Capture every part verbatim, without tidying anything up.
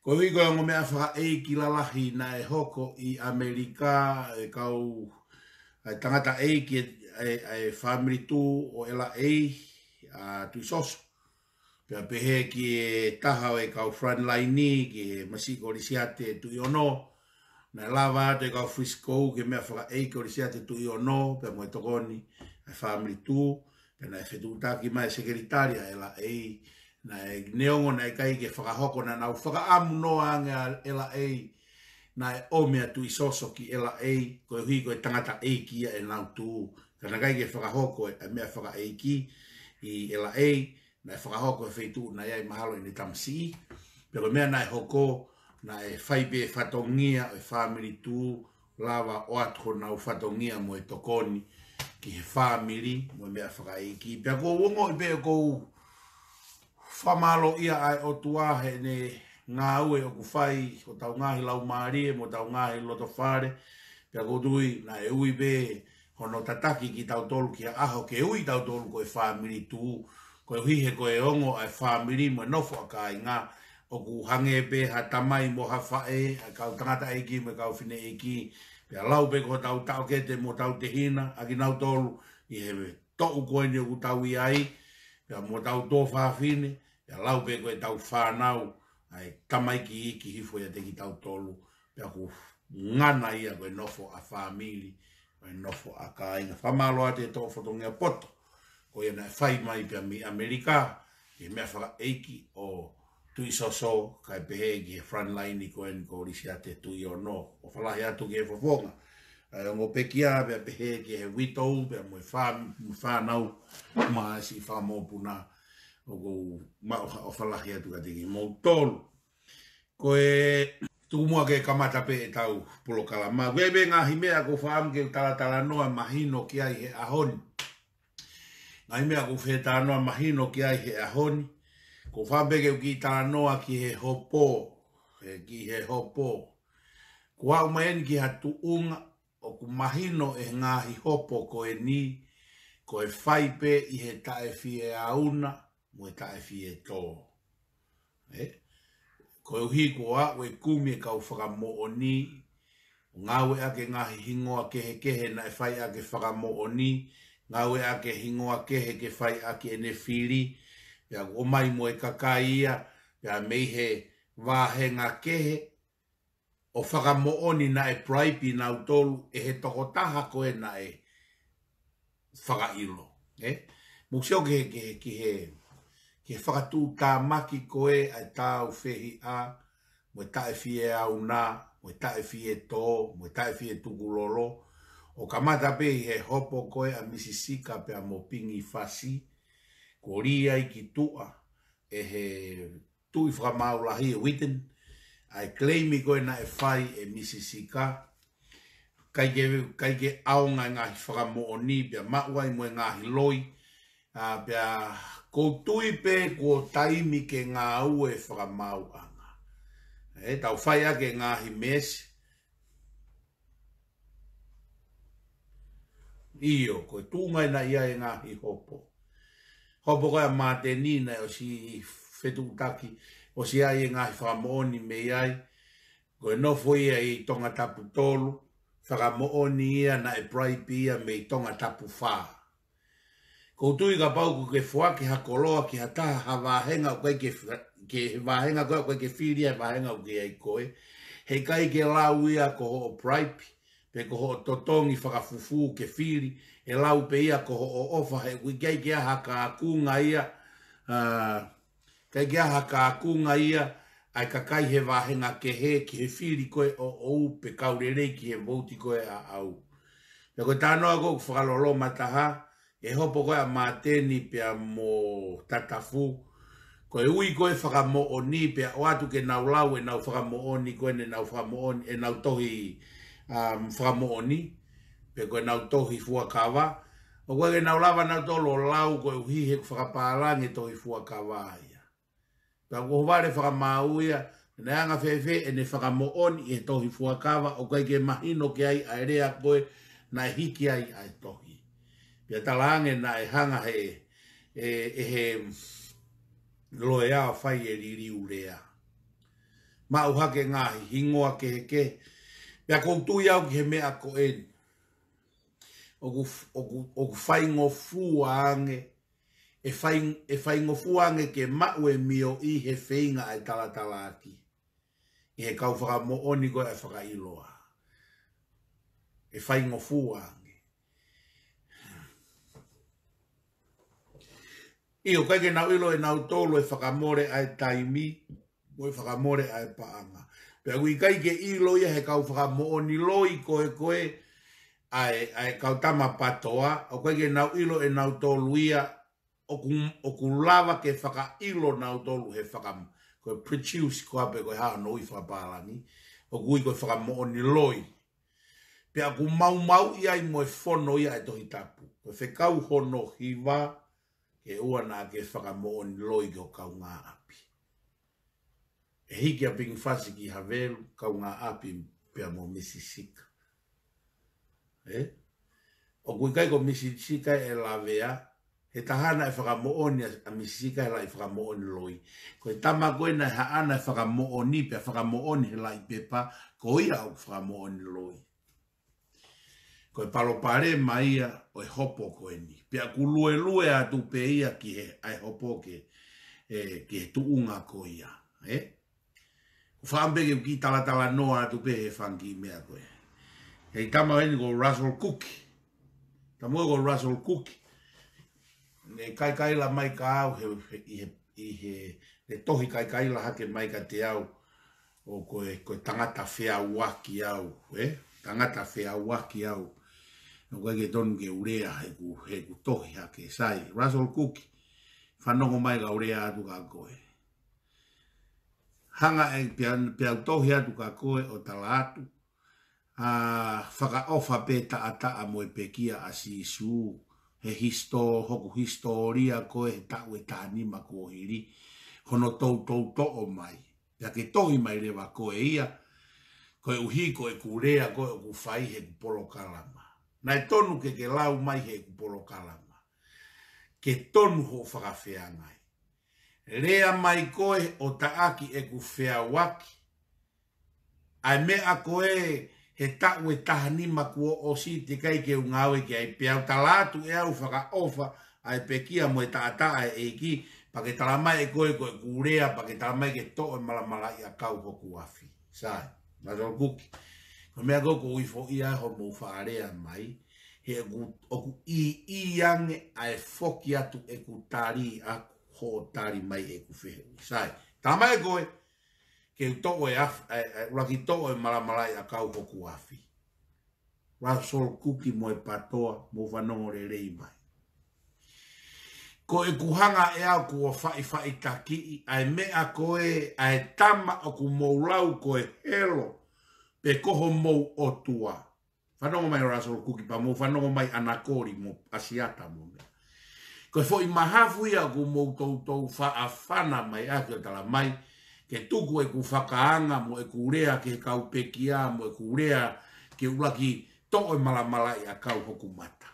Koeʻuhi ko e ongo meʻa fakaʻeiki lalahi naʻe hoko ʻi ʻAmelika, ʻa e kau, ʻa e tangataʻeiki ʻa e, ʻa e family tuʻu ʻo ʻElaʻei, ʻa Tuʻisoso. Pea pehē ki he taha ʻo e kau frontline, ki he Masiʻi ko Lisiate Tuʻiono, naʻe lava atu e kau Frisco ki he meʻa fakaʻeiki ʻo Lisiate Tuʻiono, pea mo e tokoni ʻa e family tuʻu, pea naʻe fetuʻutaki mai e sekelitali ʻa ʻElaʻei, naʻe neongo naʻe ʻikai ke fakahoko, naʻa nau fakaʻamu noa ange ʻa ʻElaʻei, naʻe ʻomi ʻa Tuʻisoso ki ʻElaʻei, koeʻuhi ko e tangataʻeiki ia ʻenau tuʻu, ka naʻe ʻikai ke fakahoko e meʻa fakaʻeiki ʻi ʻElaʻei, naʻe fakahoko he feituʻu naʻe ʻi ai mahalo ʻene tamasiʻi. Pea ko e meʻa naʻe hoko, naʻe fai pē fatongia ʻo e family tuʻu, lava ʻo ʻoatu honau fatongia mo e tokoni ki he family mo e meʻa fakaʻeiki. Pea ʻoku ou ongoʻi pē ʻoku ou fakamālōʻia ʻa e ʻOtua heʻene ngāue ʻoku fai ʻi hotau ngaahi laumālie mo hotau ngaahi lotofale. Pea ʻoku ou tui naʻe ui pē hono tataki kitautolu ki ha ʻaho ke ui tautolu ko e family tuʻu, koeʻuhi he ko e ongo ʻa e family mo e nofo ʻa kāinga, ʻoku hangē pē ha tamai mo ha faʻē, ʻa e kau tangataʻeiki mo e kau fineʻeiki, pea lau pē ko hotau taʻokete mo hotau tehina ʻa kinautolu ʻi he toʻu ko eni ʻoku tau ʻi ai, pea mo hotau tuofāfine, pea lau pē ko ʻetau fānau, ʻa e tamaiki iiki hifo ʻiate kitautolu, pea ʻoku ngana ia ko e nofo ʻa family, ko e nofo ʻa kāinga. Fakamālō atu he toʻo fatongia poto ko ia naʻe fai mai pea mei ʻAmelika, ki he meʻa fakaʻeiki ʻo Tuʻisoso, kae pehē ki he frontline ko eni ko Lisiate Tuʻiono. ʻOfa lahi atu ki he fofonga ʻa e ongo pekia, pea pehē ki he witou, pea mo e fā-, mo e fānau, mo e siʻi fanga mokopuna, ʻoku ou maʻu ha ʻofa lahi atu kiate kimoutolu. Ko e tuku muʻa ke kamata pē ʻetau polokalama. ʻOku ʻi ai pē ngaahi meʻa ʻoku ou fakaʻamu ke u talatalanoa mahino ki ai he ʻaho ni. Ngaahi meʻa ʻoku ou fie talanoa mahino ki ai he ʻaho ni. ʻOku ou fakaʻamu pē ke u kiʻi talanoa ki he hopo, he ki he hopo. Kuo aʻu mai eni ki ha tuʻunga ʻoku mahino ʻe he ngaahi hopo ko eni, ko e fai pē ʻi he taʻefieauna mo e taʻefietō. ʻE? Koeʻuhi kuo aʻu e kumi e kau fakamoʻoni, ngāueʻaki e ngaahi hingoa kehekehe naʻe fai ʻaki e fakamoʻoni, ngāueʻaki e hingoa kehe ke fai ʻaki ʻene fili, pea ʻomai mo e kakai ia, pea mei he vāhenga kehe, ʻo fakamoʻoni naʻe bribe ʻi nautolu ʻe he tokotaha ko ē naʻe fakaʻilo. ʻE? Mou sio ki he, ki he, ki he, ki he fakatuʻutāmaki ko ē ʻa e tāufehiʻa, mo e taʻefieauna, mo e taʻefietō, mo e taʻefietukulolo, ʻo kamata pē ʻi he hopo ko ē ʻa Misi Sika pea mo Pingi Fasi, kuo lī ai ki tuʻa ʻe he tuʻi fakamaau lahi ʻo Witten, ʻa e claim ko ē naʻe fai ʻe Misi Sika, ʻikai ke, ʻikai ke ʻaonga e ngaahi fakamoʻoni, pea maʻu ai mo e ngaahi loi, ʻa, pea ʻoku ou tui pē kuo taimi ke ngāue fakamaauʻanga. ʻE, tau fai ʻaki e ngaahi meesi, ʻio, ko e tuʻunga ena ia e ngaahi hopo. Hopo ko ē ʻa Māteni naʻe ʻosi fetuʻutaki, ʻosi ʻi ai e ngaahi fakamoʻoni mei ai, ko e nofo ia ʻi Tongatapu tolu, fakamoʻoni ia naʻe bribe ia mei Tongatapu fā. ʻOku ou tui kapau ʻoku ke foaki ha koloa ki ha taha ha vāhenga ʻoku ʻikai ke, ki he vāhenga ko ē ʻoku ʻikai ke fili ia he vāhenga ʻoku ke ʻi ai koe, heʻikai ke lau ia ko hoʻo bribe, pe ko hoʻo totongi fakafufū ke fili, ʻe lau pē ia ko hoʻo ʻofa he ʻoku ʻikai ke ʻi ai ha kākunga ia, ʻa, ʻikai ke ʻi ai ha kākunga ia ʻa e kakai he vāhenga kehe ki he fili ko ē ʻoʻou pe kau lelei ki he vouti ko ē ʻaʻau. Pea ko e talanoa ko ē ʻoku fakaloloma taha, ʻe hopo ko ē ʻa Māteni pea mo Tatafu, ko e ui ko ē fakamoʻoni pea ʻoatu ke nau lau ʻenau fakamoʻoni ko ē ʻenau fakamoʻoni, ʻenau tohi, um, fakamoʻoni, pe ko ʻenau tohi fuakava, ʻoku ʻikai ke nau lava nautolu ʻo lau koeʻuhi he ʻoku fakapālangi e tohi fuakava ia. Pea ʻoku ʻohovale fakamaau ia, naʻe anga fēfē ʻene fakamoʻoni ʻi he tohi fuakava, ʻoku ʻikai ke mahino ki ai ʻa e lea ko ē naʻe hiki ai ʻa e tohi. Pea talaange naʻe hanga he, ʻe, ʻe he loea ʻo fai e liliu lea. maʻu hake ngaahi hingoa kehekehe. Pea ʻoku ou tui au ki he meʻa ko eni. ʻOku, ʻoku, ʻoku faingofua ange, ʻe fai, ʻe faingofua ange ke maʻu e mioʻi he feinga ʻa e talatalaaki ʻi he kau fakamoʻoni ko ē ʻa e fakaʻiloa. ʻE faingofua ange. ʻIo, ʻoku ʻikai ke nau ʻilo ʻe nautolu e fakamole ʻa e taimi, mo e fakamole ʻa e paʻanga. Pea ʻoku ʻikai ke ʻilo ia he kau fakamoʻoni loi ko ē ko ē ʻa e, ʻa e kau tama PATOA, ʻoku ʻikai ke nau ʻilo ʻe nautolu ia, ʻoku, ʻoku lava ke fakaʻilo nautolu he fakam-, ko e prejudice ko ē pe ko e hā hono ui fakapālangi, ʻoku ui ko e fakamoʻoni loi. Pea ʻoku maumauʻi ai mo e fono ia ʻa e Tohi Tapu. Ko e fekau hono hiva, ke ʻoua naʻa ke fakamoʻoni loi ki ho kaungāʻapi. ʻE hiki ʻa Pinifasi ki Havelu, kaungāʻapi pea mo Misi Sika. ʻE? ʻOku ʻikai ko Misi Sika ʻe lavea, he taha naʻe fakamoʻoni ʻa, ʻa Misi Sika he laʻi fakamoʻoni loi. Ko e tama ko ē naʻe haʻana e fakamoʻoni, pea fakamoʻoni he laʻi pepa, ko ia ʻoku fakamoʻoni loi. Ko e palopalema ia ʻo e hopo ko eni. Pea ʻoku luelue atu pē ia ki he, ʻa e hopo ke, ē, ki he tuʻunga ko ia, ē? ʻOku ou fakaʻamu pē ke u kiʻi talatalanoa atu pē he fanga kiʻi meʻa ko ē. He tama eni ko Russell Cook. Tama ko Russell Cook. Ne kaikaila mai kia au he, he, ʻi he, ʻi he, ne tohi kaikaila hake mai kiate au, ʻo ko e, ko e tangata feʻauaki au, ē? Tangata feʻauaki au. ʻOku ʻikai ke tonu ke u lea he ʻoku, he ʻoku tohi hake, sai. Russell Cook, fanongo mai ka u lea atu kia koe. Hanga ʻe, pea, pea u tohi atu kia koe ʻo tala atu, ʻa, fakaʻofa pē taʻataʻa mo e pekia ʻa Sīsū, he hisitō-, hoku hisitōlia ko ē he taʻu ʻe taha nima kuo hili, hono toutou toʻo mai. Pea ke tohi mai leva koe ia, koeʻuhi ko ʻeku lea ko ē ʻoku fai he ʻeku polokalama. Naʻe tonu ke ke lau mai he ʻeku polokalama. Ke tonu hoʻo fakafeangai. Lea mai koe ʻo taʻaki ʻeku feʻauaki. ʻA e meʻa ko ē he taʻu ʻe taha nima kuo ʻosi teʻeki ai ke u ngāue ki ai, pea u tala atu ʻe au fakaʻofa ʻa e pekia mo e taʻataʻa ʻa e ʻEiki, pea ke tala mai ʻe koe ko ʻeku lea, pea ke tala mai ke toʻo e malamalaʻiʻakau hoku afi. Sai, Russell Cook. Ko e meʻa ko ē ʻoku ou ifoʻia ai hoʻomou fakalea mai, he ʻoku, ʻoku ʻiʻi ange ʻa e foki atu ʻeku tali ʻaku hoʻo tali mai ʻeku fehuʻi. Sai, tala mai ʻe koe, ke u toʻo e af-, ʻa e, ʻa e, ʻuluaki toʻo e malamalaʻiʻakau hoku afi. Russell Cook mo e PATOA, mou fanongo lelei mai. Ko ʻeku hanga ʻe au kuo faʻifaʻitakiʻi ʻa e meʻa ko ē, ʻa e tama ʻoku mou lau ko e helo, pe ko homou ʻotua. Fanongo mai Russell Cook pea mou fanongo mai ʻAna Koli mo ʻAsiata mo meʻa. Ko e foʻi mahafu ia ʻoku mou toutou faʻa fana mai ʻaki ʻo tala mai, ke tuku ʻeku fakaanga mo ʻeku lea ki he kau pekia mo ʻeku lea ke ʻuluaki toʻo e malamalaʻiʻakau hoku mata.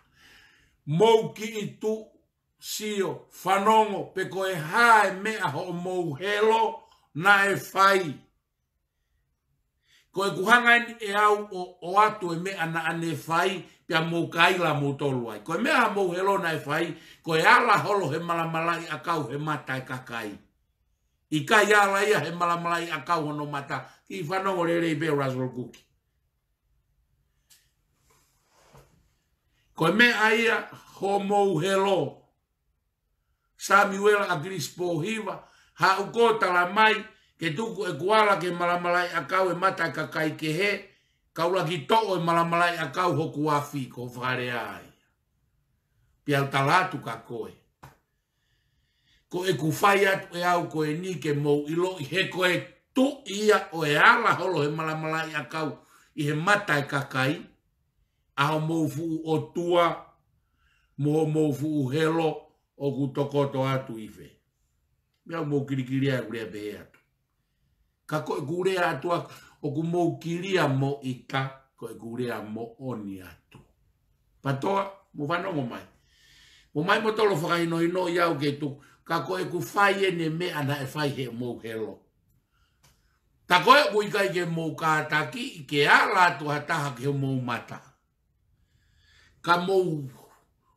Mou kiʻi tuʻu, sio, fanongo, pe ko e hā e meʻa hoʻomou helo naʻe fai. Ko ʻeku hanga eni ʻe au ʻo, ʻoatu e meʻa naʻa ne fai, pea mou kaila moutolu ai. Ko e meʻa hoʻomou helo naʻe fai, ko e ala holo he malamalaʻiʻakau he mata e kakai. ʻIkai ala ia he malamalaʻiʻakau hono mata, kiʻi fanongo lelei pē Russell Cook. Ko e meʻa ia hoʻomou helo, Samiuela ʻAkilisi Pōhiva, haʻu koe ʻo tala mai, ke tuku ʻeku ala ki he malamalaʻiʻakau e mata e kakai kehe, ka u ʻuluaki toʻo e malamalaʻiʻakau hoku afi, ko e fakalea ia. Pea u tala atu kia koe. Ko ʻeku fai atu ʻe au ko eni ke mou ʻiloʻi he ko e tuʻi ia ʻo e ala holo he malamalaʻiʻakau ʻi he mata e kakai, ʻa hoʻomou fuʻu ʻotua, mo hoʻomou fuʻu helo, ʻoku tokoto atu ʻi fē. Meʻa mou kilikili ai ʻeku lea pehē atu. Ka ko ʻeku lea atu ʻaku, ʻoku mou kilia mo ʻita, ko ʻeku lea moʻoni atu. PATOA, mou fanongo mai. Mou ʻomai moutolu ʻo fakahinohinoʻi au ke tuku, ka ko ʻeku fai eni e meʻa naʻe fai heʻemou helo. ʻA ko ē ʻoku ʻikai ke mou kātakiʻi ke ala atu ha taha ki homou mata. Ka mou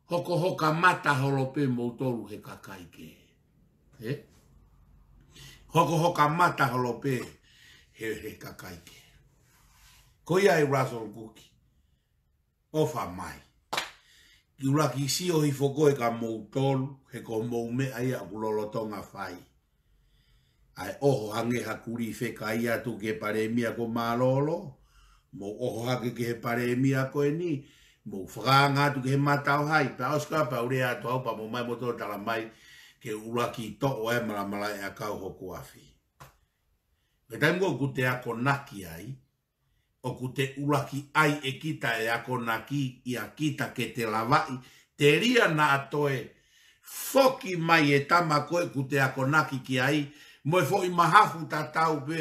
hokohoka mata holo pē moutolu he kakai kehe. Ē? Hokohoka mata holo pē he, he kakai kehe. Ko ia ʻa Russell Cook. ʻOfa mai. Ke ʻuluaki sio hifo koe kia moutolu, he ko hoʻomou meʻa ia ʻoku lolotonga fai. ʻA e ʻoho hangē ha kulī fekai atu ki he palēmia ko Mālōlō, mou ʻoho hake ki he palēmia ko eni, mou fakaanga atu ki he mata ʻo hai, pea ʻosi ko ia pea u lea atu au pea mou ō mai moutolu ʻo tala mai, ke ʻuluaki toʻo e malamalaʻi ʻakau hoku afi. Ko e taimi ko ē ʻoku te akonaki ai, ʻoku te ʻuluaki ʻai ʻe kita e akonaki ʻia kita ke te lavaʻi, telia naʻa toe foki mai e tama ko ē ʻoku te akonaki ki ai, mo e foʻi mahafu tatau pē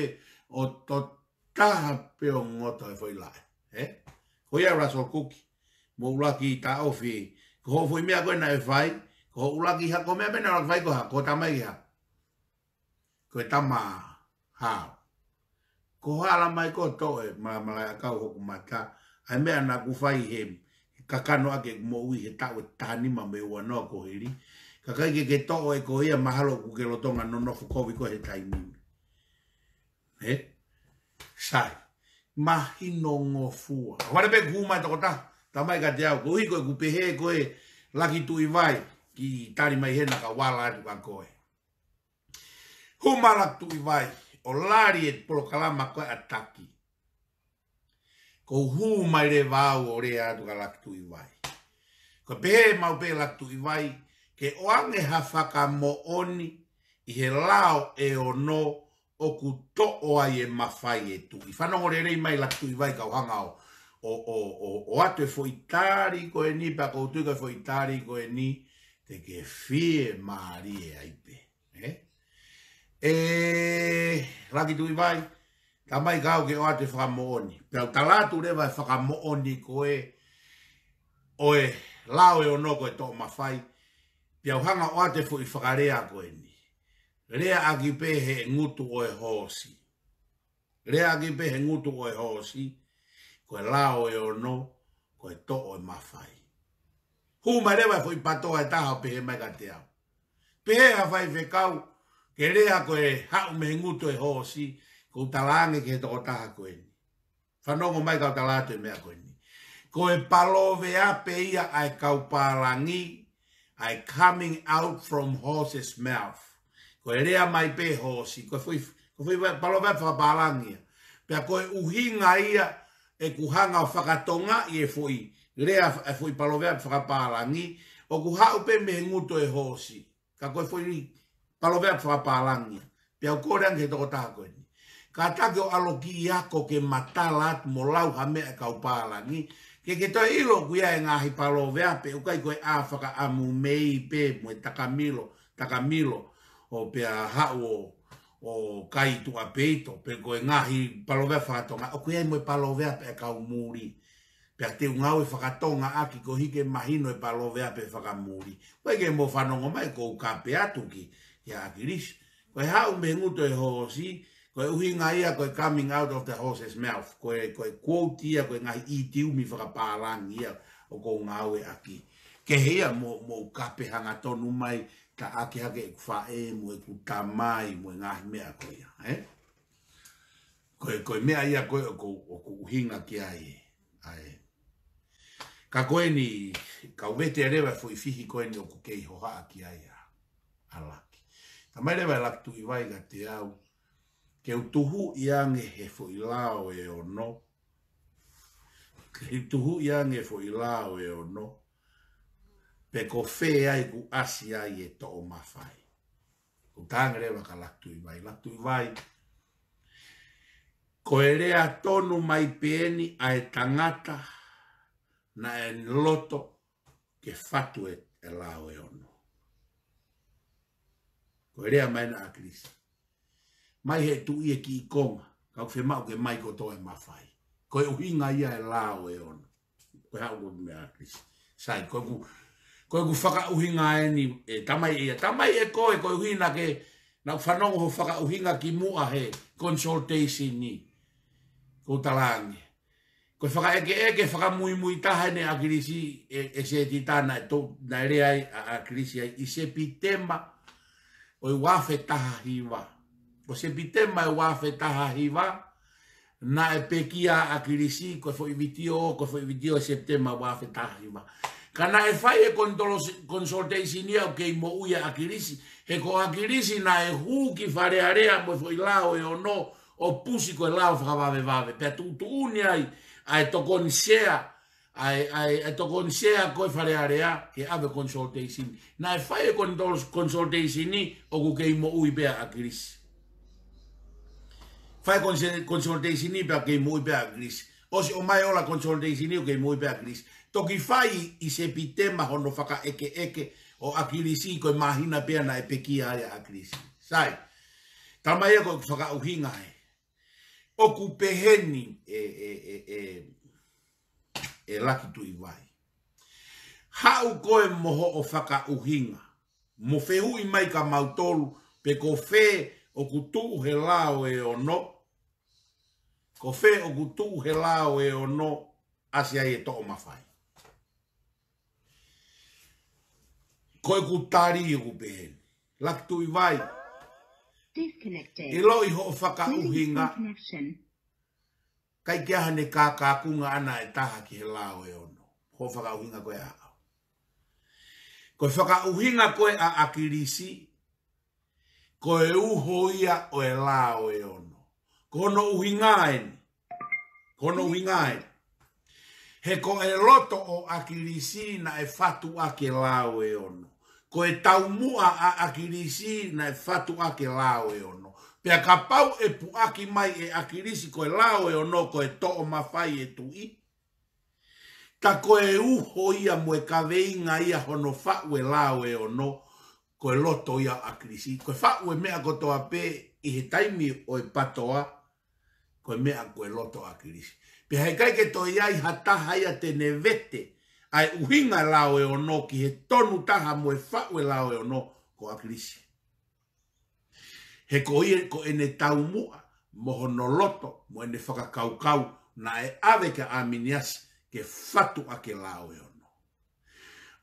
ʻo totaha pē ʻo ngoto e foʻi laʻe. Ē? Ko ia Russell Cook, mou ʻuluaki taʻofi, ko hoʻo foʻi meʻa ko ē naʻe fai, ko hoʻo ʻuluaki ha ko e meʻa pē naʻe fai ko ha, ko e tama ia. Ko e tama hao. Ko e hala mai ko ē ʻo toʻo e malamalaʻi ʻakau hoku mata. ʻA e meʻa naʻa ku fai he kakano ʻaki ʻeku moʻui he taʻu ʻe taha nima mo e ua noa kuo hili. Ka ʻikai ke ke toʻo ʻe koe ia mahalo ʻoku ke lolotonga nonofo kovi koe he taimi ni. Ē? Sai. Mahinongofua. Fale pē kuo hū mai e tokotaha. Tala mai kiate au. Koeʻuhi ko ʻeku pehē ko ē Laki Tuʻivai. Kiʻi tali mai hena ka u ala atu kia koe. Hū mai Laki Tuʻivai, ʻo lali e polokalama ko ē ʻa Taki. Ko u hū mai leva au ʻo lea atu kia Laki Tuʻivai. Ko e pehē maʻu pē Laki Tuʻivai, ke ʻoange ha fakamoʻoni ʻi he lao ʻe ono ʻoku toʻo ai e mafai e tuʻi. Fanongo lelei mai Laki Tuʻivai kau hanga ʻo, ʻo, ʻo, ʻo, ʻoatu e foʻi tali ko eni, pea ʻoku ou tui ko e foʻi tali ko eni, te ke fiemālie ai pē. Ē? Ē, Laki Tuʻivai, tala mai kiate au ke ʻoatu e fakamoʻoni. Pea u tala atu leva e fakamoʻoni ko ē ʻo e lao ʻe ono ko e toʻo mafai. Pea u hanga ʻo ʻoatu e foʻi fakalea ko eni. Leaʻaki pē he ngutu ʻo e hoosi. Leaʻaki pē he ngutu ʻo e hoosi, ko e lao ʻe ono, ko e toʻo e mafai. Hū mai leva e foʻi pātoa ʻe taha ʻo pehē mai kiate au. Pehē ha faifekau, ke lea ko e haʻu mei he ngutu ʻo e hoosi, ko u talaange ki he tokotaha ko eni. Fanongo mai kau tala atu e meʻa ko eni. Ko e paloveape ia ʻa e kau pālangi, ʻa e coming out from horse's mouth. Ko e lea mai pē hoosi, ko e foʻi, ko e foʻi paloveape fakapālangi ia. Pea ko e ʻuhinga ia ʻeku hanga ʻo fakatongaʻi e foʻi lea, e foʻi paloveape fakapālangi, ʻoku haʻu pē mei he ngutu ʻo e hoosi. Ka ko e foʻi paloveape fakapālangi ia. Pea u kole ange ki he tokotaha ko eni. Kātaki ʻo ʻalu ki he ako ke matala atu mo lau ha meʻa e kau pālangi. Ke ke toe ʻilo ʻoku ʻi ai e ngaahi paloveape, ʻoku ʻikai ko e ʻā fakaʻamu mei pē mo e takamilo, takamilo, ʻo pea haʻu ʻo, ʻo kai tuʻa peito, pe ko e ngaahi paloveape fakatonga, ʻoku ʻi ai mo e paloveape e kau muli. Pea te u ngāue fakatonga ʻaki koeʻuhi ke mahino e paloveape fakamuli. ʻOku ʻikai ke mou fanongo mai ʻoku ou kape atu ki, ki ʻAkilisi. Ko e haʻu mei he ngutu ʻo e hoosi, ko e ʻuhinga ia ko e coming out of the horse's mouth. Ko e, ko e quote ia, ko e ngaahi itiumi fakapālangi ia ʻoku ou ngāue ʻaki. Kehe ia mo, mou kape hangatonu mai, taʻaki hake ʻeku faʻē, mo ʻeku tamai, mo e ngaahi meʻa ko ia, ē? Ko e, ko e meʻa ia ko ē ʻoku, ʻoku ʻuhinga ki ai, ʻa e. Ka ko eni, ka u vete leva e foʻi fihi ko eni ʻoku kei hohaʻa ki ai ʻa, ʻa Laki. Tala mai leva ʻe Laki Tuʻivai kiate au, ke u tuhuʻi ange he foʻi lao ʻe ono, ke u tuhuʻi ange he foʻi lao ʻe ono, pe ko fē ai ʻoku ʻasi ai e toʻo mafai. Ko u talaange leva kia Laki Tuʻivai. Laki Tuʻivai, ko e lea tonu mai pē eni ʻa e tangata naʻe loto ke fatu e, e lao ʻe ono. Ko e lea mai ena ʻa ʻAkilisi. Mai he tuʻi e kiʻi konga, ka ʻoku fiemaʻu ke mai kotoa e mafai. Ko e ʻuhinga ia e lao ʻe ono. Ko e haʻu ko e meʻa ʻa ʻAkilisi. Sai, ko ʻeku, ko ʻeku fakaʻuhinga eni, ē, tala mai ʻe ia, tala mai ʻe koe, ko e ʻuhinga ke, Naʻá ku fanongo hoʻo fakaʻuhinga kimuʻa he consultation ni. Ko u talaange, ko e fakaʻekeʻeke fakamuimui taha ʻeni ʻa ʻAkilisi ʻe, ʻe Setita naʻe to-, naʻe lea ai ʻa, ʻa ʻAkilisi ai ʻi Sepitema ʻo e ua afe taha hiva. Ko Sepitema ʻo e ua afe taha hiva, naʻe pekia ʻa ʻAkilisi, ko e foʻi vitiō, ko e foʻi vitiō Sepitema ua afe taha hiva. Ka naʻe fai e kontolo-, consultation ia ʻoku kei moʻui ʻa ʻAkilisi, he ko ʻAkilisi naʻe hū ki Fale Alea mo e foʻi lao ʻe ono ʻo pusi ko e lao fakavavevave. Pea tuʻutuʻuni ai ʻa e tokoni sea, ʻa e, ʻa e, ʻa e tokoni sea ko ē Fale Alea ke ʻave consultation. Naʻe fai e kontolo-, consultation ni ʻoku kei moʻui pē ʻa ʻAkilisi. Fai e konse-, consultation ni pea kei moʻui pē ʻa ʻAkilisi. ʻOsi ʻomai ʻo la consultation ni ʻoku kei moʻui pē ʻa ʻAkilisi. Toki fai ʻi Sepitema hono fakaʻekeʻeke ʻo ʻAkilisi ko e māhina pē naʻe pekia ai ʻa ʻAkilisi. Sai. Talamai ia ko e fakaʻuhinga ē. ʻOku pehē ni ʻe, ʻe, ʻe, ʻe, ʻe Laki Tuʻivai. Haʻu koe mo hoʻo fakaʻuhinga. Mo fehuʻi mai kia mautolu pe ko fē ʻoku tuʻu he lao ʻe ono. Ko fē ʻoku tuʻu he lao ʻe ono ʻasi ai e toʻo mafai. Ko ʻeku tali ʻoku pehē ni. Laki Tuʻivai. Disconnected. ʻIloʻi hoʻo fakaʻuhinga. Please reconnection. ʻIkai ke ʻi ai haʻane kākākunga ʻana ʻe taha ki he lao ʻe ono. Hoʻo fakaʻuhinga ko ē ʻaʻau. Ko e fakaʻuhinga ko ē ʻa ʻAkilisi, ko e uho ia ʻo e lao ʻe ono. Ko hono ʻuhinga ʻeni. Ko hono ʻuhinga ʻeni. He ko e loto ʻo ʻAkilisi naʻe fatu ʻaki e lao ʻe ono. Ko e taumuʻa ʻa ʻAkilisi naʻe fatu ʻaki e lao ʻe ono. Pea kapau ʻe puʻaki mai ʻe ʻAkilisi ko e lao ʻe ono ko e toʻo mafai ʻe tuʻi. Tā ko e uho ia mo e kaveinga ia hono faʻu e lao ʻe ono, ko e loto ia ʻo ʻAkilisi. Ko e faʻu e meʻa kotoa pē ʻi he taimi ʻo e patoa, ko e meʻa ko e loto ʻo ʻAkilisi. Pea heʻikai ke toe ʻi ai ha taha ia te ne vete ʻa e ʻuhinga e lao ʻe ono ki he tonu taha mo e faʻu e lao ʻe ono ko ʻAkilisi. He ko ia ko ʻene taumuʻa, mo hono loto, mo ʻene fakakaukau, naʻe ʻave kia ʻAminiasi ke fatu ʻaki e lao ʻe ono.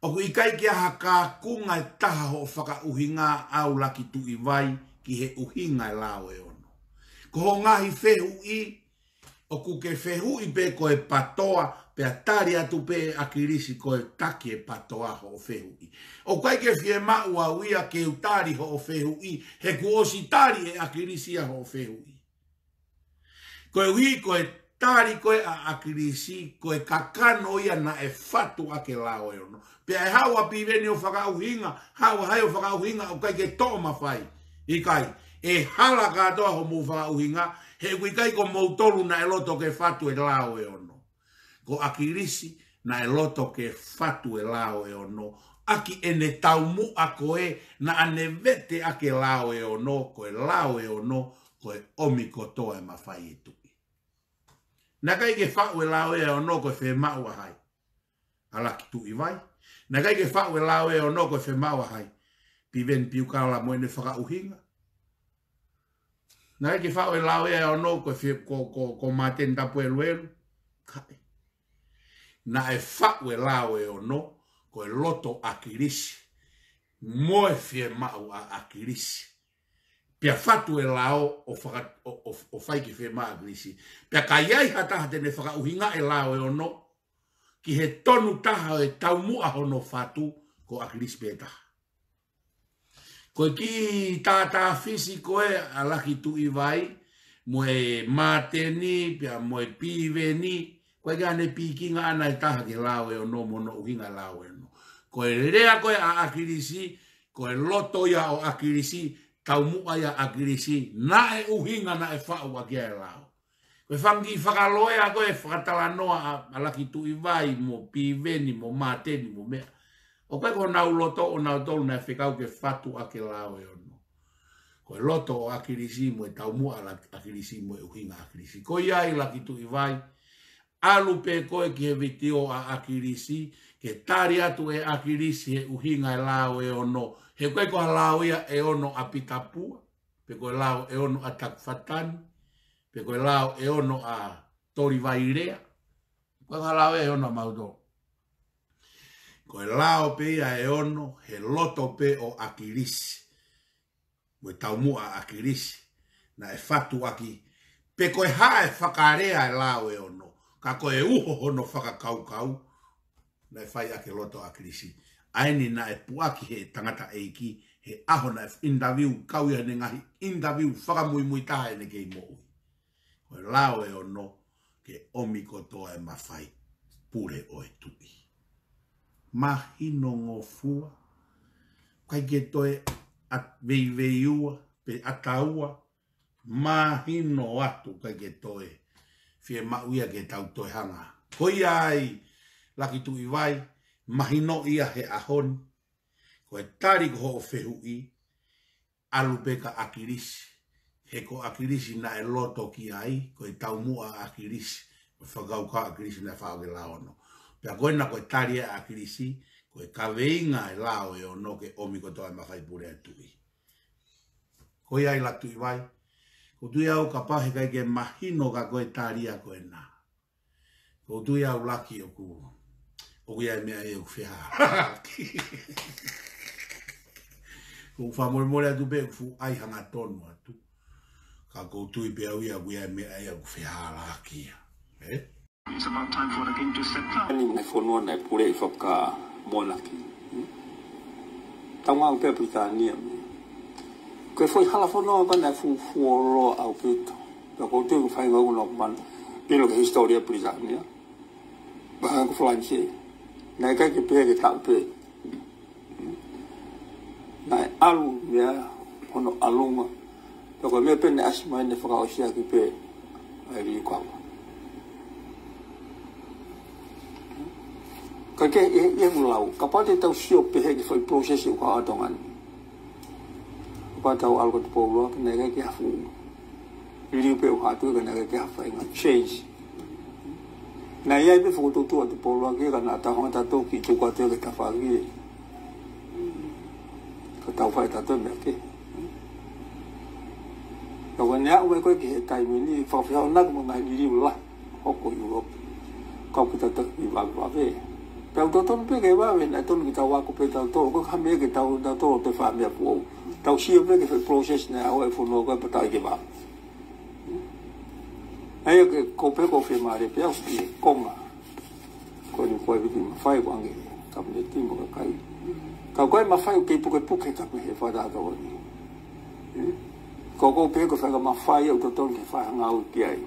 ʻOku ʻikai ke ʻi ai ha kākunga ʻe taha hoʻo fakaʻuhinga ʻaʻau Laki Tuʻivai ki he ʻuhinga e lao ʻe ono. Ko hoʻo ngaahi fehuʻi, ʻoku ke fehuʻi pē ko e patoa, pea tali atu pē ʻe ʻAkilisi ko e taki e patoa hoʻo fehuʻi. ʻOku ʻikai ke fiemaʻu au ia ke u tali hoʻo fehuʻi, he kuo ʻosi tali ʻe ʻAkilisi ia hoʻo fehuʻi. Koeʻuhi ko e tali ko ē ʻa ʻAkilisi, ko e kakano ia naʻe fatu ʻaki e lao ʻe ono. Pea ʻe haʻu ʻa Piveni ʻo fakaʻuhinga, haʻu ʻa hai ʻo fakaʻuhinga ʻoku ʻikai ke toʻo mafai. ʻIkai, ʻe hala kātoa hoʻomou fakaʻuhinga, he ʻoku ʻikai ko moutolu naʻe loto ke fatu e lao ʻe ono. Ko ʻAkilisi naʻe loto ke fatu e lao ʻe ono. ʻAki ʻene taumuʻa ko ē naʻa ne vete ʻaki e lao ʻe ono, ko e lao ʻe ono, ko e ʻomi kotoa e mafai ʻe tuʻi. Naʻe ʻikai ke faʻu e lao ʻe ono ko e fiemaʻu ʻa hai. ʻA Laki Tuʻivai. Naʻe ʻikai ke faʻu e lao ʻe ono ko e fiemaʻu ʻa hai. Piveni Piukala mo ʻene fakaʻuhinga. Naʻe ʻikai ke faʻu e lao ʻe ono ko e fie-, ko, ko, ko Māteni Tapueluelu. ʻIkai. Naʻe faʻu e lao ʻe ono, ko e loto ʻo ʻAkilisi. Mo e fiemaʻu ʻa ʻAkilisi. Pea fatu e lao ʻo faka-, ʻo, ʻo, ʻo fai ki he fiemaʻu ʻa ʻAkilisi. Pea ka ʻi ai ha taha te ne fakaʻuhinga e lao ʻe ono, ki he tonu taha ʻo e taumuʻa hono fatu ko ʻAkilisi pē taha. Ko e kiʻi tātāfisi ko ē ʻa Laki Tuʻivai, mo e Māteni, pea mo e Piveni, ko e ʻikai haʻane pikinga ʻana ʻe taha ki he lao ʻe ono mo hono ʻuhinga e lao ʻe ono. Ko e lea ko ē ʻa ʻAkilisi, ko e loto ia ʻo ʻAkilisi, taumuʻa ia ʻa ʻAkilisi, naʻe ʻuhinga naʻe faʻu ʻaki e lao. Ko e fanga kiʻi fakaloea ko ē fakatalanoa ʻa, ʻa Laki Tuʻivai mo Piveni mo Māteni mo meʻa. ʻOku ʻikai ko honau loto ʻonautolu naʻe fekau ke fatu ʻaki e lao ʻe ono. Ko e loto ʻo ʻAkilisi mo e taumuʻa ʻa ʻAkilisi mo e ʻuhinga ʻa ʻAkilisi. Ko ia ai Laki Tuʻivai, ʻalu pē koe ki he vitiō ʻa ʻAkilisi, ke tali atu ʻe ʻAkilisi he ʻuhinga e lao ʻe ono. He ʻoku ʻikai ko ha lao ia ʻe ono ʻa Pita Pua. pe ko e lao ʻe ono ʻa Takufatani, pe ko e lao ʻe ono ʻa Tolivailea. Ko e hā e lao ʻe ono ʻa Mautolu? Ko e lao pē ia ʻe ono he loto pē ʻo ʻAkilisi mo e taumuʻa ʻa ʻAkilisi naʻe fatu ʻaki, pe ko e hā e fakalea e lao ʻe ono, ka ko e uho hono fakakaukau naʻe fai ʻaki e loto ʻo ʻAkilisi. ʻA eni naʻe puʻaki he tangataʻeiki he ʻaho naʻe interview, kau ia heʻene ngaahi interview fakamuimui taha ʻene kei moʻui. Ko e lao ʻe ono, ke ʻomi kotoa e mafai pule ʻo e tuʻi. Mahino ngofua, ʻikai ke toe ʻat-, veiveiua pe ʻataua, mahino atu, ʻikai ke toe fiemaʻu ia ke tau toe hanga. Ko ia ai, Laki Tuʻivai, mahino ia he ʻaho ni, ko e tali ko hoʻo fehuʻi, ʻalu pē kia ʻAkilisi. He ko ʻAkilisi naʻe loto ki ai, ko e taumuʻa ʻa ʻAkilisi, ko e fakakaukau ʻa ʻAkilisi naʻe fai ʻaki e lao ʻe ono. Pea ko ena ko e tali ʻa ʻAkilisi, ko e kaveinga e lao ʻe ono ke ʻomi kotoa e mafai pule ʻo e tuʻi. Ko ia ai, Laki Tuʻivai, ʻoku ou tui au kapau heʻikai ke mahino kia koe e tali ia ko ena, ʻoku ou tui au, Laki, ʻoku, ʻoku ʻi ai e meʻa ia ʻoku fehālaaki. ʻOku ou fakamolemole atu pē ʻoku fuʻu ʻai hangatonu atu. Ka ʻoku ou tui pē au ia ʻoku ʻi ai e meʻa ia ʻoku fehālaaki ia. Ē? It's about time for the king to step down. Ni mo e fonua naʻe puleʻi fakamonaki. Tau ngāue pē Pilitānia. Ko e foʻi hala fonua ko ē naʻe fufuoloa ʻaupito. Pea ʻoku ou tui ko e faʻahinga ʻoku nau manu. ʻIlo ki he hisitōlia Pilitānia. Pea ko Falanisē. Naʻe ʻikai ke pehē ke taʻu pē. Naʻe ʻalu ia hono ʻalunga. Pea ko e meʻa pē naʻe ʻasi mai naʻe fakaʻosi ʻaki pē ʻa e liliu kava. Ka ke, ʻi he, ʻi heʻeku lau, kapau te tau sio pē he kiʻi foʻi process ʻoku hā ʻi Tonga ni. Kapau te tau ʻalu kia Tupou ʻUluaki, naʻe ʻikai ke ha fuʻu liliu pē ʻoku hā atu, ka naʻe ʻikai ke ha faʻahinga change. Naʻe ʻi ai pē fokotuʻutuʻu ʻa Tupou ʻUluaki, ka naʻa tau hanga ʻe tautolu ke tuku atu ia ki tafaʻaki. Ka tau fai ʻe tautolu e meʻa kehe. Ka ko ʻene aʻu mai ko ē ki he taimi ni, fakafehoanaki mo e ngaahi liliu lahi hoko ʻi ʻIulope. Kau ki tautolu ki vavevave. Pea ʻoku totonu pē ke vave, naʻe tonu ke tau ako pē tautolu, ʻoku ʻikai ha meʻa ke tau, tautolu ʻo toe fai ha meʻa foʻou. Tau sio pē ki he foʻi process naʻe ʻalu ai e fonua ko ē pea tau ʻai ke vave. ʻA ia ko e, ko e pehē ko e fiemālie pē au ki he konga ko eni, ko e viti mafai ʻoku ʻoange ʻe he Kapineti mo e kakai. Ka ko e mafai ʻoku kei pukepuke he Kapineti he fakataha tau ni. Ko e, ko e pehē ko e faʻahinga mafai ʻoku totonu ke fai ha ngāue ki ai.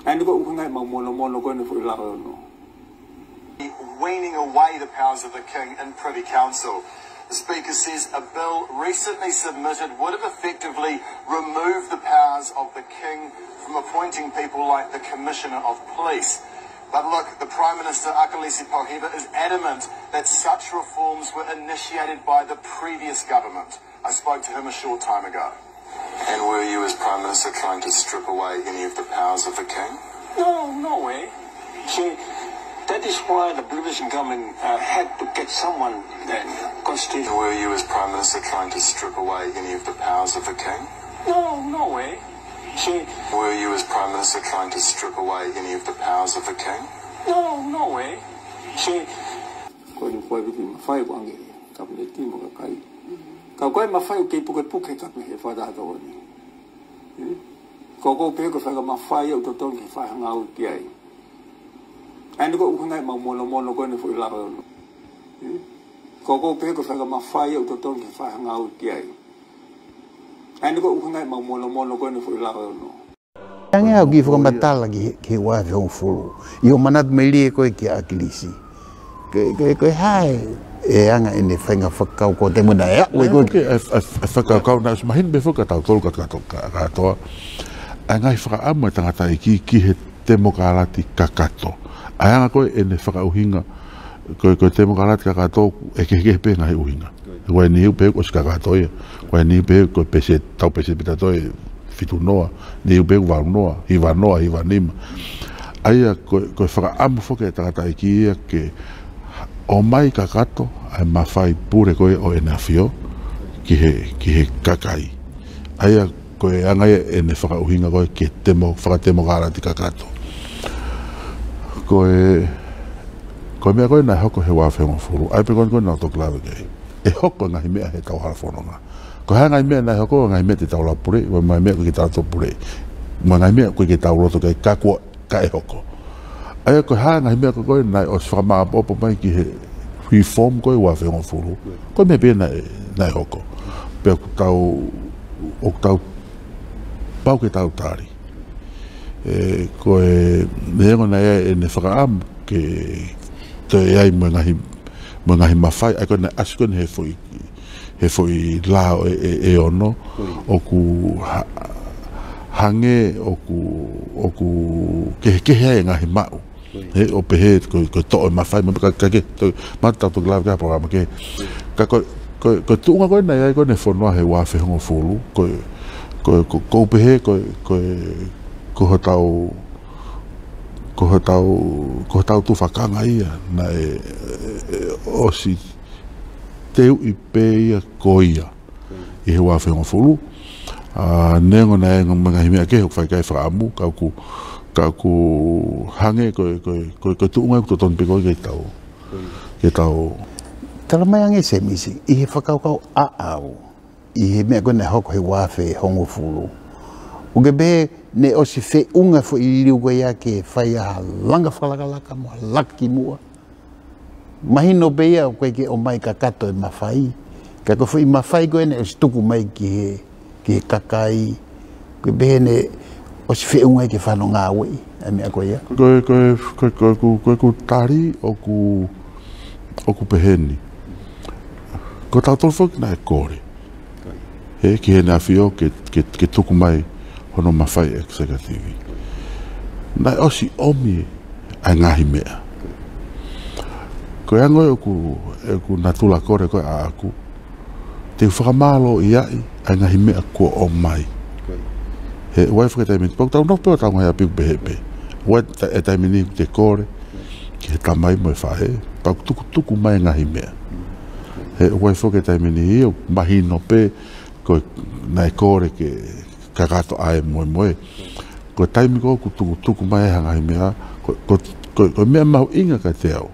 ʻA eni ko e ʻuhinga ia ʻemau monomono ko eni e foʻi lao ʻe ono. Weaning away the powers of the King in Privy Council. The Speaker says a bill recently submitted would have effectively removed the powers of the King from appointing people like the Commissioner of Police. But look, the Prime Minister, ʻAkilisi Poheba, is adamant that such reforms were initiated by the previous government. I spoke to him a short time ago. And were you, as Prime Minister, trying to strip away any of the powers of the King? No, no way. See, that is why the previous government, uh, had to get someone that constitution. Were you, as Prime Minister, trying to strip away any of the powers of the King? No, no way. See, were you, as Prime Minister, trying to strip away any of the powers of the King? No, no way. See, ko eni ko e viti mafai ʻoku ʻoange ʻe he Kapineti mo e kakai. Ka ko e mafai ʻoku kei pukepuke he Kapineti he fakataha tau ni. Ko e, ko e pehē ko e faʻahinga mafai ʻoku totonu ke fai ha ngāue ki ai. ʻA eni ko e ʻuhinga ia ʻemau monomono ko eni e foʻi lao ʻe ono. Ko e, ko e pehē ko e faʻahinga mafai ʻoku totonu ke fai ha ngāue ki ai. ʻA eni ko e ʻuhinga ia ʻemau monomono ko eni e foʻi lao ʻe ono. Ange au ki he fakamatala ki he, ki he ua afe hongofulu. ʻI hoʻo manatu mālie ko ē kia ʻAkilisi. Ko e, ko e, ko e hā e anga ʻene faʻahinga fakakaukau te muna e aʻu e ko e. Ko e, e, e, e fakakaukau naʻe ʻosi mahino pē foki kia tautolu ka, ka, ka, kātoa. ʻA e ngaahi fakaʻamu ʻa e tangataʻeiki ki he temokalati kakato. ʻA e anga ko ē ʻene fakaʻuhinga, ko e, ko e temokalati kakato, ʻe kehekehe pē ngaahi ʻuhinga. Ko e niʻihi pē ʻoku ʻosi kakato ia. Ko e niʻihi pē ko e pēseti, tau pēseti pē tautolu ʻe fitu noa, niʻihi pē ʻoku valu noa, hiva noa, hiva nima. ʻA ia ko e, ko e fakaʻamu foki ʻa e tangataʻeiki ia ke ʻomai kakato ʻa e mafai pule ko ē ʻo ʻEne ʻAfio ki he, ki he kakai. ʻA ia ko e anga ia ʻene fakaʻuhinga ko ē ke temo, fakatemokālati kakato. Ko e, ko e meʻa ko ē naʻe hoko he ua afe hongofulu, ʻa ia pē ko ē ko ē naʻa tau toki lave ki ai. ʻE hoko e ngaahi meʻa he tau hala fononga. Ko e hā e ngaahi meʻa naʻe hoko, ngaahi meʻa te tau lava pule, mo e ngaahi meʻa ʻoku ʻikai ke tau lava pule, mo e ngaahi meʻa ʻoku ʻikai ke tau loto ki ai ka kuo ka ʻe hoko. ʻA ia ko e hā e ngaahi meʻa ko ē naʻe ʻosi fakamāʻopoʻopo mai ki he reform ko ē ua afe hongofulu. Ko e meʻa pē naʻe, naʻe hoko. Pea ʻoku tau, ʻoku tau pau ke tau tali. ʻE, ko e, neongo naʻe ʻi ai ʻene fakaʻamu ke toe ʻi ai mo e ngaahi, mo e ngaahi mafai, ʻa ia ko ē naʻe ʻasi ko ē he foʻi he foʻi lao ʻe, ʻe, ʻe ono, ʻoku ha-, hangē ʻoku, ʻoku kehekehe ai e ngaahi maʻu. He ʻo pehē ko, ko e toʻo e mafai, ma ka, ka ke, to, ma tau toki lave ki he polokalama kehe. Ka ko, ko, ko e tuʻunga ko ē naʻe ʻi ai ko ē ʻene fonua he ua afe hongofulu, ko, ko, ko, ko u pehē ko, ko, ko hotau, ko hotau, ko hotau tufakanga ia, naʻe, ʻe, ʻe ʻosi teuʻi pē ia ko ia ʻi he ua afe hongofulu. ʻA, neongo naʻe ʻi ai mo e ngaahi meʻa kehe ʻoku fai ki ai e fakaʻamu, ka ʻoku, ka ʻoku hangē ko e, ko e, ko e, ko e tuʻunga ʻoku totonu pē ko ē ke tau, ke tau. Tala mai ange Semisi, ʻi he fakakaukau ʻaʻau, ʻi he meʻa ko ē naʻe hoko he ua afe hongofulu. ʻOku ke pehē naʻe ʻosi feʻunga e foʻi liliu ko ia ke fai ha langa fakalakalaka mo ha laka ki muʻa. Mahino pē ia ʻoku ʻikai ke ʻomai kakato e mafai. Ka ko e foʻi mafai ko ē naʻe ʻosi tuku mai ki he, ki he kakai. ʻOku ke pehē naʻe ʻosi feʻunga ai ke fano ngāueʻi ʻa e meʻa ko ia. Ko e, ko e, ko e, ko e, ko e, ko e, ko e tali ʻoku, ʻoku pehē ni. Ko tautolu foki naʻe kole he ki heʻene ʻAfio ke, ke, ke tuku mai hono mafai executive. Naʻe ʻosi ʻomi ʻa e ngaahi meʻa. Ko e anga ia ʻoku, ʻeku natula kole ko ē ʻaʻaku, te u fakamālōʻia ʻa e ngaahi meʻa kuo ʻomai. He ʻoku ʻi ai foki e taimi ni, pau ke tau nofo pē ʻo tau ngaahi ʻapi ʻoku pehē pē. ʻOku ʻi ai e taimi ni ʻoku te kole ki he tamai mo e faʻē, pau ke tukutuku mai e ngaahi meʻa. He ʻoku ʻi ai foki e taimi ni ʻoku mahino pē ko e naʻe kole ke kakato ʻa e moemoe. Ko e taimi ko ē ʻoku tukutuku mai ai ha ngaahi meʻa, ko, ko, ko, ko e meʻa mahuʻinga kiate au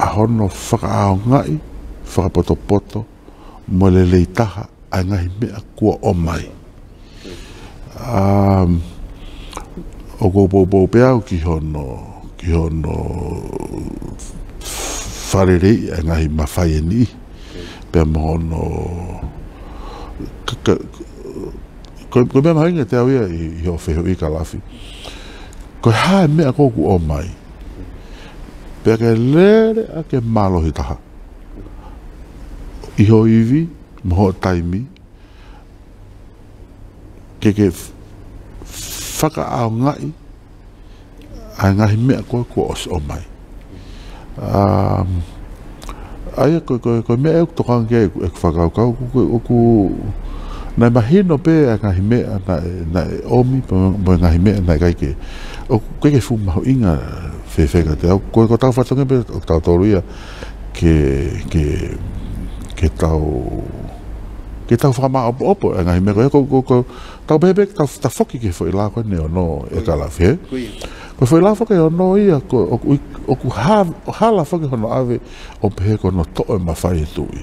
ʻa hono fakaʻaongaʻi fakapotopoto mo lelei taha ʻa e ngaahi meʻa kuo ʻomai. Um, ʻoku ou poupou pē au ki hono, ki hono fakaleleiʻi ʻa e ngaahi mafai ʻe niʻihi. Pea mo hono, ka, ka, ko, ko e meʻa mahuʻinga kiate au ia ʻi, ʻi hoʻo fehuʻi Kalafi. Ko e hā e meʻa ko ē ʻoku ʻomai, pea ke lele ake mālohi taha ʻi ho ivi mo hoʻo taimi, ke ke f-, fakaʻaongaʻi ʻa e ngaahi meʻa ko ē kuo ʻosi ʻomai. Um, ʻa ia ko, ko, ko e meʻa ʻoku tokanga ki ai ʻeku, ʻeku fakakaukau, ʻoku, ʻoku, ʻoku naʻe mahino pē ʻa e ngaahi meʻa naʻe, naʻe ʻomi, mo, mo e ngaahi meʻa naʻe ʻikai ke, ʻoku ʻikai ke fuʻu mahuʻinga fēfē kiate au. Ko, ko ʻetau fatongia pē ʻo tautolu ia ke, ke, ke tau, ke tau fakamāʻopoʻopo ʻa e ngaahi meʻa ko ia, ko, ko, ko, tau pehē pē ke tau tafoki ki he foʻi lao ko eni ʻe ono ʻe Kalafi, ē? Ko e foʻi lao foki ʻe ono ia, ko, ʻoku, ʻoku ha-, hala foki hono ʻave ʻo pehē ko hono toʻo e mafai ʻe tuʻi.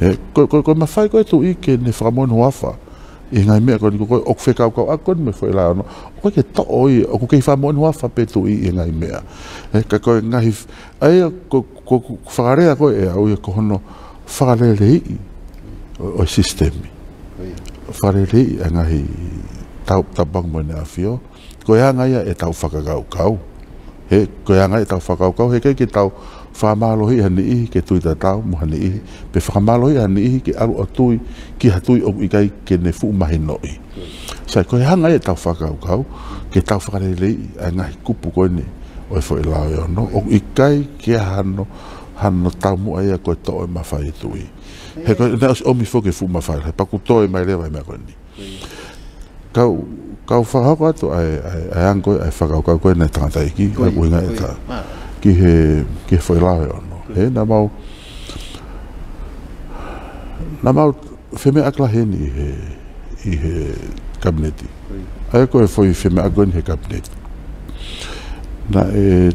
He, ko, ko, ko e mafai ko ē ʻe tuʻi ke ne fakamoʻoni huafa ʻi he ngaahi meʻa ko eni ko, ko, ʻoku fekauʻaki ko eni mo e foʻi lao ʻe ono. ʻOku ʻikai ke toʻo ia, ʻoku kei fakamoʻoni huafa pē tuʻi ʻi he ngaahi meʻa. He, ka ko e ngaahi f-, ʻa ia ko, ko, ko fakalea ko ē ʻe au ia ko hono fakaleleiʻi ʻo, ʻo e sisitemi. Fakaleleiʻi ʻa e ngaahi tau, taupotu mo ʻene ʻAfio. Ko e anga ia ʻetau fakakaukau. He, ko e anga ia ʻetau fakakaukau, he ʻikai ke tau fakamālohiʻi ha niʻihi ke tui tatau mo ha niʻihi, pe fakamālohiʻi ha niʻihi ke ʻalu ʻo tui ki ha tui ʻoku ʻikai ke ne fuʻu mahinoʻi. Sai, ko e anga ia ʻetau fakakaukau, ke tau fakaleleiʻi ʻa e ngaahi kupu ko eni ʻo e foʻi lao ʻe ono, ʻoku ʻikai ke ʻi ai hano, hano taumuʻa ia ko e toʻo e mafai ʻe tuʻi. He ko e, naʻe ʻosi ʻomi foki e fuʻu mafai, he pau ke toe mai leva e meʻa ko eni. Kau, kau fakahoko atu ʻa e, ʻa e, ʻa e anga ko ē, ʻa e fakakaukau ko ē naʻe tangataʻeiki, ʻa e ʻuhinga ʻe taha ki he, ki he foʻi lao ʻe ono. He, naʻa mau, naʻa mau Femeʻa lahi eni ʻi he, ʻi he Kapineti. ʻA ia ko e foʻi femeʻa ko eni he Kapineti. Naʻe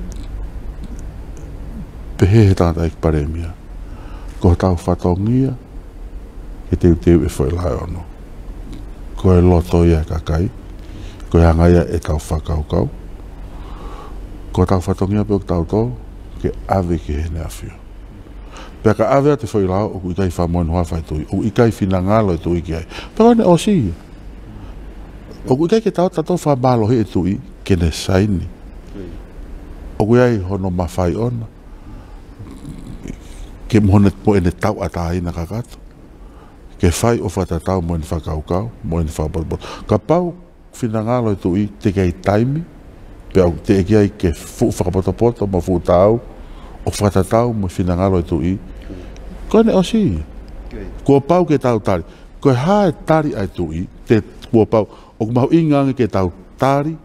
pehē he tangataʻeiki Palēmia, ko hotau fatongia ke teuteu e foʻi lao ʻe ono. Ko e loto ia ʻo e kakai, ko e anga ia ʻetau fakakaukau. Ko hotau fatongia pē ʻoku tau tō ke ʻave ki Heʻene ʻAfio. Pea ka ʻave atu e foʻi lao, ʻoku ʻikai fakamoʻoni hono fai e Tuʻi, ʻoku ʻikai finangalo e Tuʻi ki ai, pea ko ʻene ʻosi ia. ʻOku ʻikai ke tau tato fakamālohiʻi e Tuʻi ke ne saini. ʻOku ʻi ai hono mafai ʻoʻona ke mo ʻene, mo ʻene tauʻatāina kakato ke fai ʻo fakatatau mo ʻene fakakaukau, mo ʻene fakapotopoto. Kapau finangalo e Tuʻi, teʻeki ai taimi, pea ʻoku teʻeki ai ke fuʻu fakapotopoto mo fuʻu taau ʻo fakatatau mo e finangalo e Tuʻi, ko ʻene ʻosi ia. Kuo pau ke tau tali. Ko e hā e tali ʻa e Tuʻi, te kuo pau, ʻoku mahuʻinga ange ke tau tali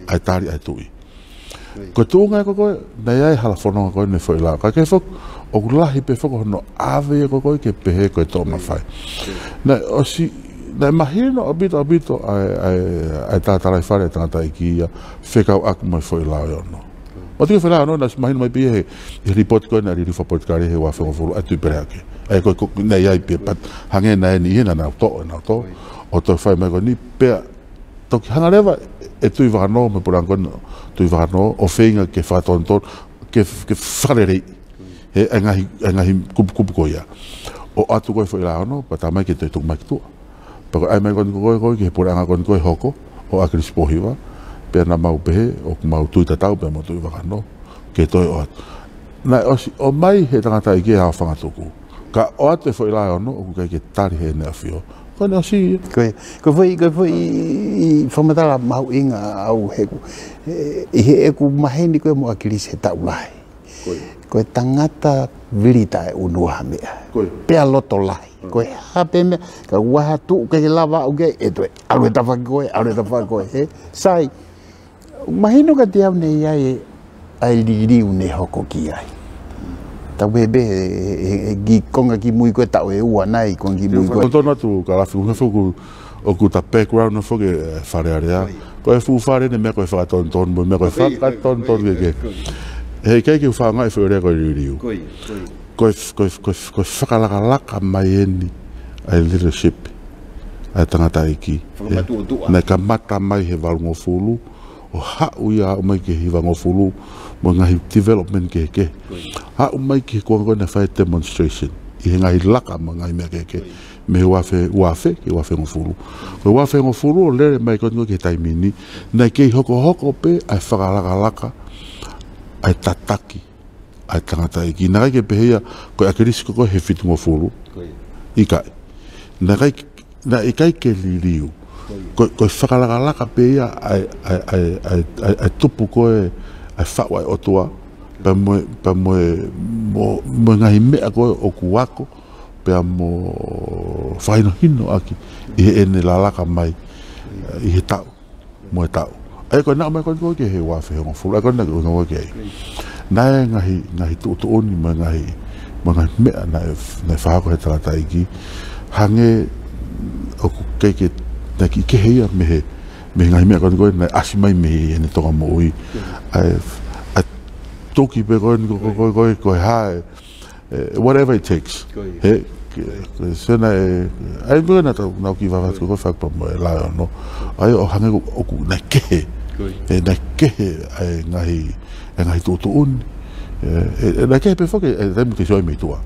ʻa e tali ʻa e Tuʻi. Ko e tuʻunga ē ko ē, naʻe ʻi ai e hala fononga ko eni e foʻi lao. Ka ʻoku ʻi ai foki, ʻoku lahi pē foki hono ʻave ia ko ē ke pehē ko e toʻomafai. Naʻe ʻosi, naʻe mahino ʻaupito, ʻaupito ʻa e, ʻa e, ʻa e tatalaifale ʻa e tangataʻeiki ia fekauʻaki mo e foʻi lao ʻe ono. ʻO te ke foʻi lao ʻe ono, naʻe ʻosi mahino mai pē ia he, he lipooti ko eni ʻa e liliu fakapolitikale he ua afe hongofulu ʻa e Tuʻipelehake. ʻA ia ko e, ko e, naʻe ʻi ai pē pat-, hangē naʻe ʻi heni, naʻa nau toʻo, naʻa nau toʻo. ʻO toe fai mai ko eni, pea toki hanga leva ʻe Tuʻivakanō, mo e puleʻanga ko eni Tuʻivakanō, ʻo feinga ke fakatonutonu, ke, ke fakaleleiʻi he, ʻa e ngaahi, ʻa e ngaahi kupukupu ko ia. ʻO ʻoatu ko ē e foʻi lao ʻe ono, pea tā mai ke toe tuku mai ki tuʻa. Pea ko e ʻai mai ko eni ko ē, ko ē ki he puleʻanga ko eni ko ē hoko, ʻo ʻAkilisi Pōhiva, pea naʻa mau pehē, ʻoku mau tui tatau pē mo Tuʻivakanō ke toe ʻoatu. Naʻe ʻosi ʻomai he tangataʻeiki ʻa e aofangatuku. Ka ʻoatu e foʻi lao ʻe ono, ʻoku ʻikai ke tali Heʻene ʻAfio, ko ʻene ʻosi ia. Ko e, ko e foʻi, ko e foʻi fakamatala mahuʻinga ʻaʻaku he ʻoku, ʻi heʻeku maheni ko ē mo ʻAkilisi he taʻu lahi. Ko e tangata vili taʻeʻunua ha meʻa. Pea loto lahi. Ko e hā pē meʻa, ka ʻoku ʻi ai ha tuʻu ʻikai ke lava ʻo ke, ʻe toe ʻalu e tafaʻaki ko ē, ʻalu e tafaʻaki ko ē, he? Sai, mahino kiate au naʻe ʻi ai e, ʻa e liliu naʻe hoko ki ai. Tau pehē pē he, he, he, he kiʻi konga kimui ko ē, taʻu ʻe ua nai, konga kimui ko ē. Tonu atu ka lafi, ʻoku, ʻoku ta background ʻo foki, ē, Fale Alea. Ko e fuʻu fale ʻeni, meʻa ko e fakatonutonu, mo e meʻa ko e fakatonutonu kehekehe. He ʻikai ke u fakaʻaongaʻi e foʻi lea ko e liliu. Ko e, ko e, ko e, ko e fakalakalaka mai eni ʻa e leadership ʻa e tangataʻeiki. Naʻe kamata mai he valungofulu, ʻo haʻu ia ʻo aʻu mai ki he hivangofulu, mo e ngaahi development kehekehe. Aʻu mai ki he kuonga ko ē naʻe fai e demonstration, ʻi he ngaahi laka mo e ngaahi meʻa kehekehe, mei he ua afe, ua afe ki he ua afe hongofulu. Ko e ua afe hongofulu ʻo lele mai ko eni ki he taimi ni, naʻe kei hokohoko pē ʻa e fakalakalaka ʻa e tataki ʻa e tangataʻeiki. Naʻe ʻikai ke pehē ia ko e ʻAkilisi ko ē he fitungofulu. ʻIkai. Naʻe ʻikai, naʻe ʻikai ke liliu. Ko, ko e fakalakalaka pē ia ʻa e, ʻa e, ʻa e, ʻa e, ʻa e, ʻa e tupu ko ē ʻa e faʻu ʻa e ʻOtua, pea mo e, pea mo e, mo, mo e ngaahi meʻa ko ē ʻoku ako, pea mo fakahinohinoʻaki ʻi heʻene lalaka mai, ʻi he taʻu mo e taʻu. ʻA ia ko ʻene aʻu mai ko eni ko ē ki he ua afe hongofulu, ʻa ia ko ʻene aʻu mai ko ē ki ai. Naʻe ngaahi, ngaahi tuʻutuʻuni mo e ngaahi, mo e ngaahi meʻa naʻe, naʻe fakahoko he tangataʻeiki. Hangē ʻoku ʻikai ke, naʻe kiʻi kehe ia mei he, mei he ngaahi meʻa ko eni ko ē naʻe ʻasi mai mei heʻene tonga moʻui. ʻA e, ʻa e tuki pē ko eni ko, ko, ko, ko, ko e hā e, ē, whatever it takes. He, ke, ke, sena e, ʻa ia ko ē naʻa tau, naʻa ku kiʻi vahevahe ko ē fakapā mo e lao ʻe ono. ʻA ia ʻo hangē ko ē ʻoku naʻe kehe. Ē, naʻe kehe ʻa e ngaahi, ʻa e ngaahi tuʻutuʻuni. Ē, ē, ē, naʻe kehe pē foki, ē, taimi te sio ai mei tuʻa.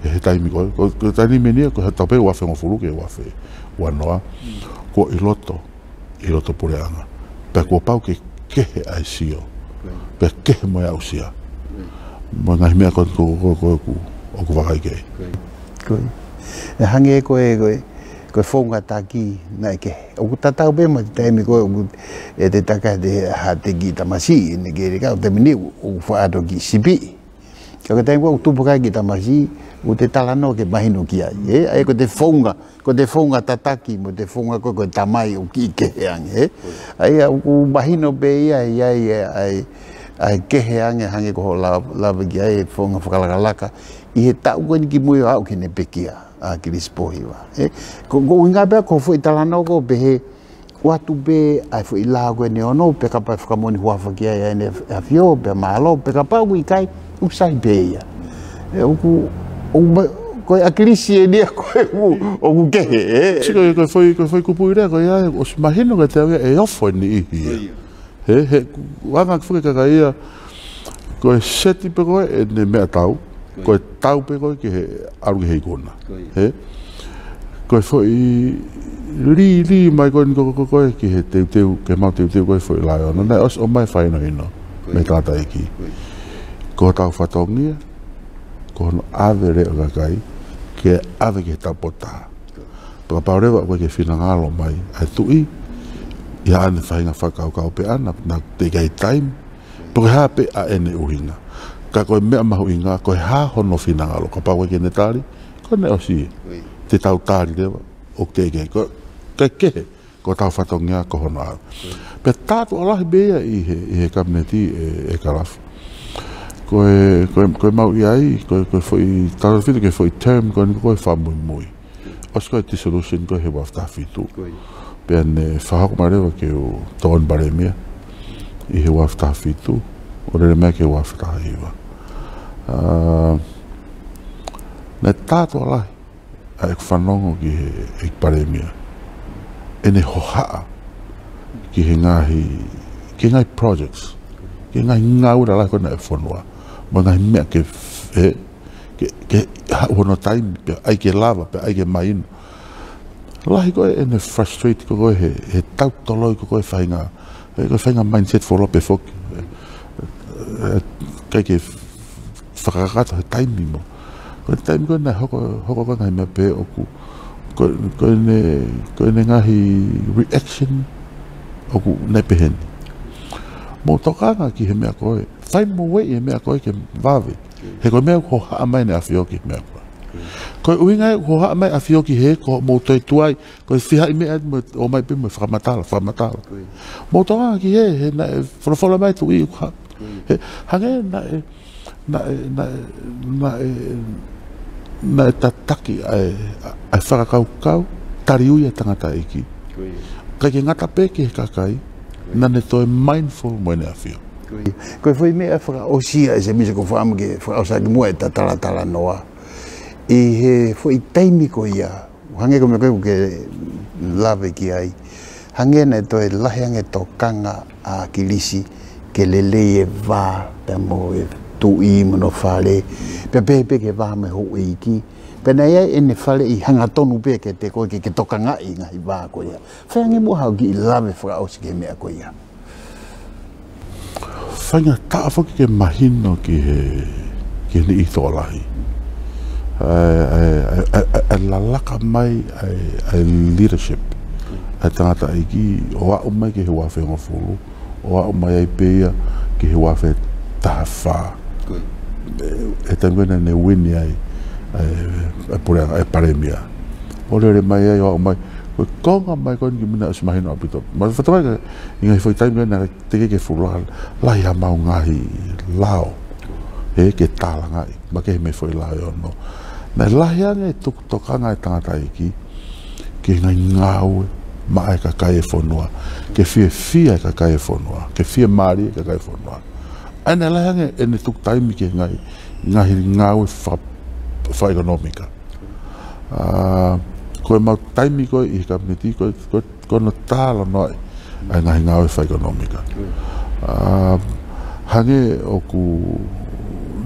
Ē, he taimi ko ē, ko, ko e taimi ni, ko e taʻu pē ua afe hongofulu ki he ua afe ua noa. Ko e ʻi loto ʻi loto puleʻanga. Pea kuo pau ke kehe ʻa e sio. Pea kehe mo e aʻusia. Mo e ngaahi meʻa ko, ko, ko, ko ʻoku, ʻoku vakai ki ai. Ko e. ʻE hangē ko e, ko e, ko e founga taki naʻe kehe. ʻOku tatau pē mo e taimi ko ē ʻoku ʻi ai e taka te ha te kiʻi tamasiʻi, ʻene kei leka ʻo taimi ni ʻoku faʻa toki sipi. Ka ko e taimi ko ē ʻoku tupu ai e kiʻi tamasiʻi, ʻoku te talanoa ke mahino ki ai, ē? ʻA ia ko e founga, ko e founga tataki, mo e founga ko ē, ko e tamai ʻoku kiʻi kehe ange, ē? ʻA ia ʻoku mahino pē ia, ʻa ia, ʻa ia, ʻa e kehe ange hangē ko hoʻo la-, lave ki ai e founga fakalakalaka. ʻI he taʻu ko eni kimui ʻo aʻu ki heʻene pekia. ʻa Kilisi Pōhiva. ʻE, ko, ko e ʻuhinga pē ko e foʻi talanoa ko ē pehē, ʻoatu pē ʻa e foʻi lao ko eni ʻo ne, pe kapau ʻe fakamoʻoni huafa ki ai ʻa ʻEne ʻAfio, pe mālō, pe kapau ʻoku ʻikai, ʻoku sai pē ia. ʻE, ʻoku, ʻoku ma-, ko e ʻa Kilisi eni ia ko ē ʻoku, ʻoku kehe, ē. Sio, ko e, ko e foʻi, ko e foʻi kupuʻi lea ko ia, ʻosi mahino kiate au ia ʻe ofo e niʻihi ia. He, he, ʻoku anga foki e kakai ia, ko e seti pē ko ē ʻene meʻatau, ko e tau pē ko ē ki he ʻalu ki he ikuna. He, ko e foʻi lī, lī mai ko eni ko, ko, ko ē ki he teuteu, ki he mau teuteu ko ē foʻi lao ʻo ne, naʻe ʻosi ʻomai e fakahinohino mei he tangataʻeiki. Ko hotau fatongia, ko hono ʻave e leʻo ʻo e kakai, ke ʻave ki he taupotu taha. Pea kapau leva ʻoku ʻikai ke finangalo mai ʻa e tuʻi, ʻi haʻane faʻahinga fakakaukau pē ʻana, naʻa teʻeki ai taimi, pe ko e hā pē ʻa ʻene ʻuhinga. Ka ko e meʻa mahuʻinga, ko e hā hono finangalo, kapau ʻoku ʻikai ke ne tali, ko ʻene ʻosi. Te tau tali leva, ʻoku teʻeki ai, ko, ko e kehe, ko hotau fatongia ko hono ʻave. Pea tātuʻa lahi pē ia ʻi he, ʻi he kapineti ʻe, ʻe Kalafi. Ko e, ko e, ko e mau ʻi ai, ko e, ko e foʻi, tautefito ki he foʻi term, ko eni ko e fakamuimui. ʻOsi ko e dissolution ko ē he ua afe taha fitu. Pea ne fakahoko mai leva ke u tokoni palēmia ʻi he ua afe taha fitu, ʻo lele mai ki he ua afe taha hiva. ʻA, naʻe tātuʻa lahi ʻa ʻeku fanongo ki he, ʻEiki Palēmia, ʻene hohaʻa ki he ngaahi, ki he ngaahi projects, ki he ngaahi ngāue lalahi ko ē ʻa e fonua, mo e ngaahi meʻa ke f-, he, ke, ke haʻu hono taimi, pea ʻai ke lava, pea ʻai ke mahino. Lahi ko ē ʻene frustrate ko ē he, he tautoloi ko ē faʻahinga, he ko e faʻahinga mindset folope foki. ʻE, ʻe, ʻikai ke fakakakato he taimi mo. Ko e taimi ko ē naʻe hoko, hoko ko ē ngaahi meʻa pehē ʻoku, ko, ko ʻene, ko ʻene ngaahi reaction ʻoku ne pehē ni. Mou tokanga ki he meʻa ko ē, fai mo ueʻi e meʻa ko ē ke vave. He ko e meʻa ʻoku hohaʻa mai ʻEne ʻAfio ki he meʻa ko ē. Ko e ʻuhinga ia ʻoku hohaʻa mai ʻEne ʻAfio ki he ko mou toe tuai, ko e fiha ʻi meʻa mo ʻomai pē mo fakamatala, fakamatala. Mou tokanga ki he, he naʻe folofola mai e tuʻi ʻoku ha-, he, hangē naʻe, naʻe, naʻe, naʻe, naʻe tataki ʻa e, ʻa e fakakaukau, taliui ʻa e tangataʻeiki. ʻIkai ke ngata pē ki he kakai, naʻa ne toe mindful mo ʻEne ʻAfio. Ko e foʻi meʻa fakaʻosi ia ʻe se misa ko fakaʻamu ke fakaʻosi ʻaki muʻa ʻeta talatalanoa. ʻI he foʻi taimi ko ia, hangē ko e meʻa ko ē ʻoku ke lave ki ai. Hangē naʻe toe lahi ange e tokanga ʻa Kilisi ke lelei e vā, pea mo e tuʻi mo hono fale, pea pehē pē ki he vā mo e houʻeiki. Pea naʻe ʻi ai ʻene faleʻi hangatonu pē kiate koe ke, ke tokangaʻi e ngaahi vā ko ia. Fai ange muʻa haʻo kiʻi lave fakaʻosi ki he meʻa ko ia. Faingataʻa foki ke mahino ki he, ki he niʻihi tokolahi ʻa e, ʻa e, ʻa e, ʻa e, ʻa e lalaka mai ʻa e, ʻa e leadership ʻa e tangataʻeiki ʻo aʻu mai ki he ua afe hongofulu, ʻo aʻu mai ai pē ia ki he ua afe taha fā. ʻE, he taimi ko ē naʻa ne win ai ʻa e, ʻa e puleʻanga, ʻa e palēmia. ʻO lele mai ai ʻo aʻu mai, ko e konga mai ko eni kimuʻa naʻe ʻosi mahino ʻaupito. Mo e fatongia ʻi he ngaahi foʻi taimi ko ē naʻe teʻeki ke fuʻu lahi, lahi ʻemau ngaahi lao, ʻe, ke tālangaʻi, makehe mei he foʻi lao ʻe ono. Naʻe lahi ange e tuk-, tokanga ʻa e tangataʻeiki ki he ngaahi ngāue maʻa e kakai e fonua, ke fiefia e kakai e fonua, ke fiemālie e kakai e fonua. ʻA ia naʻe lahi ange ʻene tuku taimi ki he ngaahi, ngaahi ngāue fa-, fakaʻekonōmika. ʻA, ko ʻemau taimi ko ē ʻi he kapineti, ko, ko, ko hono talanoaʻi ʻa e ngaahi ngāue fakaʻekonōmika. ʻA, hangē ʻoku,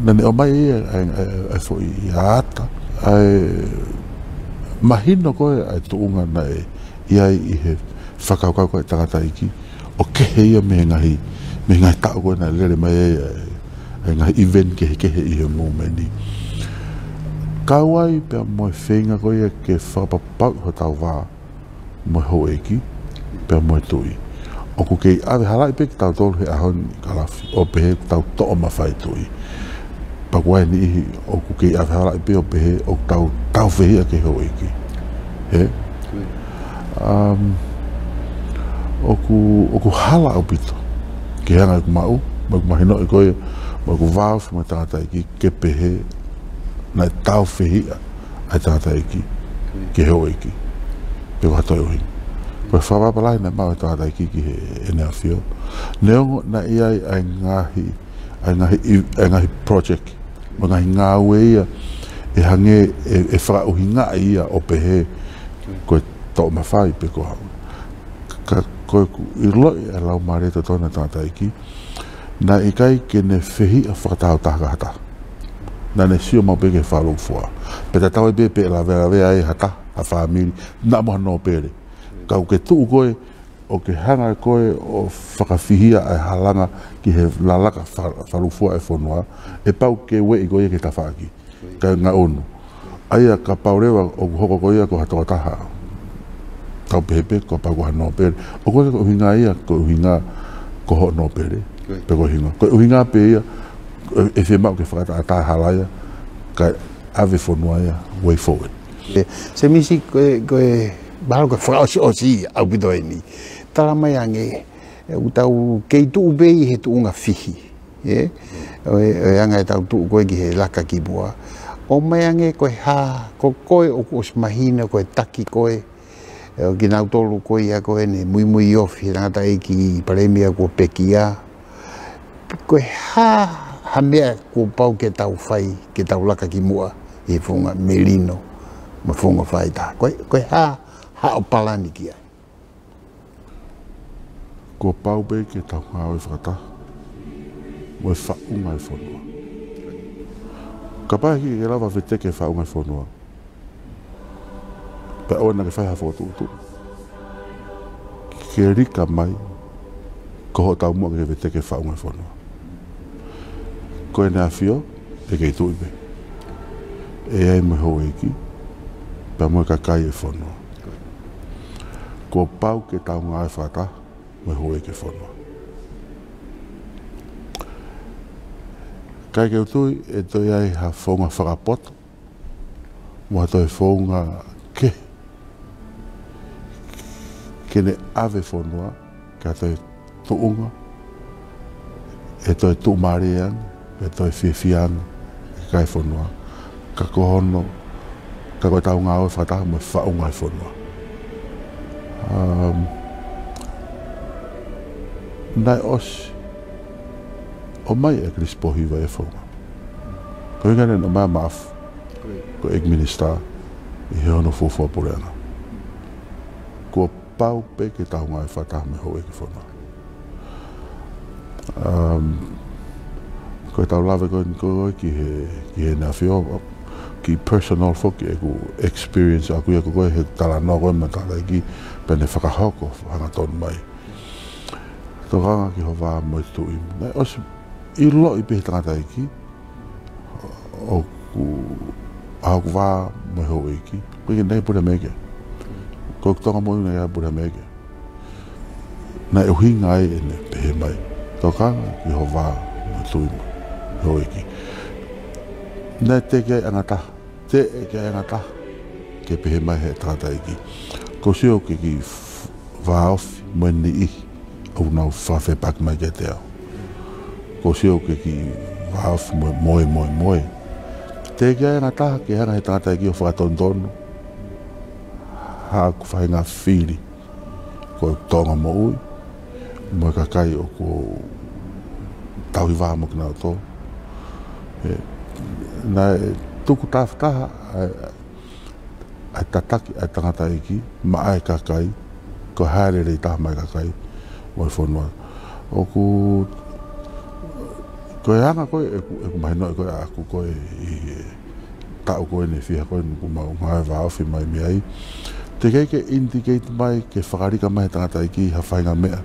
naʻa ne ʻomai ia ʻa e, ʻa e, ʻa e foʻi ata, ʻa e mahino ko ē ʻa e tuʻunga naʻe ʻi ai ʻi he fakakaukau ko ē ʻa e tangataʻeiki, ʻo kehe ia mei he ngaahi, mei he ngaahi taʻu ko ē naʻe lele mai ai ʻa e, ʻa e ngaahi event kehekehe ʻi he movementʻi. Kau ai pea mo e feinga ko ia ke fakapapauʻi hotau vā mo e houʻeiki, pea mo e tuʻi. ʻOku kei ʻave halaʻi pē kitautolu he ʻaho ni Kalafi, ʻo pehē ʻoku tau toʻo mafai e tuʻi. Pea ʻoku ʻi ai e niʻihi ʻoku kei ʻave halaʻi pē ʻo pehē ʻoku tau, tau fehiʻa ki he houʻeiki. He? Um, ʻoku, ʻoku hala ʻaupito. Ke hanga ʻeku maʻu, mo ʻeku mahinoʻi ko ia, mo ʻeku vāofi mo e tangataʻeiki, ke pehē naʻe tau fehiʻa ʻa e tangataʻeiki. ki he houʻeiki pe ko ha toe ʻuhinga. Ko e fakapapālangi naʻe maʻu ʻe he tangataʻeiki ki he ʻEne ʻAfio. Neongo naʻe ʻi ai ʻa e ngaahi, ʻa e ngaahi, ʻa e ngaahi project, mo e ngaahi ngāue ia ʻe hangē ʻe, ʻe fakaʻuhingaʻi ia ʻo pehē ko e toʻo mafai pe ko ha. Ka ko ʻeku ʻiloʻi ʻa e laumālie totonu ʻa e tangataʻeiki, naʻe ʻikai ke ne fehiʻa fakatahataha ki ha taha. Naʻa ne sio maʻu pē ki he fakalūkufua. Pea tatau ai pē pe ʻe lavelavea ai ha taha, ha fāmili, naʻa mo ha nōpele. Ka ʻoku ke tuʻu koe, ʻo ke hanga koe ʻo fakafihia ʻa e halanga ki he lalaka fa-, fakalūkufua ʻa e fonua, ʻe pau ke ueʻi koe ia ki he tafaʻaki. Kae ngaʻunu. ʻA ia kapau leva ʻoku hoko koe ia ko ha tokotaha, tau pehē pē kapau ko ha nōpele, ʻoku ʻikai ko e ʻuhinga ia ko e ʻuhinga ko hoʻo nōpele, pe ko e ʻuhinga, ko e ʻuhinga pē ia ʻe, ʻe fiemaʻu ke fakataʻataʻa hala ia, kae ʻave fonua ia way forward. ʻE, Semisi, ko e, ko e, mahalo ko e fakaʻosiʻosi ʻaupito eni. Tala mai ange, ʻe, ʻoku tau kei tuʻu pē ʻi he tuʻunga fihi. ʻE, ʻo e, ʻo e anga ʻetau tuʻu ko ē ki he laka ki muʻa. ʻOmai ange ko e hā, ko koe ʻoku ʻosi mahino ko e taki ko ē, ʻe, ʻo kinautolu ko ia ko ē ne muimui ofi he tangataʻeiki palēmia kuo pekia. Ko e hā ha meʻa kuo pau ke tau fai, ke tau laka ki muʻa ʻi he founga melino mo e founga faʻahitaha. Ko e, ko e hā haʻo palani ki ai? Kuo pau pē ke tau ngāue fakataha mo e faʻunga e fonua. Kapau ʻe ʻikai ke lava veteki e faʻunga e fonua, pea ʻoua naʻa ke fai ha fokotuʻutuʻu ke lika mai ko hoʻo taumuʻa ke veteki e faʻunga e fonua. Ko ʻEne ʻAfio, ʻe kei tuʻu pē. ʻE ʻi ai mo e houʻeiki pea mo e kakai e fonua. Kuo pau ke tau ngāue fakataha mo e houʻeiki e fonua. ʻIkai ke u tui ʻe toe ʻi ai ha founga fakapoto mo ha toe founga kehe ke ne ʻave fonua ki ha toe tuʻunga ʻe toe tuʻumālie ange, ʻe toe fiefia ange e kakai e fonua. Ka ko hono, ka ko ʻetau ngāue fakataha mo e faʻunga e fonua. Um, naʻe ʻosi ʻomai ʻe Kilisi Pōhiva e founga. Ko e ʻuhinga naʻe ʻomai ʻa Maʻafu ko e ʻeiki minisitā ʻi he hono fuofua puleʻanga. Kuo pau pē ke tau ngāue fakataha mo e houʻeiki e fonua. Um, ko ʻetau lave ko eni ko ē ki he, ki heʻene ʻAfio, ki personal foki ʻeku experience ʻaʻaku ia ko ē he talanoa ko ē mo e tangataʻeiki pea ne fakahoko hangatonu mai. Tokanga ki ho vā mo e tuʻi. Naʻe ʻosi ʻiloʻi pē ʻe he tangataʻeiki ʻoku, ʻa hoku vā mo e houʻeiki, ʻoku ʻikai ke ne pule meke. Ko e Tonga Moʻui naʻe pule meke. Naʻe ʻuhinga ai ʻene pehē mai, tokanga ki ho vā mo e tuʻi mo e houʻeiki. Naʻe teʻeki ai ʻe ha taha, teʻeki ai ʻe ha taha ke pehē mai he tangataʻeiki, kuo u sio ki he kiʻi vāofi mo e niʻihi ʻoku nau fakafepaki mai kiate au. Kuo u sio ki he kiʻi vāofi mo e moemoemoe. Teʻeki ai ʻe ha taha ke hanga he tangataʻeiki ʻo fakatonutonu haʻaku faʻahinga fili ko e Tonga Moʻui mo e kakai ʻoku ou tauhi vā mo kinautolu. ʻE, naʻe tuku tafataha ʻa e, ʻa e tataki ʻa e tangataʻeiki maʻa e kakai, ko e hā e lelei taha maʻa e kakai mo e fonua. ʻOku, ko e anga ko ē ʻeku, ʻeku mahinoʻi ko ē ʻaʻaku ko ē ʻi he taʻu ko eni ʻe fiha ko eni kuo mau ngāue vāofi mai mei ai. Teʻeki ai ke indicate mai, ke fakalika mai he tangataʻeiki ha faʻahinga meʻa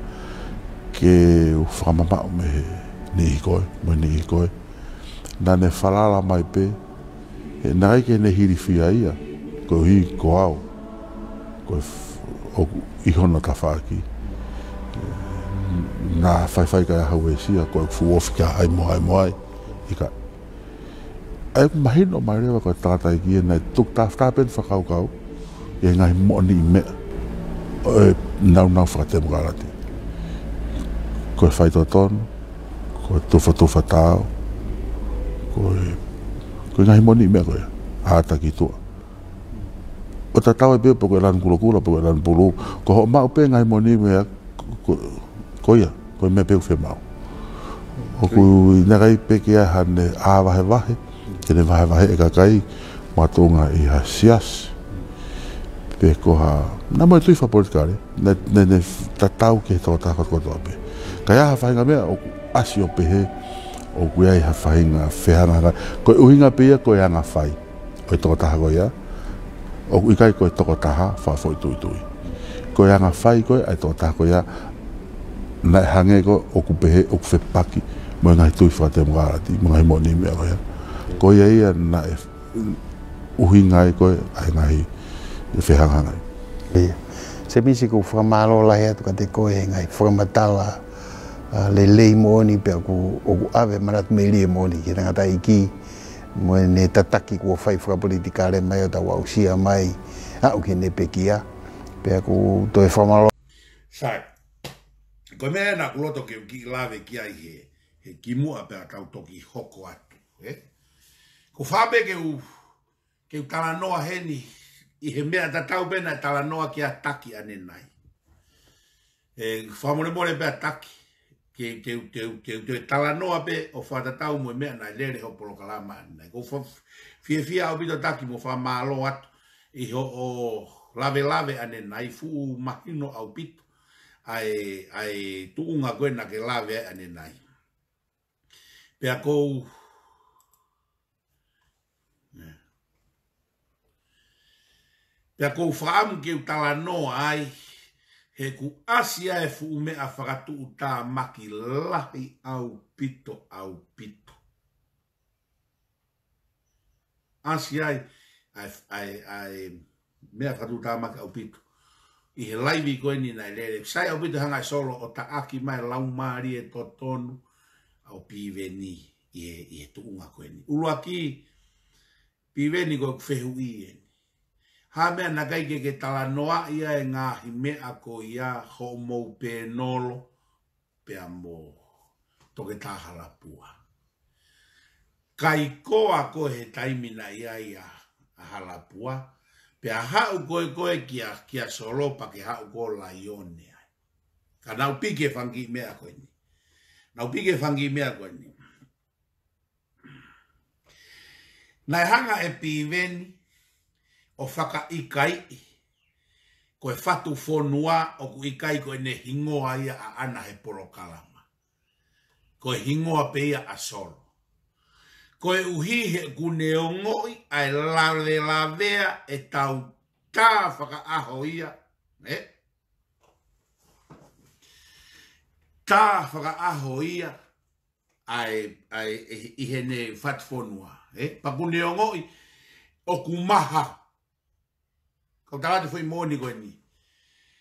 ke u fakamamaʻu mei he niʻihi ko ē, mo e niʻihi ko ē. Naʻa ne falala mai pē, he naʻe ʻikai ke ne hilifia ia, koeʻuhi ko au, ko e f-, ʻoku ʻi hono tafaʻaki. Naʻa faifai kae ʻaha uesia, ko e fuʻu ofi kae ʻai mo ʻai mo ʻai. ʻIkai. ʻA ia ʻoku mahino mai leva ko e tangataʻeiki ia naʻe tuku tafataha pē ʻene fakakaukau ʻi he ngaahi moʻoniʻi meʻa ʻo e nāunau fakatemokalati. Ko e faitotonu, ko e tufatufa tao, ko e, ko e ngaahi moʻoniʻi meʻa ko ia, ʻata ki tuʻa. ʻo tatau ai pē pe ko e lanu kulokula, pe ko e lanu pulū. Ko hoʻo maʻu pē ngaahi moʻoni meʻa ko, ko, ko ia, ko e meʻa pē ʻoku fiemaʻu. ʻOku ʻikai pē ke ʻi ai haʻane ʻā vahevahe, ke ne vahevahe e kakai, makatuʻunga ʻi ha siasi. Pe ko ha, naʻa mo e tui fakapolitikale, ne, ne, ne tatau ki he tokotaha kotoa pē. Ka ʻi ai ha faʻahinga meʻa, ʻoku ʻasi ʻo pehē, ʻoku ʻi ai ha faʻahinga fehangahangai. Ko e ʻuhinga pē ia, ko e anga fai ʻo e tokotaha ko ia. ʻOku ʻikai ko e tokotaha fakafoʻituitui. Ko e anga fai ko ē ʻa e tokotaha ko ia, naʻe hangē ko ē ʻoku pehē, ʻoku fepaki mo e ngaahi tui fakatemokalati, mo e ngaahi moʻoni meʻa ko ia. Ko ia ia naʻe ʻuhinga ai ko ē ʻa e ngaahi fehangahangai. ʻIo. Semisi, ʻoku ou fakamālō lahi atu kiate koe he ngaahi fakamatala, ʻa, lelei moʻoni pea ʻoku, ʻoku ʻave manatu melie moʻoni ki he tangataʻeiki mo ʻene tataki kuo fai fakapolitikale mai ʻo tau aʻusia mai, aʻu ki heʻene pekia. Pea ʻoku ou toe fakamālō. Sai. Ko e meʻa naʻa ku loto ke u kiʻi lave ki ai he, he kimuʻa pea tau toki hoko atu, ē? ʻOku ou fie pē ke u, ke u talanoa heni ʻi he meʻa tatau pē naʻe talanoa ki ai ʻa Taki ʻanenai. ʻE, fakamolemole pē ʻa Taki, ke, ke, ke, ke, ke talanoa pē ʻo fakatatau mo e meʻa naʻe lele hoʻo polokalama ʻanenai. ʻOku ou fa-, fiefia ʻaupito Taki mo fakamālō atu ʻi hoʻo lavelave ʻanenai, fuʻu mahino ʻaupito ʻa e, ʻa e tuʻunga ko ē naʻa ke lave ai ʻanenai. Pea ʻoku ou, pea ʻoku ou fakaʻamu ke u talanoa ai, he ʻoku ʻasi ai e fuʻu meʻa fakatuʻutāmaki lahi ʻaupito, ʻaupito. ʻAsi ai, ʻa e, ʻa e, ʻa e meʻa fakatuʻutāmaki ʻaupito. ʻI he laivi ko eni naʻe lele, sai ʻaupito hanga ʻe Solo ʻo taʻaki mai e laumālie totonu ʻo Piveni ʻi he, ʻi he tuʻunga ko eni. ʻUluaki, Piveni, ko ʻeku fehuʻi eni. Hā e meʻa naʻe ʻikai ke ke talanoaʻi ai e ngaahi meʻa ko ia hoʻomou pēnolo pea mo Toketā Halapua? Kaikoa koe he taimi naʻe ʻi ai ʻa, ʻa Halapua, pea haʻu koe koe kia, kia Solo pea ke haʻu koe ʻo laione ai. Ka naʻa ku piki e fanga kiʻi meʻa ko eni. Naʻa ku piki e fanga kiʻi meʻa ko eni. Naʻe hanga ʻe Piveni ʻo fakaʻikaiʻi ko e Fatu Fonua ʻoku ʻikai ko ʻene hingoa ia ʻaʻana he polokalama. Ko e hingoa pē ia ʻa Solo. Koeʻuhi he ʻoku ne ongoʻi ʻa e lavelavea ʻetau tā fakaʻaho ia, ē? Tā fakaʻaho ia, ʻa e, ʻa e, ʻi, ʻi heʻene Fatu Fonua, ē? Pea ʻoku ne ongoʻi ʻoku maha. Kau tala atu e foʻi moʻoni ko eni.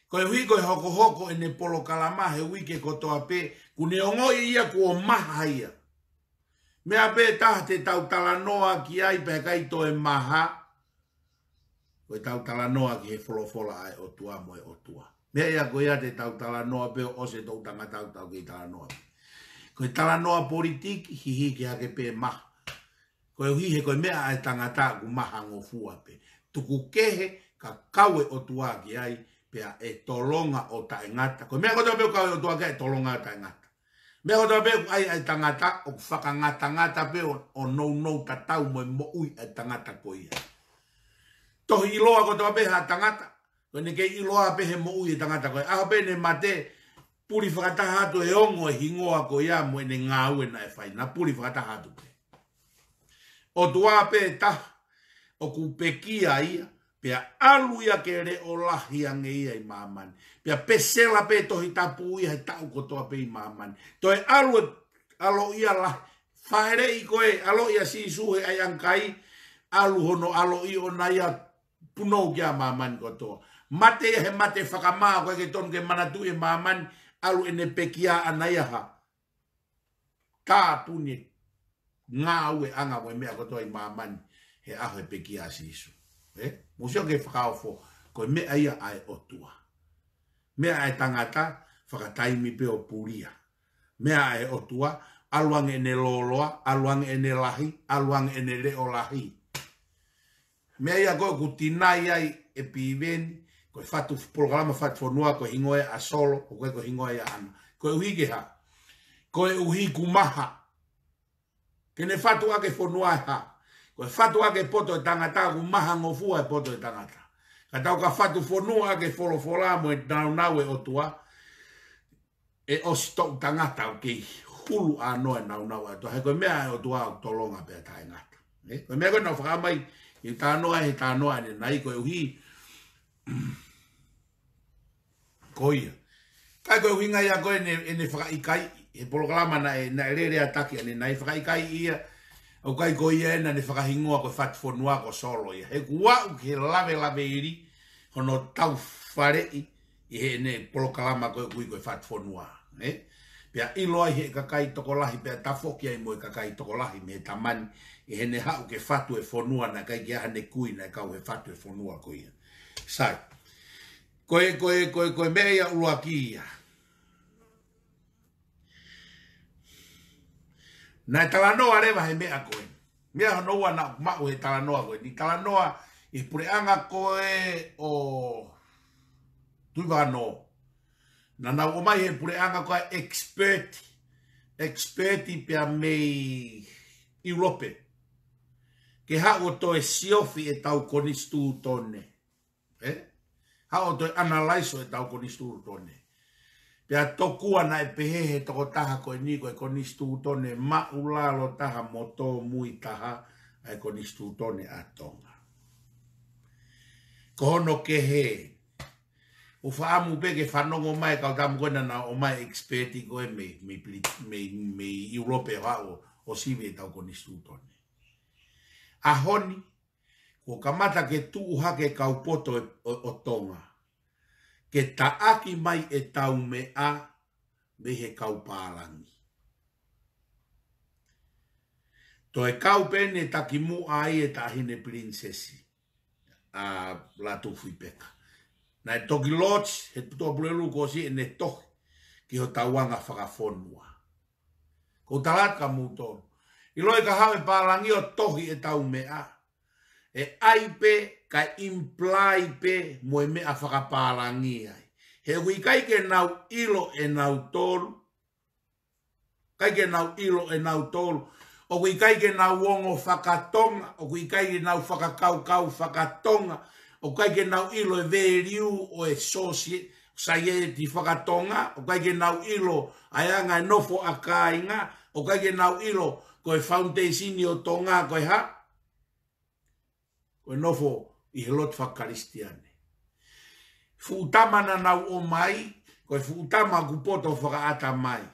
Koeʻuhi ko e hokohoko ʻene polokalama he uike kotoa pē, ʻoku ne ongoʻi ia kuo maha ia. Meʻa pē taha te tau talanoa ki ai pea ʻikai toe maha, ko ʻetau talanoa ki he folofola ʻa e ʻOtua mo e ʻOtua. Meʻa ia ko ia te tau talanoa pē ʻo ʻosi e toʻutangata ʻoku tau kei talanoa pē. Ko e talanoa politiki, hihiki hake pē maha. Koeʻuhi he ko e meʻa ʻa e tangata ʻoku maha ngofua pē. Tuku kehe ka kau e ʻOtua ki ai, pea ʻe tolonga ʻo taʻengata. Ko e meʻa kotoa pē ʻoku kau e ʻOtua ki ai ʻe tolonga ʻo taʻengata. Meʻa kotoa pē ʻoku ʻai ʻa e tangata, ʻoku fakangatangata pē ʻo, ʻo nounou tatau mo e moʻui ʻa e tangata ko ia. Tohi ʻiloa kotoa pē ha tangata, ko ʻene kei ʻiloa pē he moʻui e tangata ko ia. ʻAho pē ne mate, puli fakataha atu e ongo e hingoa ko ia mo ʻene ngāue naʻe fai, naʻa puli fakataha atu pē. ʻOtua pē taha, ʻoku pekia ia, pea ʻalu ia ke leʻo lahi ange ia ʻi māmani. Pea pesela pē Tohi Tapu ia he taʻu kotoa pē ʻi māmani. Toe ʻalu e ʻaloʻi ia lahi, fāʻeleʻi ko ē, ʻaloʻi ʻa Sīsū he ʻaiʻanga kai, ʻalu hono ʻaloʻi ʻoʻona ia punou ki ai ʻa māmani kotoa. Mate ia he mate fakamā, ʻoku ʻikai ke tonu ke manatuʻi ʻe māmani, ʻalu ʻene pekia ʻana ia ha tāpuni e ngāueʻanga mo e meʻa kotoa ʻi māmani he ʻaho e pekia ʻa Sīsū. Ē? Mou sio ki he fakaofo, ko e meʻa ia ʻa e ʻOtua. Meʻa ʻa e tangata, fakataimi pē ʻo pulia. Meʻa ʻa e ʻOtua, ʻalu ange ʻene lōloa, ʻalu ange ʻene lahi, ʻalu ange ʻene leʻo lahi. Meʻa ia ko ē ʻoku tinai ai ʻe Piveni, ko e fatu, polokalama fatu fonua, ko e hingoa ia ʻa Solo, ʻoku ʻikai ko e hingoa ia ʻaʻana. Koeʻuhi ke hā? Koeʻuhi kuo maha. Ke ne fatu ʻaki e fonua ʻe hā? Ko e fatu ʻaki e poto ʻo e tangata, kuo maha ngofua e poto ʻo e tangata. Ka tau ka fatu fonua ʻaki e folofola mo e nāunau ʻa e ʻOtua, ʻe ʻosi toʻu tangata ʻoku kei hulu ʻānoa e nāunau ʻa e ʻOtua. He ko e meʻa ʻa e ʻOtua ʻoku tolonga pea taʻengata. Ē? Ko e meʻa ko ē naʻa ku fakaʻamu ai ʻi he talanoa, he talanoa ʻanenai, koeʻuhi ko ia. Ka ko e ʻuhinga ia ko ē ʻene, ʻene fakaʻikaiʻi, he polokalama naʻe, naʻe lele ʻa e taki ʻanenai, fakaʻikaiʻi ia, ʻoku ʻikai ko ia ena naʻa ne fakahingoa ko e fatu fonua ko Solo ia. He kuo aʻu ki he lavelaveili hono tau faleʻi ʻi heʻene polokalama ko ē ʻoku ui ko e fatu fonua. Ē? Pea ʻilo ai he kakai tokolahi, pea tafoki ai mo e kakai tokolahi mei he tamani, ʻi heʻene haʻu ke fatu e fonua naʻe ʻikai ke ʻi ai haʻane kui naʻe kau he fatu e fonua ko ia. Sai. Ko e, ko e, ko e, ko e meʻa ia ʻuluaki ia. Naʻe talanoa leva he meʻa ko ē. Meʻa hono ua naʻa ku maʻu he talanoa ko ē. Naʻe talanoa ʻi he puleʻanga ko ē ʻo Tuʻivakanō. Naʻa nau ʻomai he puleʻanga ko ē expert. Expert pea mei ʻIulope. Ke haʻu ʻo toe siofi e tau konisitūtone. Ē? Haʻu ʻo toe analyze ʻo e tau konisitūtone. Pea tokua naʻe pehē he tokotaha ko eni ko e konisitūtone māʻulalo taha mo tōmui taha ʻa e konisitūtone ʻa Tonga. Ko hono kehe, ʻoku fakaʻamu pē ke fanongo mai kau tamu ko ē naʻa nau ʻomai expert ko ē mei, mei, Pili-, mei, mei ʻIulope ʻo haʻu ʻo sivi e tau konisitūtone. ʻAho ni, kuo kamata ke tuʻu hake kau poto ʻo, ʻo Tonga. Ke taʻaki mai e tau meʻa mei he kau pālangi. Toe kau pē eni e takimuʻa ai e Taʻahine Pilinisesi ʻa Lātūfuipeka. Naʻe toki lodge he Tuʻapulelulu kuo ʻosi ʻene tohi ki hotau anga fakafonua. Ko u tala atu kia moutolu. ʻIloi ka haʻu e pālangi ʻo tohi e tau meʻa, ʻe ʻai pē kae imply pē mo e meʻa fakapālangi ai. He ʻoku ʻikai ke nau ʻilo ʻe nautolu, ʻikai ke nau ʻilo ʻe nautolu, ʻoku ʻikai ke nau ongo fakatonga, ʻoku ʻikai ke nau fakakaukau fakatonga, ʻoku ʻikai ke nau ʻilo e value ʻo e sosi-, saieti fakatonga, ʻoku ʻikai ke nau ʻilo ʻa e anga e nofo ʻa kāinga, ʻoku ʻikai ke nau ʻilo ko e foundation ʻo Tonga ko e hā? Ko e nofo ʻi he lotu fakakalisitiane. Fuʻu tama naʻa nau ʻomai, ko e fuʻu tama ʻoku poto fakaʻatamai.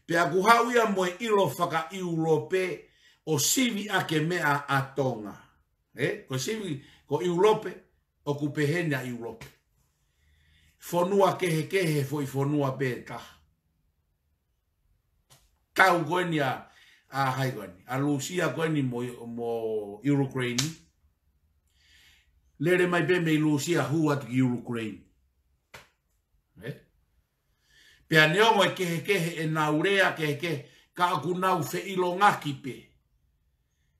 Pea ʻoku haʻu ia mo e ʻilo fakaʻiulope ʻo sivi ʻaki e meʻa ʻa Tonga. Ē? Ko e sivi, ko ʻIulope, ʻoku pehē ni ʻa ʻIulope. Fonua kehekehe, foʻi fonua pē taha. Tau ko eni ʻa, ʻa hai ko eni, ʻa Lūsia ko eni mo, mo Ukraine. Lele mai pē mei Lūsia hū atu ki Ukraine. Ē? Pea neongo e kehekehe ʻenau lea kehekehe, ka ʻoku nau feʻilongaki pē.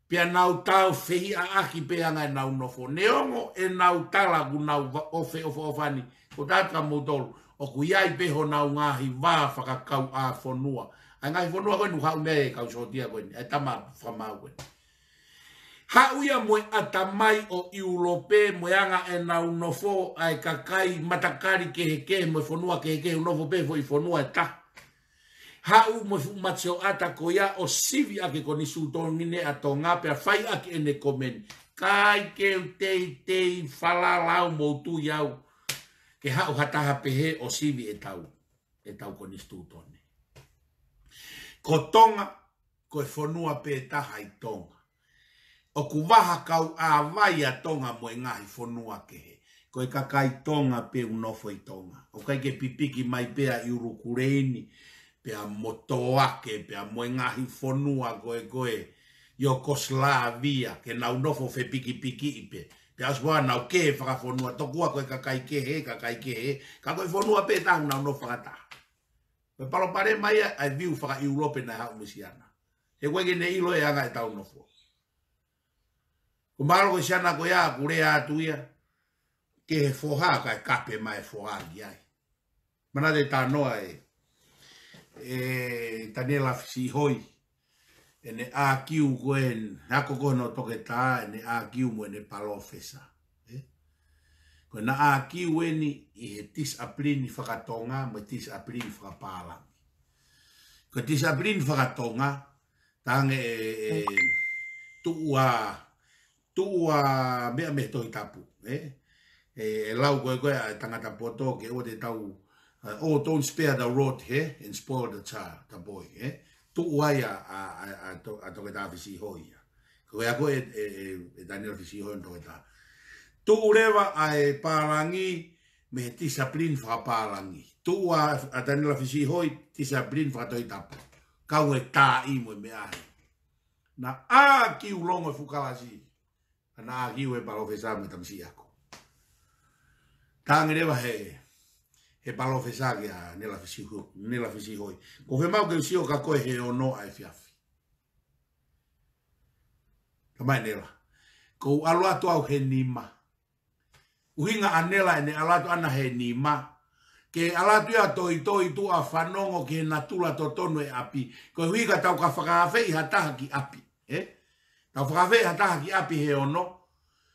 Pea nau tau fehiʻaʻaki pē anga ʻenau nofo. Neongo ʻenau tala ʻoku nau va-, ʻofe, ʻofa, ʻofa ni. Ko u tala atu kia moutolu, ʻoku ʻi ai pē honau ngaahi vā fakakauʻāfonua. ʻA e ngaahi fonua ko eni ʻoku haʻu mei ai e kau sōtia ko eni, ʻa e tama fakamaau ko eni. Haʻu ia mo e ʻatamai ʻo ʻIulope, mo e anga ʻenau nofo, ʻa e kakai matakali kehekehe, mo e fonua kehekehe, ʻoku nofo pē foʻi fonua ʻe taha. Haʻu mo e fuʻu mate sioʻata ko ia ʻo sivi ʻaki e konisitūtone ʻa Tonga pea fai ʻaki ʻene komeni. ʻIkai ke u teitei falala au mo u tui au ke haʻu ha taha pehē ʻo sivi e tau, e tau konisitūtone. Ko Tonga, ko e fonua pē taha ʻi Tonga. ʻOku vaha kauʻāvai ʻa Tonga mo e ngaahi fonua kehe. Ko e kakai Tonga pē ʻoku nofo ʻi Tonga. ʻOku ʻikai ke pipiki mai pē ʻa ʻIulukuleini, pea mo Toake, pea mo e ngaahi fonua ko ē, ko ē, Iokoslavia, ke nau nofo fepikipikiʻi pē. Pea ʻosi pē nau kehe fakafonua, tokua ko e kakai kehe, kakai kehe, ka ko e fonua pē taha ʻoku nau nofo fakataha. Ko e palopalema ia ʻa e view fakaʻiulope naʻe haʻu mei Siana. He ʻoku ʻikai ke ne ʻilo e anga e tau nofo. Ko e mālō ko e Siana ko ia ʻoku lea atu ia. ki he foha kae kape mai e foha ki ai. Manatu e talanoa ʻe, ʻe Taniela Fisihoi, ʻene ʻākiu ko ē, ako ko ē hono toketā, ʻene ʻākiu mo ʻene palōfesa. Ē? Ko ʻena ʻākiu eni ʻi he tisapilini fakatonga mo e tisapilini fakapālangi. Ko e tisapilini fakatonga, talaange ʻe, ʻe tuʻu ʻa, tuʻu ʻa meʻa mei he Tohi Tapu, ē? ʻE, ʻe lau ko ē ko ē ʻa e tangata poto ke ʻoua te tau, uh, oh, don't spare the rod, ē? And spoil the child, the boy, ē? Tuʻu ai ʻa, ʻa, ʻa, ʻa to-, ʻa Toketā Fisihoi ia. Ko ia ko ē, ʻe, ʻe, ʻe Taniela Fisihoi ʻa e toketā. Tuʻu leva ʻa e pālangi mei he tisapilini fakapālangi. Tuʻu ʻa, ʻa Taniela Fisihoi, tisapilini fakatohitapu. Kau e taaʻi mo e meʻa ē. Naʻa ʻākiu longo e fuʻu kalasi. ʻA naʻa ʻākiu e palōfesa mo e tamasiʻi ako. Talaange leva ʻe he, he palōfesa kia Nela Fisiho-, Nela Fisihoi. Ko e fiemaʻu ke u sio kia koe he ono ʻa e efiafi. Talamai ʻe Nela. Ko u ʻalu atu au he nima. ʻUhinga ʻa Nela ʻene ʻalu atu ʻana he nima. Ke ʻalu atu ia toitoi tuʻa fanongo ki he natula totonu e ʻapi. Koeʻuhi ka tau ka fakaafeʻi ha taha ki ʻapi. Ē? Tau fakaafeʻi ha taha ki ʻapi he ono.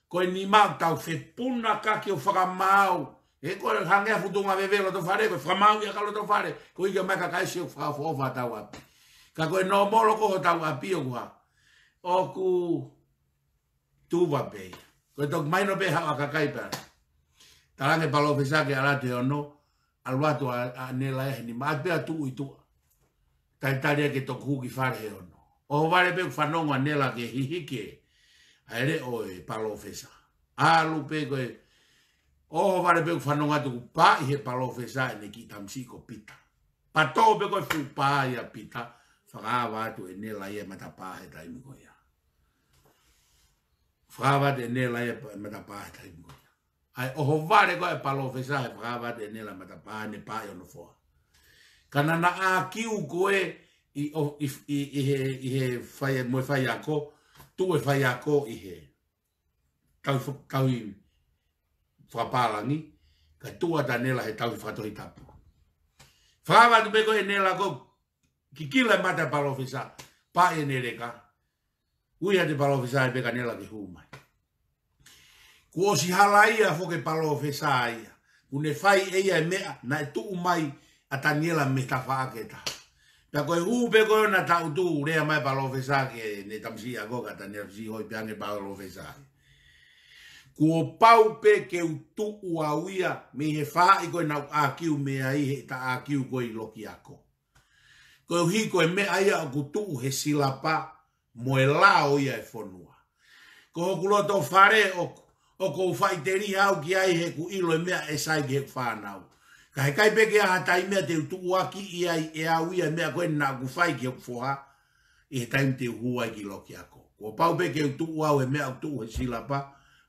Ko e nima ʻoku tau fepunakaki ʻo fakamaau. Ē ko e hangē ha fuʻu tuʻunga veve loto fale, ko e fakamaau ia ka loto fale. Koeʻuhi ke ʻomai kakai sio fakaʻofoʻofa ʻa hotau ʻapi. Ka ko e nōmolo ko ē hotau ʻapi ʻoku hā. ʻOku tuva pē ia. Ko e toki mahino pē haʻu ʻa kakai pē. Talaange palōfesa ke ʻalu atu he ono, ʻalu atu ʻa, ʻa Nela ia he nima, ʻalu pē ʻo tuʻu ʻi tuʻa. Talitali ai ke toki hū ki fale he ono. ʻOhovale pē ʻoku fanongo ʻa Nela ki he hihiki ʻa e leʻo e palōfesa. ʻAlu pē ko e, ʻohovale pē ʻoku fanongo atu kuo pāʻi ʻe he palōfesa ʻene kiʻi tamasiʻi ko Pita. Patō pē ko e fuʻu pā ia ʻa Pita, fakaava atu ʻe Nela ia e matapā he taimi ko ia. Fakaava atu ʻe Nela ia e matapā he taimi ko ia. ʻA e ʻohovale ko ē ʻa e palōfesa he fakaava atu ʻe Nela e matapā ʻene pāʻi hono foha. Ka naʻa na ʻākiu ko ē ʻi, ʻo, ʻi, ʻi, ʻi he, ʻi he fai, mo e faiako, tuʻu e faiako ʻi he tauhi fa-, tauhi fakapālangi, kae tuʻu atu ʻa Nela he tauhi fakatohitapu. Fakaava atu pē ko ē ʻe Nela ko e kikila e mata e palōfesa, pāʻi ʻene leka, ui atu e palōfesa ia pē kia Nela ke hū mai. Kuo ʻosi halaia foki e palōfesa ia. Kuo ne fai ʻe ia e meʻa, naʻe tuʻu mai ʻa Taniela mei he tafaʻaki ʻe taha. Pea ko e hū pē ko ē ʻo na taʻutu, lea mai palōfesa ki heʻene tamasiʻi ako kia Taniela Fisihoi pea ange palōfesa ia. Kuo pau pē ke u tuʻu au ia mei he faʻahi ko ē naʻa ku ʻākiu mei ai he ta ʻākiu ko ē ʻi loki ako. Koeʻuhi ko e meʻa ia ʻoku tuʻu he silapa mo e lao ia e fonua. Ko hoku loto fale ʻoku, ʻoku ou faʻiteliha au ki ai he ʻoku ʻilo e meʻa ʻe sai ki heʻeku fānau. Ka heʻikai pē ke ʻi ai ha taimi ia te u tuʻuaki ʻi ai ʻe au ia e meʻa ko ē naʻa ku fai ki hoku foha ʻi he taimi te u hū ai ki loki ako. Kuo pau pē ke u tuʻu au he meʻa ʻoku tuʻu he silapa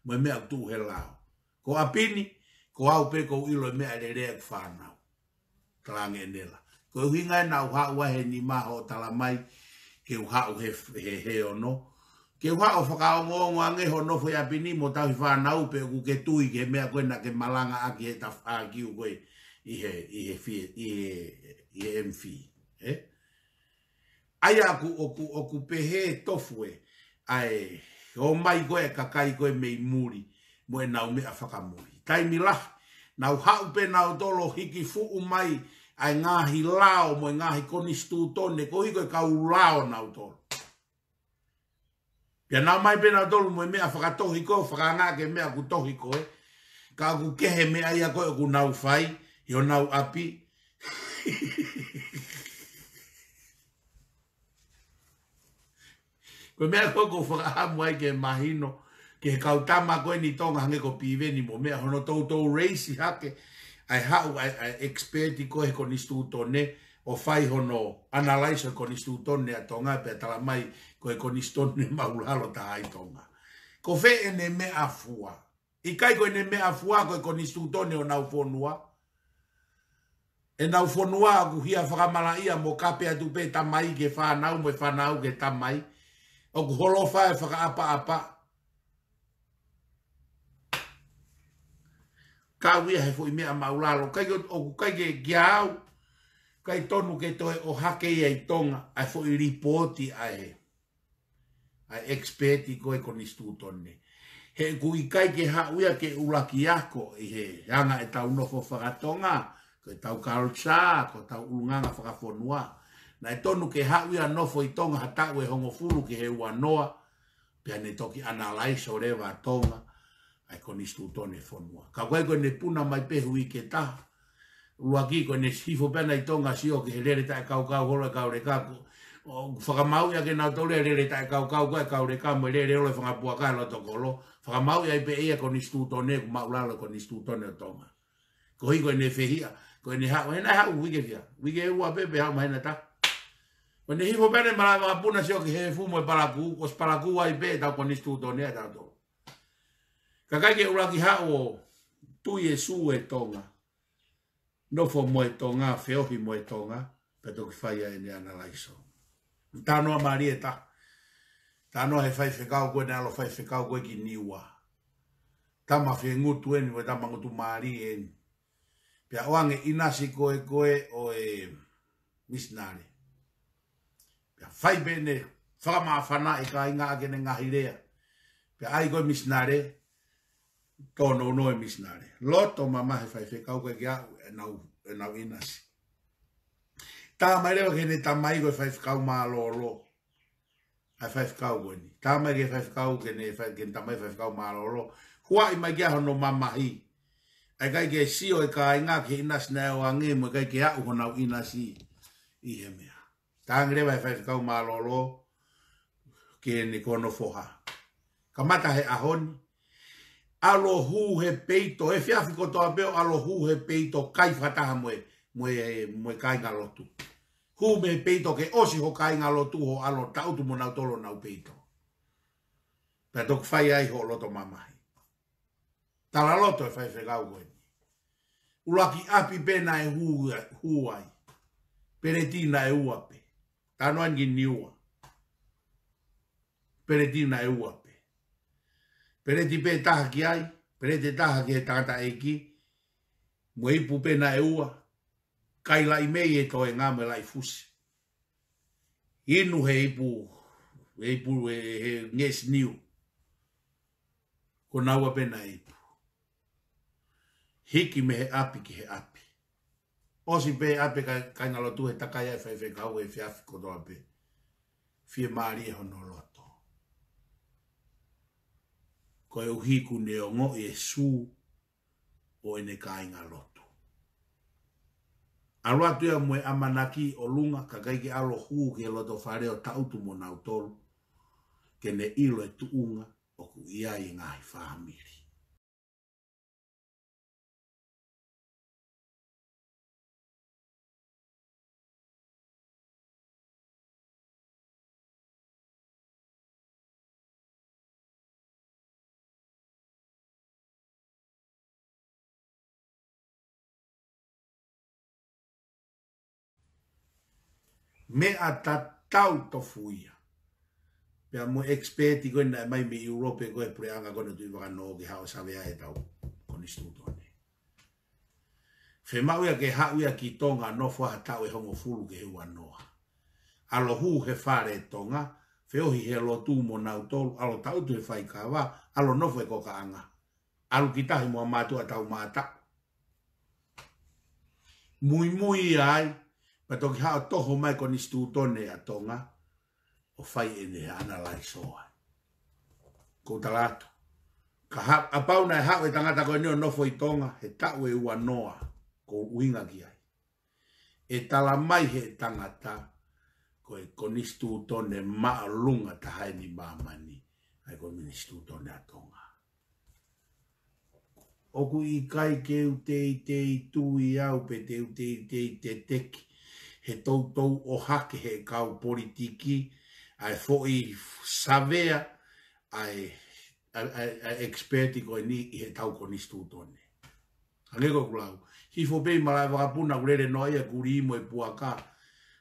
mo e meʻa ʻoku tuʻu he lao. Ko ʻapi ni, ko au pē ʻoku ou ʻilo e meʻa lelei ʻeku fānau. Talaange ʻe Nela. Ko e ʻuhinga ia naʻa ku haʻu ai he nima hoʻo talamai ke u haʻu he, he, he ono. Ke u haʻu ʻo fakaongoongo ange hoʻo nofo ʻi ʻapi ni mo tauhi fānau pe ʻoku ke tui ki he meʻa ko ē naʻa ke malangaʻaki he tafaʻaki ko ē ʻi he, ʻi he fie, ʻi he, ʻi he M F. Ē? ʻA ia ʻoku, ʻoku, ʻoku pehē tofu ē, ʻa e, ō mai ko ē e kakai ko ē mei muli, mo ʻenau meʻa fakamuli. Taimi lahi, nau haʻu pē nautolu ʻo hiki fuʻu mai, ʻa e ngaahi lao, mo e ngaahi konisitūtone, koeʻuhi ko e kau lao nautolu. Pea nau ō mai pē nautolu mo e meʻa fakatohi ko ē, fakaanga ki he meʻa ʻoku tohi ko ē. Ka ʻoku kehe e meʻa ia ko ē ʻoku nau fai, ʻi honau ʻapi. Ko e meʻa ko ē ʻoku ou fakaʻamu ai ke mahino, ki he kau tama ko eni Tonga hangē ko Piveni mo meʻa hono toutou raise hake, ʻa e haʻu ʻa e, ʻa e expert ko ē he konisitūtone, ʻo fai hono analyze ʻo e konisitūtone ʻa Tonga pea talamai ko e konisitūtone māʻulalo taha ʻi Tonga. Ko fē ʻene meʻafua? ʻIkai ko ʻene meʻafua ko e konisitūtone ʻo honau fonua. ʻEnau fonua ʻoku hia fakamalaʻia mo kape atu pē tamai ki he fānau mo e fānau ki he tamai. ʻOku holofa e fakaʻapaʻapa. kau ia he foʻi meʻa māʻulalo. ʻIkai ke, ʻoku ʻikai ke kia au, ʻikai tonu ke toe ʻohake ia ʻi Tonga ʻa e foʻi lipooti ʻa e, ʻa e ʻekisipeeti ko e konisitūtone. He ʻoku ʻikai ke haʻu ia ke ʻuluaki ako ʻi he anga ʻetau nofo fakatonga, ko ʻetau culture, ko ʻetau ʻulungaanga fakafonua. Naʻe tonu ke haʻu ia nofo ʻi Tonga ha taʻu ʻe hongofulu ki he uanoa, pea ne toki analaiso leva ʻa Tonga ʻa e konisitūtone fonua. Ka ko e ko ʻene puna mai pē he uike ʻe taha. ʻUluaki ko ʻene hifo pē ʻana ʻi Tonga sio ki he lele taʻekaukau holo ʻa e kau leka ko, ʻo fakamāuʻi ʻa kinautolu ʻe he lele taʻekaukau ko e kau leka mo e lele holo ʻa e fanga puaka he loto kolo. Fakamāuʻi ai pē ʻe ia konisitūtone ʻoku māʻulalo konisitūtone ʻo Tonga. Ko e ko ʻene fehiʻa, ko ʻene haʻu, he naʻe haʻu uike fiha. Uike ʻe ua pē pea haʻu mai he naʻa taha. Ko ʻene hifo pē ʻana ʻi malaʻe vakapuna sio ki he efu mo e palakū, ʻosi palakū ai pē ʻetau konisitūtone ʻatautolu. Ka ʻikai ke ʻuluaki haʻu ʻo tui e sū ʻe Tonga. Nofo mo e Tonga, feohi mo e Tonga, pea toki fai ai ʻene analaiso. Talanoa mālie ʻe taha. Talanoa he faifekau ko ē naʻe ʻalu faifekau ko ē ki Niua. Tama fengutu eni, mo e tama ngutu mālie eni. Pea ʻoange ʻinasi ko ē ko ē ʻo e misinale. Pea fai pē ʻene fakamāfana ʻi he kāinga ʻaki ʻene ngaahi lea. Pea ʻai ko e misinale, tōnounou e misinale. Loto mamahi e faifekau ko ē ke aʻu ʻenau, ʻenau ʻinasi. Tā mai leva ki heʻene tamai ko e faifekau mālōlō. ʻA e faifekau ko eni. Tā mai ki he faifekau ke ne fai, ke ne tamai faifekau mālōlō. Huaʻi mai ki ai hono mamahi. ʻA e ʻikai ke sio e kāinga ki he ʻinasi naʻe ʻoange mo e ʻikai ke aʻu honau ʻinasi ʻi he meʻa. Talaange leva ʻe he faifekau mālōlō ki heʻene ko hono foha. Kamata he ʻaho ni, ʻalu ʻo hū he peito, efiafi kotoa pē ʻo ʻalu ʻo hū he peito kai fakataha mo e, mo e, mo e kāingalotu. Hū mei he peito ke ʻosi ho kāingalotu hoʻo ʻalu ʻo taʻutu mo nautolu honau peito. Pea toki fai ai hoʻo loto mamahi. Talaloto e faifekau ko eni. ʻUluaki ʻapi pē naʻe hū, hū ai. Peleti naʻe ua pē. Talanoa eni ki Niua. Peleti naʻe ua pē. Peleti pē taha ki ai, peleti taha ki he tangataʻeiki, mo e ipu pē naʻe ua, kai laʻi mei e toenga mo e laʻi fusi. Inu he ipu, he ipu, he, he ngeʻesi niu. Ko naua pē naʻe ipu. Hiki mei he ʻapi ki he ʻapi. ʻOsi pē ʻapi e kāingalotu he takai ai e faifekau he efiafi kotoa pē. Fiemālie hono loto. Koeʻuhi kuo ne ongoʻi e sū ʻo ʻene kāingalotu. ʻAlu atu ia mo e ʻamanaki ʻi ʻolunga ka ʻikai ke ʻalu ʻo hū ki he loto fale ʻo taʻutu mo nautolu. Ke ne ʻilo e tuʻunga ʻoku ʻi ai e ngaahi fāmili. Meʻa tatau tofu ia. Pea mo e ʻekisipeeti ko ē naʻe ʻomai mei ʻIulope ko e puleʻanga ko ē ʻo Tuʻivakanō ke haʻu ʻo savea ʻetau konisitūtone. Fiemaʻu ia ke haʻu ia ki Tonga nofo ha taʻu ʻe hongofulu ki he uanoa. ʻAlu ʻo hū he fale Tonga, feohi he lotu mo nautolu, ʻalu ʻo taʻutu he faikava, ʻalu ʻo nofo he kokaʻanga. ʻAlu ki tahi mo ha mātuʻa taumātaʻu. Muimui ai, pea toki haʻu ʻo toho mai konisitūtone ʻa Tonga, ʻo fai ʻene analaiso ai. Ko u tala atu. Ka ha-, kapau naʻe haʻu e tangata ko eni ʻo nofo ʻi Tonga, he taʻu ʻe uanoa, ko u ʻuhinga ki ai. ʻE tala mai he tangata, ko e konisitūtone māʻolunga taha eni ʻi māmani, ʻa ia ko e konisitūtone ʻa Tonga. ʻOku ʻikai ke u teitei tui au pe te u teitei teteki he toutou ʻohake he kau politiki ʻa e foʻi savea ʻa e, ʻa e, ʻa e, ʻa e ʻekisipeeti ko eni ʻi heʻetau konisitūtone. Hangē ko ʻeku lau. Hifo pē ʻi malaʻe vakapuna ʻoku lele noa ia e kulī mo e puaka.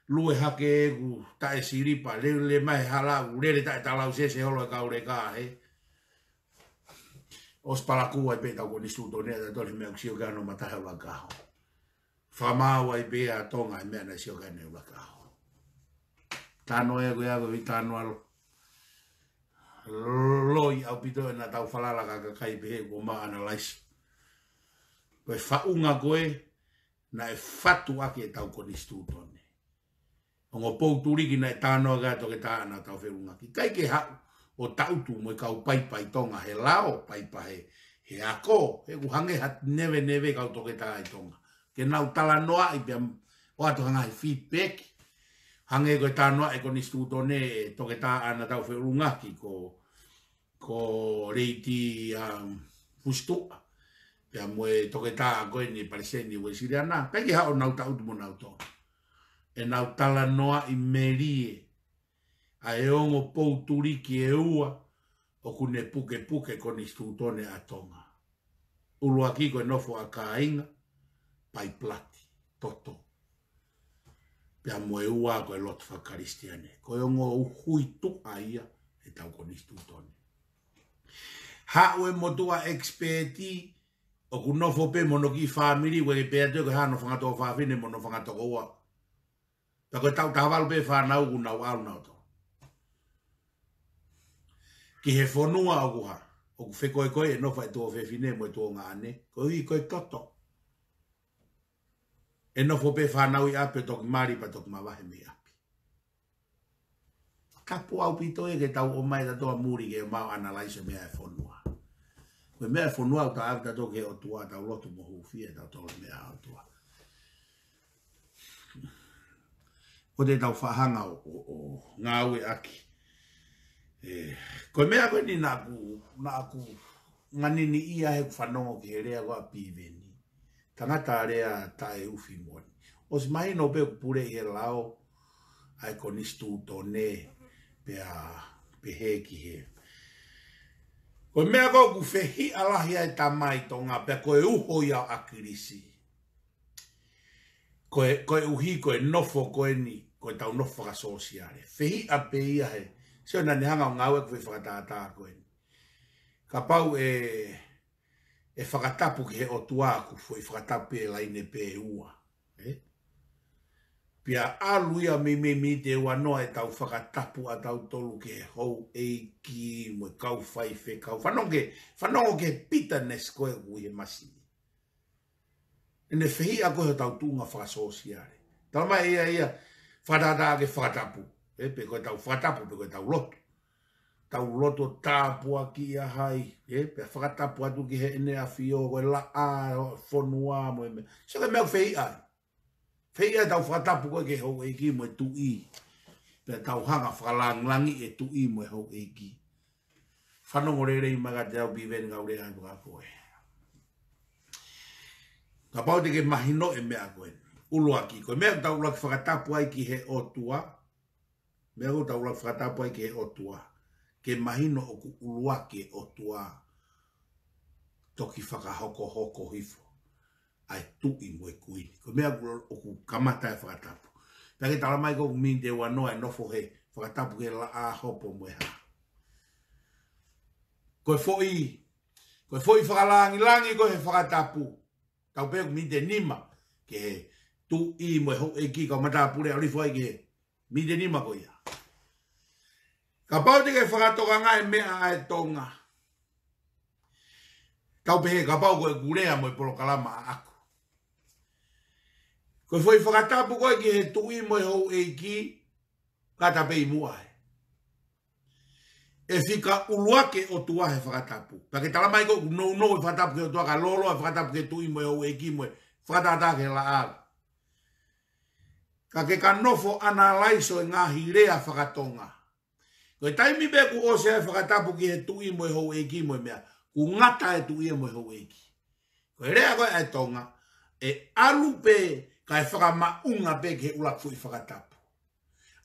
Lue hake ʻeku taʻe silipa, lele mai he hala ʻoku lele taʻe talausese holo e kau leka he. ʻO ʻOsi palakū ai pē ʻetau konisitūtone ʻatautolu he meʻa ʻoku sio ki ai hono matahe ʻuluaki ʻaho. Fakamaau ai pē ʻa Tonga he meʻa naʻe sio ki ai ʻuluaki ʻaho. Talanoa ē ko ia ko e talanoa lo-, loi ʻaupito ē naʻa tau falala ki he kakai pehē kuo mau analyze. Ko e faʻunga ko ē naʻe fatu ʻaki ʻetau konisitūtone. Ongo pou tuliki naʻe talanoa ki ai ʻa Toketā ʻAna Taufeʻulungaki. ʻIkai ke haʻu ʻo taʻutu mo e kau paipa ʻi Tonga he lao, paipa he, he ako, he ʻoku hangē ha neveneve kau toketā ʻi Tonga. Ke nau talanoaʻi pea ʻoatu ha ngaahi feedback. Hangē ko e talanoa ʻa e konisitūtone ʻe Toketā ʻAna Taufeʻulungaki ko ko Leiti, um, Fusituʻa. Pea mo e toketā ko eni Palesiteni Uesiliana. ʻIkai ke haʻu ʻo nau taʻutu mo nautolu. ʻE nau talanoaʻi melie ʻa e ongo pou tuliki ʻe ua ʻoku ne pukepuke konisitūtone ʻa Tonga. ʻUluaki ko e nofo ʻa kāinga, paipalati, toto. Pea mo e ua ko e lotu fakakalisitiane. Ko e ongo uhuituʻa ia ʻetau konisitūtone. Haʻu e motuʻa ʻekisipēti ʻoku nofo pē mo hono kiʻi fāmili, ʻoku ʻikai pē ʻe toe ko e hā hono fanga tuofāfine mo hono fanga tokoua. Pea ko e taʻu taha valu pē fānau kuo nau ʻalu nautolu ki he fonua ʻoku hā, ʻoku fekoekoe e nofo ʻa e tuofefine mo e tuongaʻane, koeʻuhi ko e toto. ʻE nofo pē fānau ʻi ʻapi ʻo toki mali pea toki mavahe mei ʻapi. Tapu ʻaupito ē ke tau ō mai tautolu ʻo muli ke mau analyze e meʻa ʻa e fonua. Ko e meʻa ʻa e fonua ʻoku tau ʻave tautolu ki he ʻOtua, tau lotu mo hūfia tautolu e meʻa ʻa e ʻOtua. ʻOua te tau faʻa hanga ʻo, ʻo, ʻo ngāueʻaki. ʻE, ko e meʻa ko eni naʻa ku, naʻa ku nganiniʻia he ʻeku fanongo ki he lea ko ia ʻa Piveni. Tangata lea taʻeufi moʻoni. ʻOsi mahino pē ʻoku pule ʻi he lao ʻa e konisitūtone pea pehē ki he. Ko e meʻa ko ē ʻoku fehiʻa lahi ai e Tamai Tonga pea ko e uho ia ʻo ʻAkilisi. Ko e, koeʻuhi ko e nofo ko eni, ko ʻetau nofo fakasōsiale. Fehiʻa pē ia he, sio naʻa ne hanga ʻo ngāueʻaki e fakatātā ko eni. Kapau ʻe, ʻe fakatapu ki he ʻOtua ʻoku foʻi fakatapu pē laine pē ʻe ua. Ē? Pea ʻalu ia mei, mei, mei te ua noa ʻetau fakatapu ʻatautolu ki he houʻeiki mo e kau faifekau. Fanongo ki he, fanongo ki he bitterness ko ē ʻoku ʻi he masi. ʻEne fehiʻa ko ē hotau tuʻunga fakasōsiale. Talamai ʻe ia ia, fakatātā ke fakatapu. Ē, pe ko ʻetau fakatapu, pe ko ʻetau lotu. Tau lotu ʻo tāpuakiʻi ʻa hai, ē, pea fakatapu atu ki heʻene ʻafio, ko e laʻā, fonua, mo e meʻa. Sio ki he meʻa ʻoku fehiʻa ai. Fehiʻa ʻetau fakatapu ko ē ki he houʻeiki mo e tuʻi. Pea tau hanga fakalāngilangiʻi e tuʻi mo e houʻeiki. Fanongo lelei mai kiate au Piveni kau lea ai pea ko e. Kapau te ke mahino e meʻa ko ē. ʻUluaki, ko e meʻa ʻoku tau ʻuluaki fakatapu ai ki he ʻOtua. Meʻa ʻoku tau ʻuluaki fakatapu ai ki he ʻOtua. Ke mahino ʻoku ʻuluaki e ʻOtua. Toki fakahokohoko hifo ʻa e tuʻi mo e kuini. Ko e meʻa ʻoku, ʻoku kamata e fakatapu. Pea ke talamai ko ē ʻoku mei te ua noa e nofo he fakatapu ki he laʻā, hopo mo e hā. Ko e foʻi, ko e foʻi fakalāngilangi ko ē he fakatapu. Tau pehē ʻoku mei te nima ki he tuʻi mo e houʻeiki, kau matāpule ʻalu hifo ai ki he mei te nima ko ia. Kapau te ke fakatokangaʻi e meʻa ʻa e Tonga. Tau pehē kapau ko ʻeku lea mo e polokalama ʻaʻaku. Ko e foʻi fakatapu ko ē ki he tuʻi mo e houʻeiki, ngata pē ʻi muʻa ē. ʻE fika ʻuluaki e ʻOtua he fakatapu. Pea ke talamai ko ē ʻoku nounou e fakatapu ki he ʻOtua kae lōloa e fakatapu ki he tuʻi mo e houʻeiki mo e fakatātā ki he laʻā. Ka ke ka nofo ʻanalaiso e ngaahi lea fakatonga. Ko e taimi pē ʻoku ʻosi ai e fakatapu ki he tuʻi mo e houʻeiki mo e meʻa, kuo ngata e tuʻi mo e houʻeiki. Ko e lea ko ē ʻa e Tonga, ʻe ʻalu pē kae fakamaʻunga pē ki he ʻuluaki foʻi fakatapu.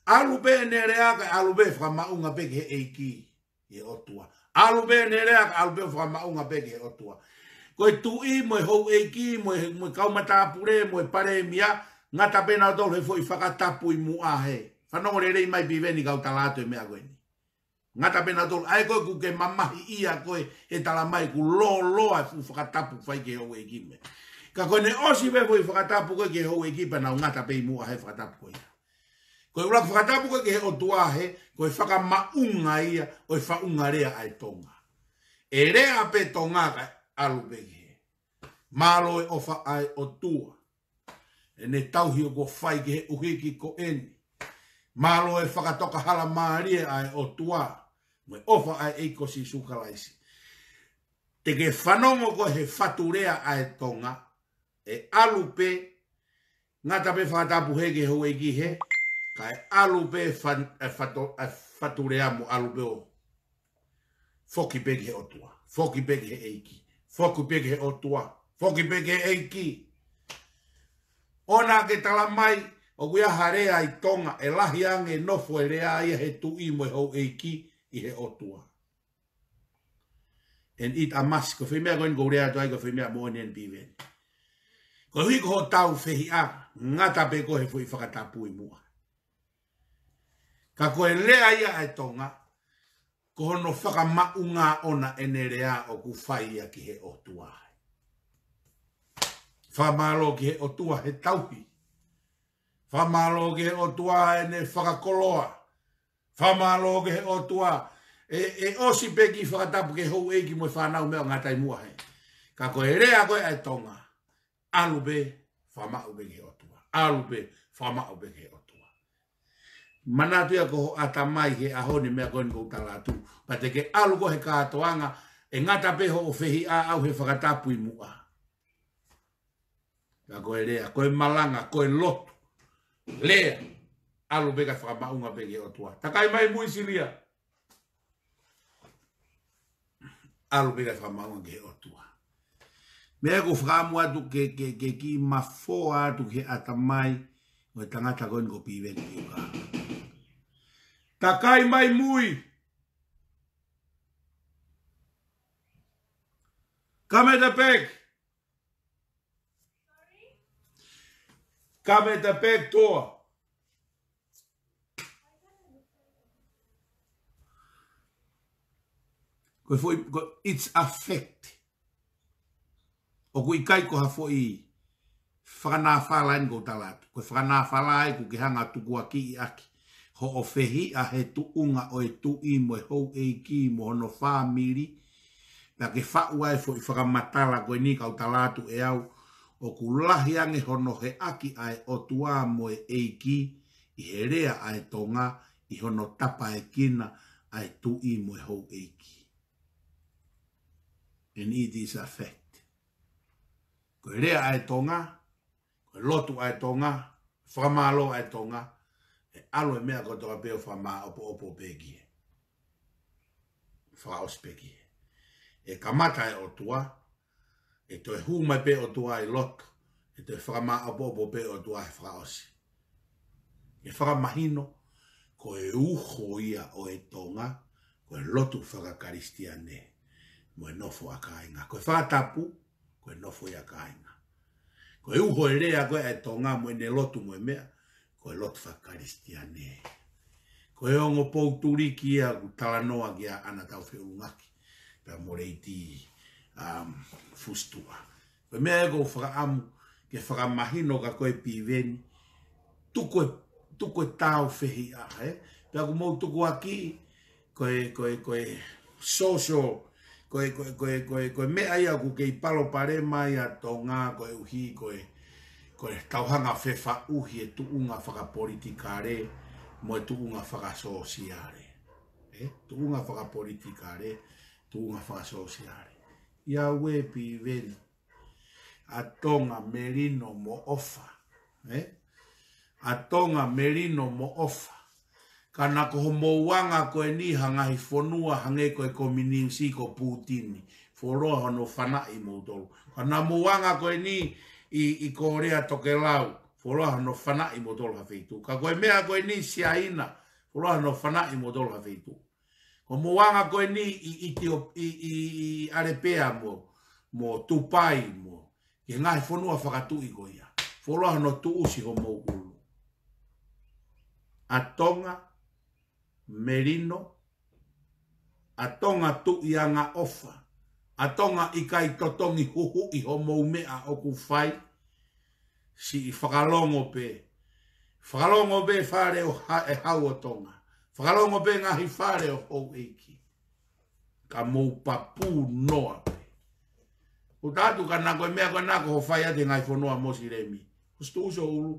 ʻAlu pē ʻene lea kae ʻalu pē fakamaʻunga pē ki he ʻEiki, ki he ʻOtua. ʻAlu pē ʻene lea kae ʻalu pē fakamaʻunga pē ki he ʻOtua. Ko e tuʻi mo e houʻeiki, mo e, mo e kau matāpule, mo e palēmia, ngata pē nautolu he foʻi fakatapu ʻi muʻa he. Fanongo lelei mai Piveni kau tala atu e meʻa ko eni. Ngata pē nautolu, ʻa ē ko ē ʻoku ke mamahiʻia ko ē he talamai ʻoku lōloa e fuʻu fakatapu fai ki he houʻeiki mei. Ka ko ʻene ʻosi pē foʻi fakatapu ko ē ki he houʻeiki pea nau ngata pē ʻi muʻa he fakatapu ko ia. Ko e ʻuluaki fakatapu ko ē ki he ʻOtua hē, ko e fakamaʻunga ia ʻo e faʻunga lea ʻa e Tonga. ʻE lea pē Tonga kae ʻalu pē ki hē. Mālō e ʻofa ʻa e ʻOtua. ʻEne tauhi ʻoku fai ki he ʻuhiki ko eni. Mālō e fakatoka hala mālie ʻa e ʻOtua. Mo e ʻofa ʻa e ʻEiki ko Sīsū Kalaisi. Te ke fanongo ko ē he fatu lea ʻa e Tonga. ʻE ʻalu pē, ngata pē fakatapu hē ki he houʻeiki hē, kae ʻalu pē fan-, e fato-, e fatu lea mo ʻalu pē ʻo foki pē ki he ʻOtua, foki pē ki he ʻEiki, foki pē ki he ʻOtua, foki pē ki he ʻEiki. ʻOua naʻa ke talamai, ʻoku ʻi ai ha lea ʻi Tonga, ʻe lahi ange nofo e lea ia he tuʻi mo e houʻeiki ʻi he ʻOtua. And it a must, ko e foʻi meʻa ko eni ʻoku ou lea atu ai, ko e foʻi meʻa moʻoni eni Piveni. Koeʻuhi ko hotau fehiʻa, ngata pē ko ē he foʻi fakatapu ʻi muʻa. Ka ko e lea ia ʻa e Tonga, ko hono fakamaʻunga ʻona ʻene lea ʻoku fai ia ki he ʻOtua. Fakamālō ki he ʻOtua he tauhi. Fakamālō ki he ʻOtua ʻene fakakoloa. Fakamālō ki he ʻOtua. ʻE, ʻe ʻosi pē kiʻi fakatapu ki he houʻeiki mo e fānau meʻa ʻo ngata ʻi muʻa hē. Ka ko e lea ko ē ʻa e Tonga. ʻAlu pē, fakamaʻu pē ki he ʻOtua. ʻAlu pē, fakamaʻu pē ki he ʻOtua. Manatu ia ko hoʻo ʻatamai he ʻaho ni meʻa ko eni ʻoku ou tala atu. Pea te ke ʻalu ko ē he kātoanga, ʻe ngata pē hoʻo fehiʻa ʻau he fakatapu ʻi muʻa. Ka ko e lea, ko e malanga, ko e lotu. Lea, ʻalu pē kae fakamaʻunga pē ki he ʻOtua. Takai mai Mui Silia. ʻAlu pē kae fakamaʻunga ki he ʻOtua. Meʻa ʻoku ou fakaʻamu atu ke, ke, ke kiʻi mafoa atu ki he ʻatamai ʻo e tangata ko eni ko Piveni Piuka. Takai mai Mui. Come at the back. Come at the back door. Ko e foʻi, ko, it's a fact. ʻOku ʻikai ko ha foʻi fakanāfala eni ʻoku ou tala atu. Ko e fakanāfala ʻoku ke hanga ʻo tukuakiʻi ʻaki hoʻo fehiʻa he tuʻunga ʻo e tuʻi mo e houʻeiki mo hono fāmili. Pea ke faʻu ai e foʻi fakamatala ko eni ʻoku ou tala atu ʻe au, ʻoku lahi ange hono heʻaki ʻa e ʻOtua mo e ʻEiki ʻi he lea ʻa e Tonga ʻi hono tapaekina ʻa e tuʻi mo e houʻeiki. And it is a fact. Ko e lea ʻa e Tonga, ko e lotu ʻa e Tonga, fakamālō ʻa e Tonga, ʻe ʻalu e meʻa kotoa pē ʻo fakamāʻopoʻopo pē ki hē. Fakaʻosi pē ki hē. ʻE kamata e ʻOtua, ʻe toe hū mai pē ʻOtua ʻi lotu, ʻe toe fakamāʻopoʻopo pē ʻOtua he fakaʻosi. ʻE fakamahino, ko e uho ia ʻo e Tonga, ko e lotu fakakalisitiane, mo e nofo ʻa kāinga. Ko e fakatapu, ko e nofo ia kāinga. Ko e uho e lea ko ē ʻa e Tonga mo ʻene lotu mo e meʻa, ko e lotu fakakalisitiane. Ko e ongo pou tuliki ia ʻoku talanoa ki ai ʻAna Taufeʻulungaki, pea mo Leiti, um, Fusitua. Ko e meʻa ē ʻoku ou fakaʻamu ke fakamahino kia koe Piveni, tuku e, tuku e tāufehiʻa, ē? Pea ʻoku mou tukuakiʻi, ko e, ko e, ko e social, ko e, ko e, ko e, ko e, ko e meʻa ia ʻoku kei palopalema ai ʻa Tonga, koeʻuhi, ko e, ko e tauhanga fefaʻuhi e tuʻunga fakapolitikale, mo e tuʻunga fakasōsiale. Ē? Tuʻunga fakapolitikale, tuʻunga fakasōsiale. ʻIa ue Piveni. ʻA Tonga, Melino mo ʻOfa. Ē? ʻA Tonga, Melino mo ʻOfa. Ka naʻa ko homou anga ko eni ha ngaahi fonua hangē ko e kominiusi ko Putini. Fuoloa hono fanaʻi moutolu. Ka naʻa mou anga ko eni ʻi, ʻi Kōlea Tokelau. Fuoloa hono fanaʻi moutolu ha feituʻu. Ka ko e meʻa ko eni Siaina. Fuoloa hono fanaʻi moutolu ha feituʻu. Ko mou anga ko eni ʻi, ʻi, ʻi, ʻi ʻAlepea mo, mo Tupai mo, ki he ngaahi fonua fakatuʻi ko ia. Fuoloa hono tuʻusi homou ʻulu. ʻA Tonga, Melino, ʻa Tonga tuʻi angaʻofa, ʻa Tonga ʻikai totongi huhuʻi homou meʻa ʻoku fai, siʻi fakalongo pē. Fakalongo pē fale ʻo ha-, ʻe Hau ʻo Tonga. Fakalongo pē ngaahi fale ʻo houʻeiki. Ka mou papū noa pē. ʻOku tatu ka nako e meʻa ko ena ko hoʻo fai atu he ngaahi fonua Mosilemi. Ko e situ uso ulu.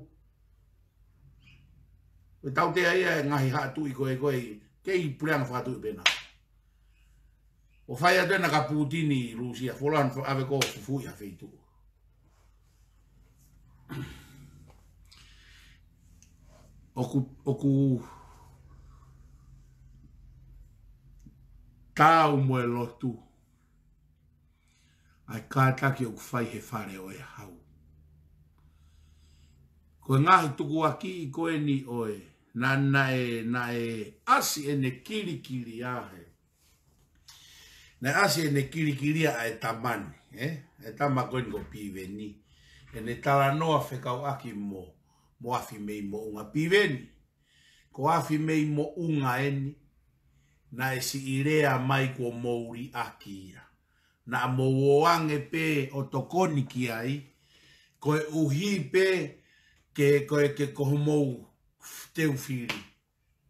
Ko e tautea ia e ngaahi haʻa tuʻi ko ē ko ē, kei puleʻanga fakatuʻi pē na. ʻO fai atu ena ka Putini ʻi Lūsia, fuoloa ʻave ko ē ʻo fufuuʻi ha feituʻu. ʻOku, ʻoku taau mo e lotu ʻa e kātaki ʻoku fai he fale ʻo e Hau. Ko e ngaahi tukuakiʻi ko eni ʻo e, naʻa, naʻe, naʻe ʻasi ʻene kilikili ʻa e, naʻe ʻasi ʻene kilikili ʻa e tama ni, ē? E tama ko eni ko Piveni. ʻEne talanoa fekauʻaki mo, mo Afi mei Moʻunga. Piveni, ko Afi mei Moʻunga eni, naʻe siʻi lea mai kuo mou liʻaki ia. Naʻa mou ō ange pē ʻo tokoni ki ai, koeʻuhi pē ke, ko e, ke ko homou teu fili.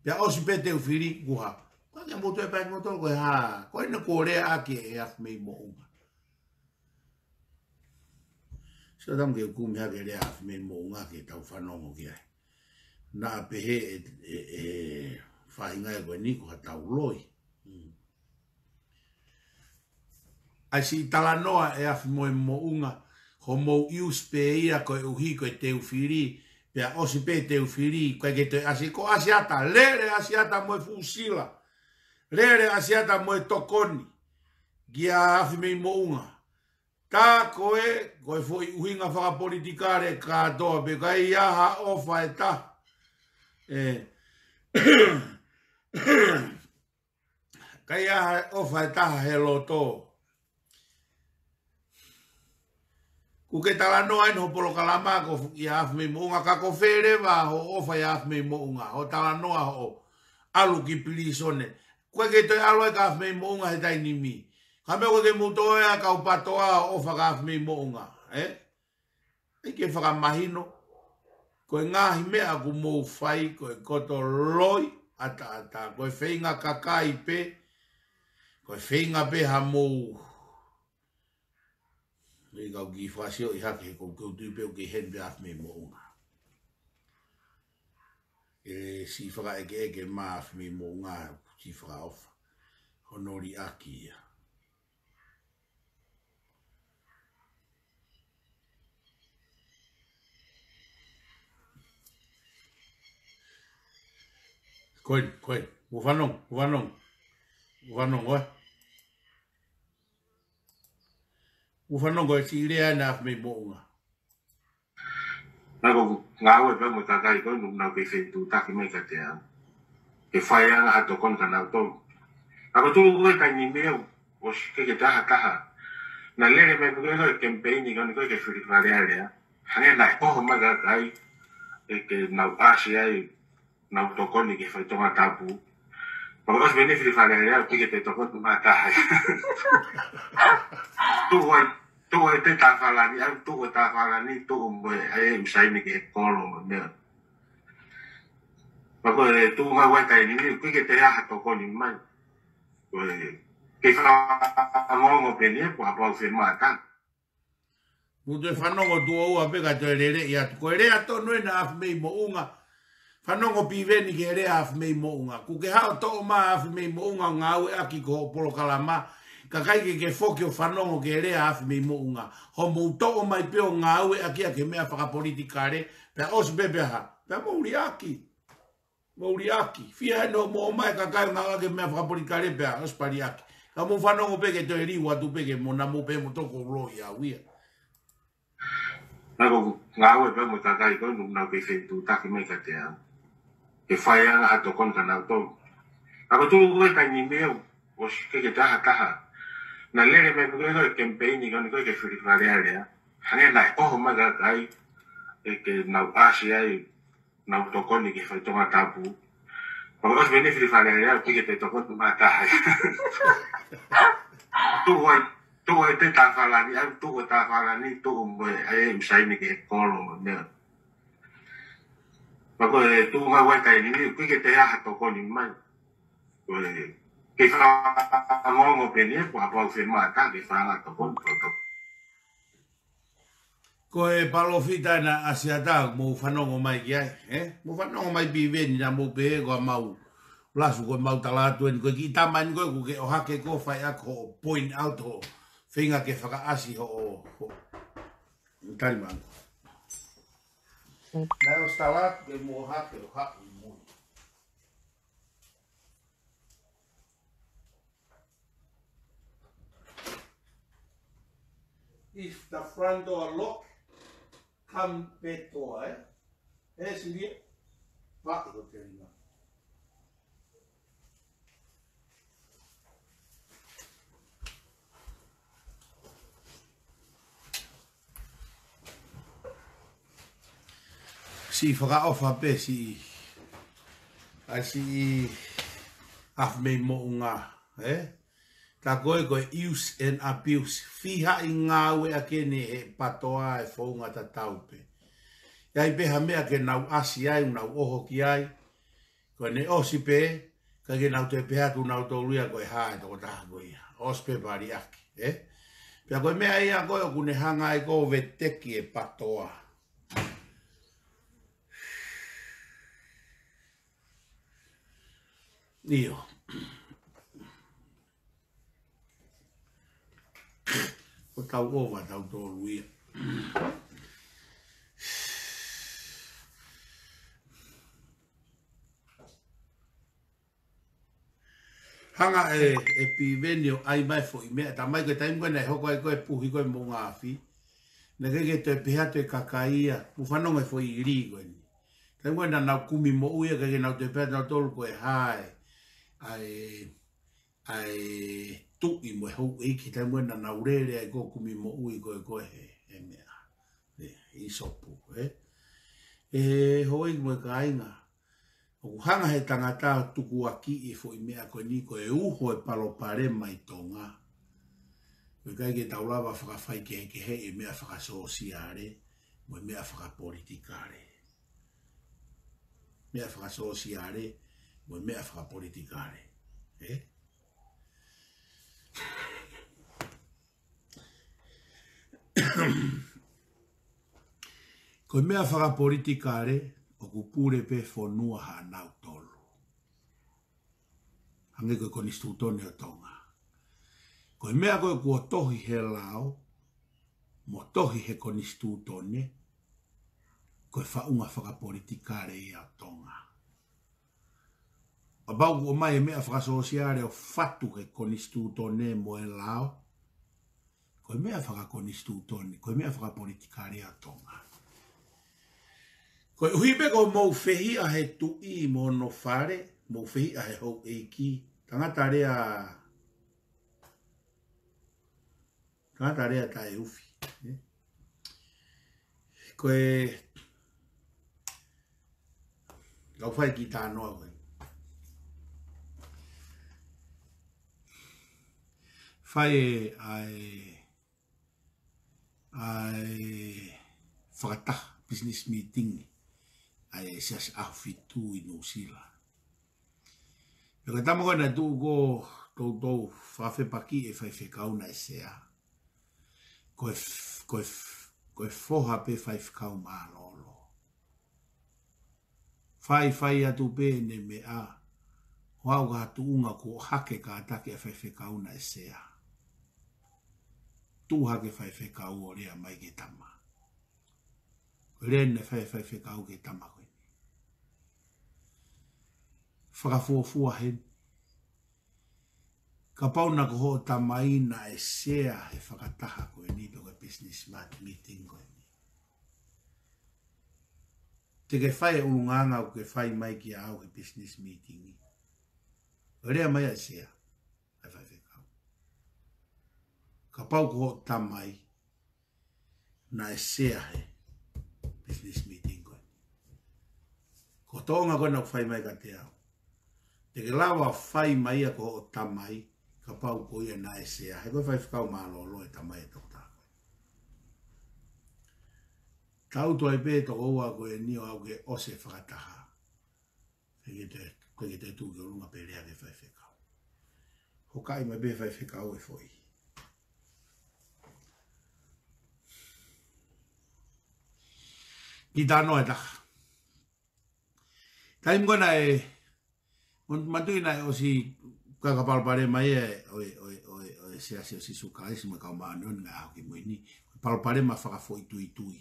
Pea ʻosi pē teu fili, kuo hā. Ko e ke mou toe pē kimoutolu ko e hā. Ko ena kuo lea ʻaki ʻe Afi mei Moʻunga. Sio tamu ke u kumi hake lea Afi mei Moʻunga ke tau fanongo ki ai. Naʻa pehē ʻe, ʻe, ʻe faʻahinga ia ko eni ko ha tau loi. Mm. ʻAi siʻi talanoa ʻe Afi mei Moʻunga, homou use pē ia koeʻuhi ko e teu fili, pea ʻosi pē teu fili, ko e ke toe ʻasi, ko ʻAsiata, lele ʻAsiata mo e fuʻu sila. Lele ʻAsiata mo e tokoni. Kia Afi mei Moʻunga. Tā ko ē, ko e foʻi ʻuhinga fakapolitikale kātoa pē, ka ʻi ai ha ʻofa ʻe taha. Ē. Ka ʻi ai ha ʻofa ʻe taha he loto. Kuo ke talanoa eni ho polokalama ko fu-, ʻia Afi mei Moʻunga, ka ko fē leva hoʻo ʻofa ʻia Afi mei Moʻunga, hoʻo talanoa hoʻo ʻalu ki pilīsone. Ko e ke toe ʻalu ai kia Afi mei Moʻunga he taimi ni. Ka meʻa ko e ke mou toe ʻai kau pātoa ʻo ʻofa kia Afi mei Moʻunga, ē? ʻAi ke fakamahino, ko e ngaahi meʻa ʻoku mou fai, ko e koto loi ʻataʻatā, ko e feinga kakai pē, ko e feinga pē ha mou. Mei kau kiʻi fakasioʻi hake he ʻoku ou tui pē ʻoku kei heni pē Afi mei Moʻunga. ʻE siʻi fakaʻekeʻeke mai Afi mei Moʻunga, siʻi fakaʻofa. Hono liʻaki ia. Ko eni, ko eni. Mou fanongo, mou fanongo. Mou fanongo, ē? Mou fanongo e siʻi lea ʻa Afi mei Moʻunga. Naʻa ko e ngāue pē mo e kakai ko ē ʻoku nau kei fetuʻutaki mai kiate au. Ke fai ange ha tokoni kia nautolu. Naʻa ko e tuʻu ko ē taimi ni ʻoku ʻosi ʻikai ke taha taha. Naʻe lele mai pē ko ē kemipeini ko eni ko ē ke fili Fale Alea. Hangē naʻe ʻoho mai kakai ʻe ke nau ʻasi ai, nau tokoni ki he faitoʻo Tongatapu. Pea ʻosi pē eni fili Fale Alea, ʻikai ke toe tokoni mai ha taha. Tuʻu ai, tuʻu ai pē tā Falani, ʻai tuʻu tā Falani, tuʻu mo e, ʻai ʻusaini ki he kolo mo e meʻa. Pea ko e tuʻu mai ʻa e taimi ni, ʻikai ke toe ʻi ai ha tokoni mai. Ko e, ke faʻa ongoongo pē eni, ʻe pau ke fiemaʻu ha taha. Mou toe fanongo tuʻo ua pē kae toe lele atu. Ko e lea tonu ena ʻa Afi mei Moʻunga. Fanongo Piveni ki he lea ʻa Afi mei Moʻunga. Kuo ke haʻu ʻo toʻo mai ʻa Afi mei Moʻunga ʻo ngāueʻaki ki hoʻo polokalama. Ka ʻikai ke ke foki ʻo fanongo ki he lea ʻa Afi mei Moʻunga. Hoʻomou toʻo mai pē ʻo ngāueʻaki ia ki he meʻa fakapolitikale. Pea ʻosi pē pea hā. Pea mou liʻaki. Mou liʻaki. Fiha ʻene ō mai e kakai ʻo ngāueʻaki e meʻa fakapolitikale pea ʻosi pē liʻaki. Ka mou fanongo pē ke toe liu atu pē ke mou, naʻa mou pehē moutolu ʻoku ou loi au ia. Naʻa ko e ngāue pē mo e kakai ko ē ʻoku nau kei fetuʻutaki mai kiate au. Ke fai ange ha tokoni kia nautolu. Naʻa ko e tuʻu ko ē taimi ni ʻoku ʻosi ʻikai ke taha taha. Naʻe lele mai pē ko ē kemipeini ko eni ko ē ke fili Fale Alea. Hangē naʻe ʻoho mai kakai ʻe ke nau ʻasi ai, nau tokoni ki he faitoʻo Tongatapu. ʻOsi pē ʻene fili fale ai, ʻoku ʻikai ke te tokoni mai ha taha. Tuʻu ai, tuʻu ai te tā falani, ʻai tuʻu tā falani, tuʻu mo e, ʻai ʻe usaini ke kolo mo e meʻa. Pea ko e tuʻunga ʻo e taimi ni, ʻoku ʻikai ke te ʻai ha tokoni mai. Ko e, ke fanongo pē ni, ko e pau ke mata, ke fanga tokoni, ko e tokoni. Ko e palōfita ena ʻa Siata, mou fanongo mai ki ai, ē? Mou fanongo mai Piveni naʻa mou pehē ko ʻemau lasu ko ʻemau tala atu eni, ko e kiʻi tama eni ko ē ʻoku ke ʻohake ko ē fai ʻaki hoʻo point out hoʻo feinga ke fakaʻasi hoʻo, hoʻo. Tali mai. Naʻe ʻosi tala atu ke mou ʻohake ʻo haʻu ʻi mui. If the front door lock, come back door, ē? Ē, Silia? Pā, ko te ina. Siʻi fakaʻofa pē siʻi, ʻai siʻi ʻafu mei moʻunga, ē? Tā ko ē ko e use and abuse, fiha ʻi ngāue ʻaki eni he PATOA e founga tatau pē. ʻI ai pē ha meʻa ke nau ʻasi ai, nau ʻoho ki ai, ko ʻene ʻosi pē, ka ke nau toe pehē atu nautolu ia ko e hā e tokotaha ko ia. ʻOsi pē pali ʻaki, ē? Pea ko e meʻa ia ko ē ʻoku ne hanga ai ko ē ʻo veteki e PATOA. ʻIo. Ko tau ova tau tolu ia. Hanga ʻe, ʻe Piveni ʻo ʻai mai foʻi meʻa, tā mai ko e taimi ko ē naʻe hoko ai ko ē puhi ko ē moʻunga afi. Naʻe ʻikai ke toe pehē atu e kakai ia, mou fanongo e foʻi ili ko eni. Taimi ko ē naʻa nau kumi moʻui ʻikai ke nau toe pehē atu nautolu ko e hā e, ʻa e, ʻa e tuʻi mo e houʻeiki, taimi ko ē naʻa nau lele ai ko ē kumi moʻui ko ē ko ē he, he meʻa. ʻE, ʻi sopu, ē? ʻE, houʻeiki mo e kāinga. ʻOku hanga he tangata ʻo tukuakiʻi e foʻi meʻa ko eni ko e uho e palopalema ʻi Tonga. Ko e ʻikai ke tau lava fakafaikehekeheʻi e meʻa fakasōsiale, mo e meʻa fakapolitikale. Meʻa fakasōsiale, mo e meʻa fakapolitikale. Ē? Ko e meʻa fakapolitikale, ʻoku pule pē fonua haʻanautolu. Hangē ko e konisitūtone ʻo Tonga. Ko e meʻa ko ē kuo tohi he lao, mo tohi he konisitūtone, ko e faʻunga fakapolitikale ia ʻo Tonga. Kapau ʻoku ʻomai e meʻa fakasōsiale ʻo fatu he konisitūtone mo e lao, ko e meʻa fakakonisitūtone, ko e meʻa fakapolitikale ʻa Tonga. Koeʻuhi pē ko hoʻomou fehiʻa he tuʻi mo hono fale, mou fehiʻa he houʻeiki, tangata lea, tangata lea taʻeufi, ē? Ko e, kau fai ki tānoa ko ē. Fai e, ʻa e, ʻa e fakataha business meeting, ʻa e Siasi ʻAhofitu ʻi Nuʻusila. Pea ko e tama ko ē naʻe tuʻu ko ē toutou fakafepaki e faifekau naʻe sea. Ko e f-, ko e f-, ko e foha pē faifekau mālōlō. Faifai atu pē ʻene meʻa, ʻo aʻu ki ha tuʻunga kuo ʻohake kātaki e faifekau naʻe sea. Tuʻu hake faifekau ʻo lea mai ki he tama. Ko e lea naʻe fai faifekau ki he tama ko eni. Fakafuofua heni. Kapau naʻa ko hoʻo tamai naʻe sea he fakataha ko eni pe ko e business mat-, meeting ko eni. Te ke fai e ʻulungaanga ʻoku ke fai mai kiate au he business meeting. ʻO lea mai ʻa e sea, ʻa e faifekau. Kapau ko hoʻo tamai, naʻe sea he business meeting ko ē. Ko e toʻonga ko ē naʻa ku fai mai kiate au. Te ke lava fai mai ia ko hoʻo tamai, kapau ko ia naʻe sea. He ko e faifekau mālōlō e tamai e tokotaha ko ē. Tautu ai pē tokoua ko eni ʻo aʻu ke ʻosi e fakataha. Ke ke te, ke ke te tuʻu ki ʻolunga pē lea ki he faifekau. Hokaʻi mai pē faifekau e foʻi. Ki tano e taha. Taimi ko ē naʻe, ʻoku ou manatuʻi naʻe ʻosi kaka palopalema ia ʻo e, ʻo e, ʻo e, ʻo e Siasi ʻo Sīsū Kalaisi mo e Kau Māʻoniʻoni Ngaahi ʻAho Kimui Ni. Palopalema fakafoʻituitui.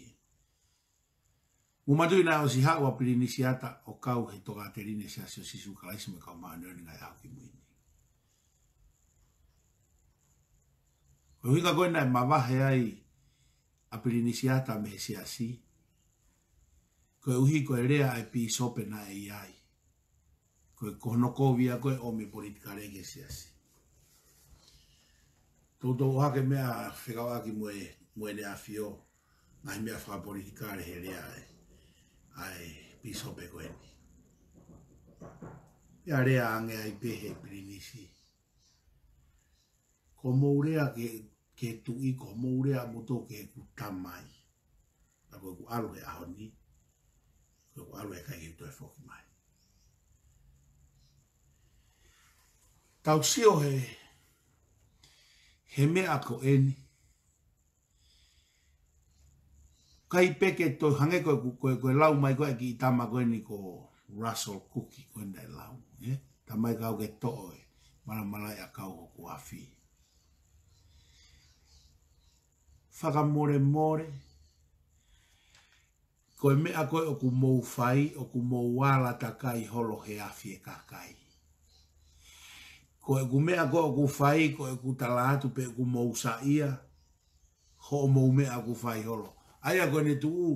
ʻOku ou manatuʻi naʻe ʻosi haʻu ʻa Pilinisi ʻAta ʻo kau he tokāteline Siasi ʻo Sīsū Kalaisi mo e Kau Māʻoniʻoni Ngaahi ʻAho Kimui Ni. Ko e ʻuhinga ko ē naʻe mavahe ai ʻa Pilinisi ʻAta mei he siasi, koeʻuhi ko e lea ʻa e pīsope naʻe ʻi ai. Ko e, ko hono kovi ia ko ē ʻo e meʻa politikale ki he siasi. Toutou ʻohake meʻa fekauʻaki mo e, mo ʻEne ʻAfio, ngaahi meʻa fakapolitikale he lea ʻa e, ʻa e pīsope ko eni. ʻA ia lea ange ai pē he Pilinisi. Ko mou lea ke, ke tuʻi, ko mou lea moutolu ke ku tamai. Ka ko ʻeku ʻalu he ʻaho ni, ko ʻeku ʻalu he ʻikai ke toe foki mai. Tau sio he, he meʻa ko eni. ʻIkai pē ke toe hangē ko e, ko e, ko e lau mai ko ē ʻa e kiʻi tama ko eni ko Russell Cook ko ē naʻe lau, ē? Tamai kau ke toʻo e malamalaʻi ʻakau ʻoku afi. Fakamolemole, ko e meʻa ko ē ʻoku mou fai, ʻoku mou ala takai holo he afi e kakai. Ko ʻeku meʻa ko ē ʻoku fai, ko ʻeku tala atu pē ʻoku mou saiʻia hoʻomou meʻa ʻoku fai holo. ʻA ia ko ʻene tuʻu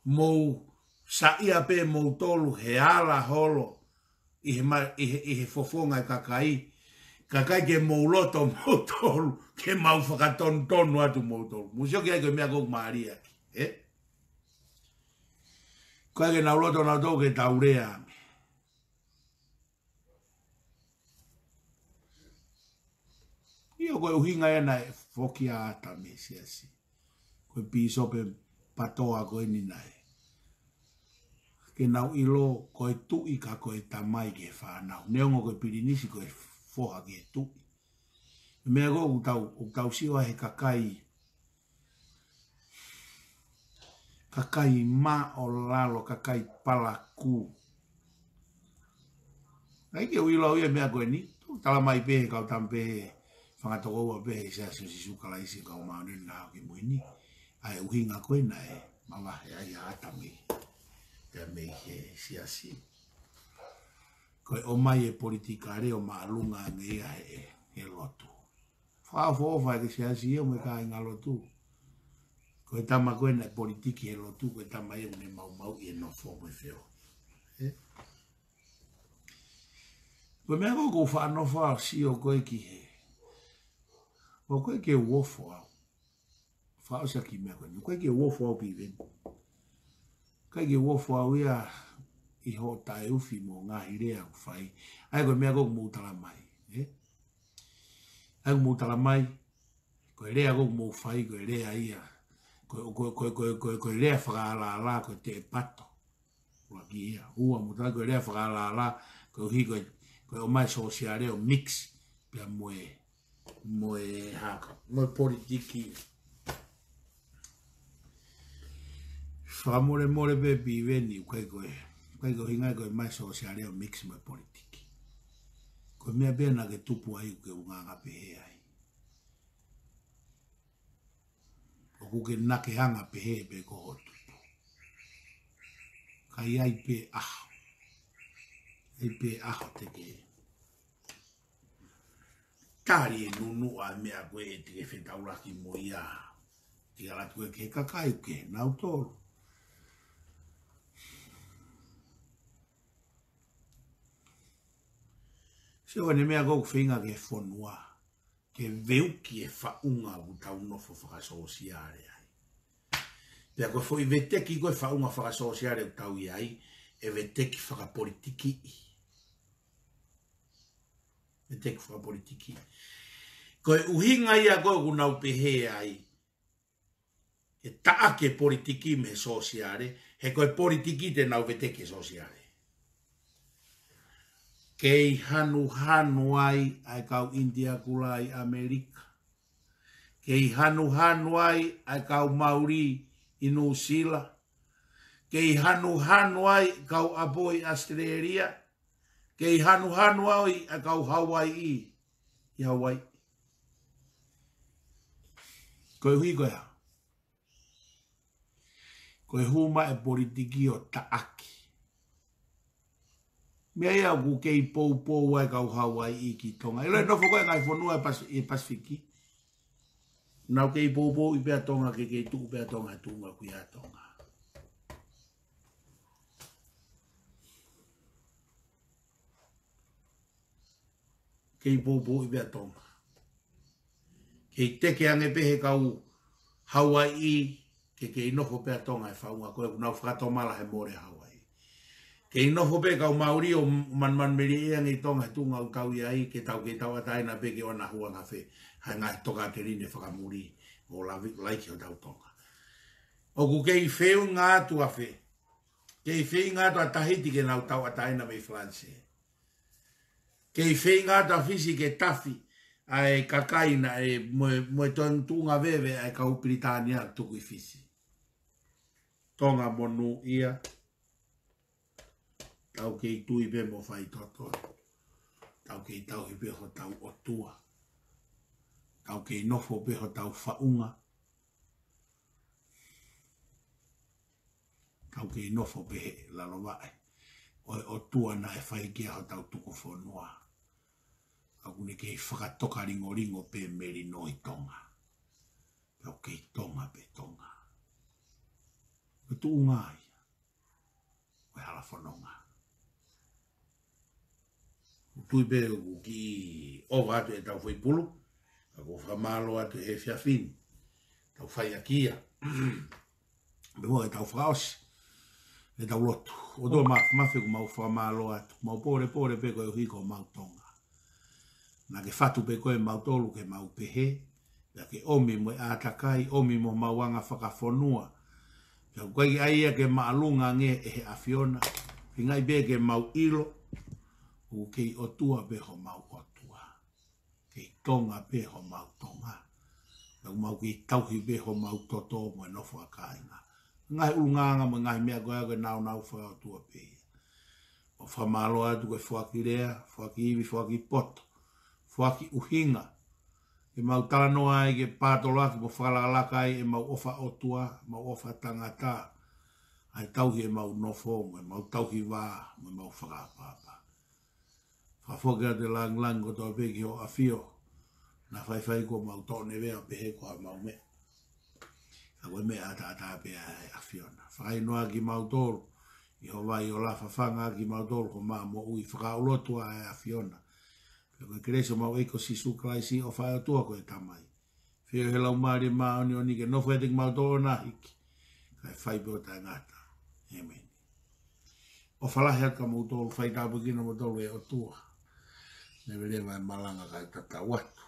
mou saiʻia pē moutolu he ala holo ʻi he ma-, ʻi he, ʻi he fofonga e kakai. Kakai ke mou loto moutolu, ke mau fakatonutonu atu moutolu. Mou sio ki ai ko e meʻa ʻoku mālie ʻaki, ē? Kakai ke nau loto nautolu ke tau lea ange. ʻIo, ko e ʻuhinga ia naʻe foki ʻa ʻAta mei he siasi. Ko e pīsope PATOA ko eni naʻe. Ke nau ʻilo ko e tuʻi ka ko e tamai ki he fānau. Neongo ko e Pilinisi ko e foha ki he tuʻi. Meʻa ko ē ʻoku tau, ʻoku tau sio ai he kakai, kakai māʻulalo, kakai palakū. ʻIkai ke u ʻilo au ia meʻa ko eni, tala mai pē he kau tama pē he fanga tokoua pē he Siasi ʻo Sīsū Kalaisi Kau Māʻoniʻoni Ngaahi ʻAho Kimui Ni. ʻA e ʻuhinga ko ē naʻe mavahe ai ʻa ʻAta mei, pea mei he siasi. Ko e ʻomai e politikale ʻo māʻolunga ange ia he, he lotu. Fakaʻofoʻofa e siasi ia mo e kāingalotu. Ko e tama ko ē naʻe politiki he lotu, ko e tama ia ʻoku ne maumauʻi e nofo mo e feohi. Ē? Ko e meʻa ko ē ʻoku ou faʻa nofo ʻo sio ko ē ki he. ʻOku ʻikai ke u ofo au. Fakaʻosi ʻaki e meʻa ko eni. ʻOku ʻikai ke u ofo au Piveni. ʻIkai ke u ofo au ia ʻi hoʻo taʻeufi mo e ngaahi lea ʻoku fai. ʻA ia ko e meʻa ko ē ʻoku mou tala mai. Ē? ʻA ia ʻoku mou tala mai, ko e lea ko ē ʻoku mou fai, ko e lea ia. Ko, ko, ko e lea fakaalaala, ko e teʻepato. Ua ki ia, ua mo tā ko e lea fakaalaala, koeʻuhi ko e, ko e ʻomai sōsiale ʻo mix, pea mo e, mo e haka, mo e politiki. Fakamolemole pē Piveni, ʻoku ʻikai ko e, ʻikai ko e ʻuhinga ia ko e ʻomai sōsiale ʻo mix mo e politiki. Ko e meʻa pē naʻa ke tupu ai ʻoku ke unganga pehē ai. ʻOku ke nake anga pehē pē ko hoʻo tupu. Ka ʻi ai pē ʻaho. ʻI ai pē ʻaho te ke tali e nunuʻa meʻa ko ē te ke fetaulaki mo ia. Te ke ʻalu atu ko ē ki he kakai ʻoku ke nau tolu. Sio ko eni meʻa ko ē ʻoku feinga ke fonua. Ke veuki e faʻunga ʻoku tau nofo fakasōsiale ai. Pea ko e foʻi veteki ko e faʻunga fakasōsiale ʻoku tau ʻi ai, ʻe veteki fakapolitikiʻi. Veteki fakapolitiki. Ko e ʻuhinga ia ko ē ʻoku nau pehē ai, ʻe taʻaki e politiki mei he sōsiale, he ko e politiki te nau veteki e sōsiale. Kei hanuhanu ai ʻa e kau ʻInitia kulā ʻi ʻAmelika. Kei hanuhanu ai ʻa e kau Mauli ʻi Nuʻusila. Kei hanuhanu ai kau ʻapo ʻi ʻAositelēlia. Kei hanuhanu ai ʻa e kau Hauaiʻi ʻi Hawaii. Koeʻuhi ko e hā? Ko e hū mai e politiki ʻo taʻaki. Meʻa ia ʻoku kei poupou ai kau Hauaiʻi ki Tonga. ʻIlo e nofo ko ē ngaahi fonua ʻi Pas-, ʻi Pasifiki. Nau kei poupouʻi pē ʻa Tonga ke kei tuʻu pē ʻa Tonga he tuʻunga ʻoku ʻi ai ʻa Tonga. Kei poupouʻi pē ʻa Tonga. Kei teke ange pē he kau Hauaiʻi ke kei nofo pē ʻa Tonga he faʻunga ko ē ʻoku nau fakatomala he mole ʻa Hauaiʻi. Kei nofo pē kau Mauli ʻo manumanumelieʻi ange ʻi Tonga he tuʻunga ʻoku tau ʻi ai, ke tau kei tauʻatāina pē ke ʻoua naʻa hū ange ʻafē ha ngaahi tokāteline fakamuli ʻo lavi, laiki hotau Tonga. ʻOku kei feinga atu ʻafē? Kei feinga atu ʻa Tahiti ke nau tauʻatāina mei Falanisē. Kei feinga atu ʻa Fisi ke tafi ʻa e kakai naʻe mo e, mo e toenga tuʻunga veve ʻa e kau Pilitānia tuku ʻi Fisi. Tonga monūʻia, tau kei tui pē mo faitotonu. Tau kei tauhi pē hotau ʻOtua. Tau kei nofo pē hotau faʻunga. Tau kei nofo pē he lalo vaʻe ʻo e ʻOtua naʻe fai ki ai hotau tuku fonua. ʻOku ne kei fakatokalingolingo pē melino ʻi Tonga. Pea ʻoku kei Tonga pē Tonga. Ko e tuʻunga ia ʻo e hala fononga. ʻOku ou tui pē ʻoku kiʻi ʻova atu ʻetau foʻi pulu, ka ʻoku ou fakamālō atu he efiafi ni. Tau fai ʻaki ia. Pea mo ʻetau fakaʻosi ʻetau lotu. ʻOtua Māfimafi, ʻoku mau fakamālō atu. Mau pōlepole pē koeʻuhi ko homau Tonga. Naʻa ke fatu pē koe mautolu ke mau pehē, pea ke ʻomi mo e ʻātakai, ʻomi mo homau anga fakafonua. Pea ʻoku ʻikai ke ʻai ia ke māʻolunga ange ʻe he ʻAfiona. Feingaʻi pē ke mau ʻilo, ʻoku kei ʻOtua pē homau ʻOtua. Kei Tonga pē homau Tonga. Pea ʻoku mau kei tauhi pē homau toto mo e nofo ʻa kāinga. Ngaahi ʻulungaanga mo e ngaahi meʻa ko ē ʻoku nāunau fakaʻotua pē ia. ʻOku fakamālō atu ko e foaki lea, foaki ivi, foaki poto, foaki ʻuhinga. Ke mau talanoa ai, ke pātoloaki mo fakalakalaka ai ʻemau ʻofa ʻOtua, mau ʻofa tangata. ʻA e tauhi ʻemau nofo, mo ʻemau tauhi vā, mo ʻemau fakaʻapaʻapa. Fakafoki atu e langilangi kotoa pē ki hoʻo ʻAfio. Naʻa faifai kuo mau toʻo nevea pehē ko haʻamau meʻa. Ka ko e meʻa ʻataʻatā pē ʻa e ʻAfiona. Fakahinoa kimautolu ʻi ho vai, ʻo lafafanga kimautolu ko e maʻa moʻui, fakaulotu ʻa e ʻAfiona. Pea ko e kelesi ʻa homau ʻEiki ko Sīsū Kalaisi, ʻofa ʻa e ʻOtua ko e Tamai, feohi ʻa e Laumālie Māʻoniʻoni ke nofo ʻiate kimautolu ʻo na hiki, kae fai pē ʻo taʻengata. ʻĒmeni. ʻOfa lahi atu kia moutolu, fai tāpuekina moutolu ʻe he ʻOtua. Neveleva e malanga kae tatau atu.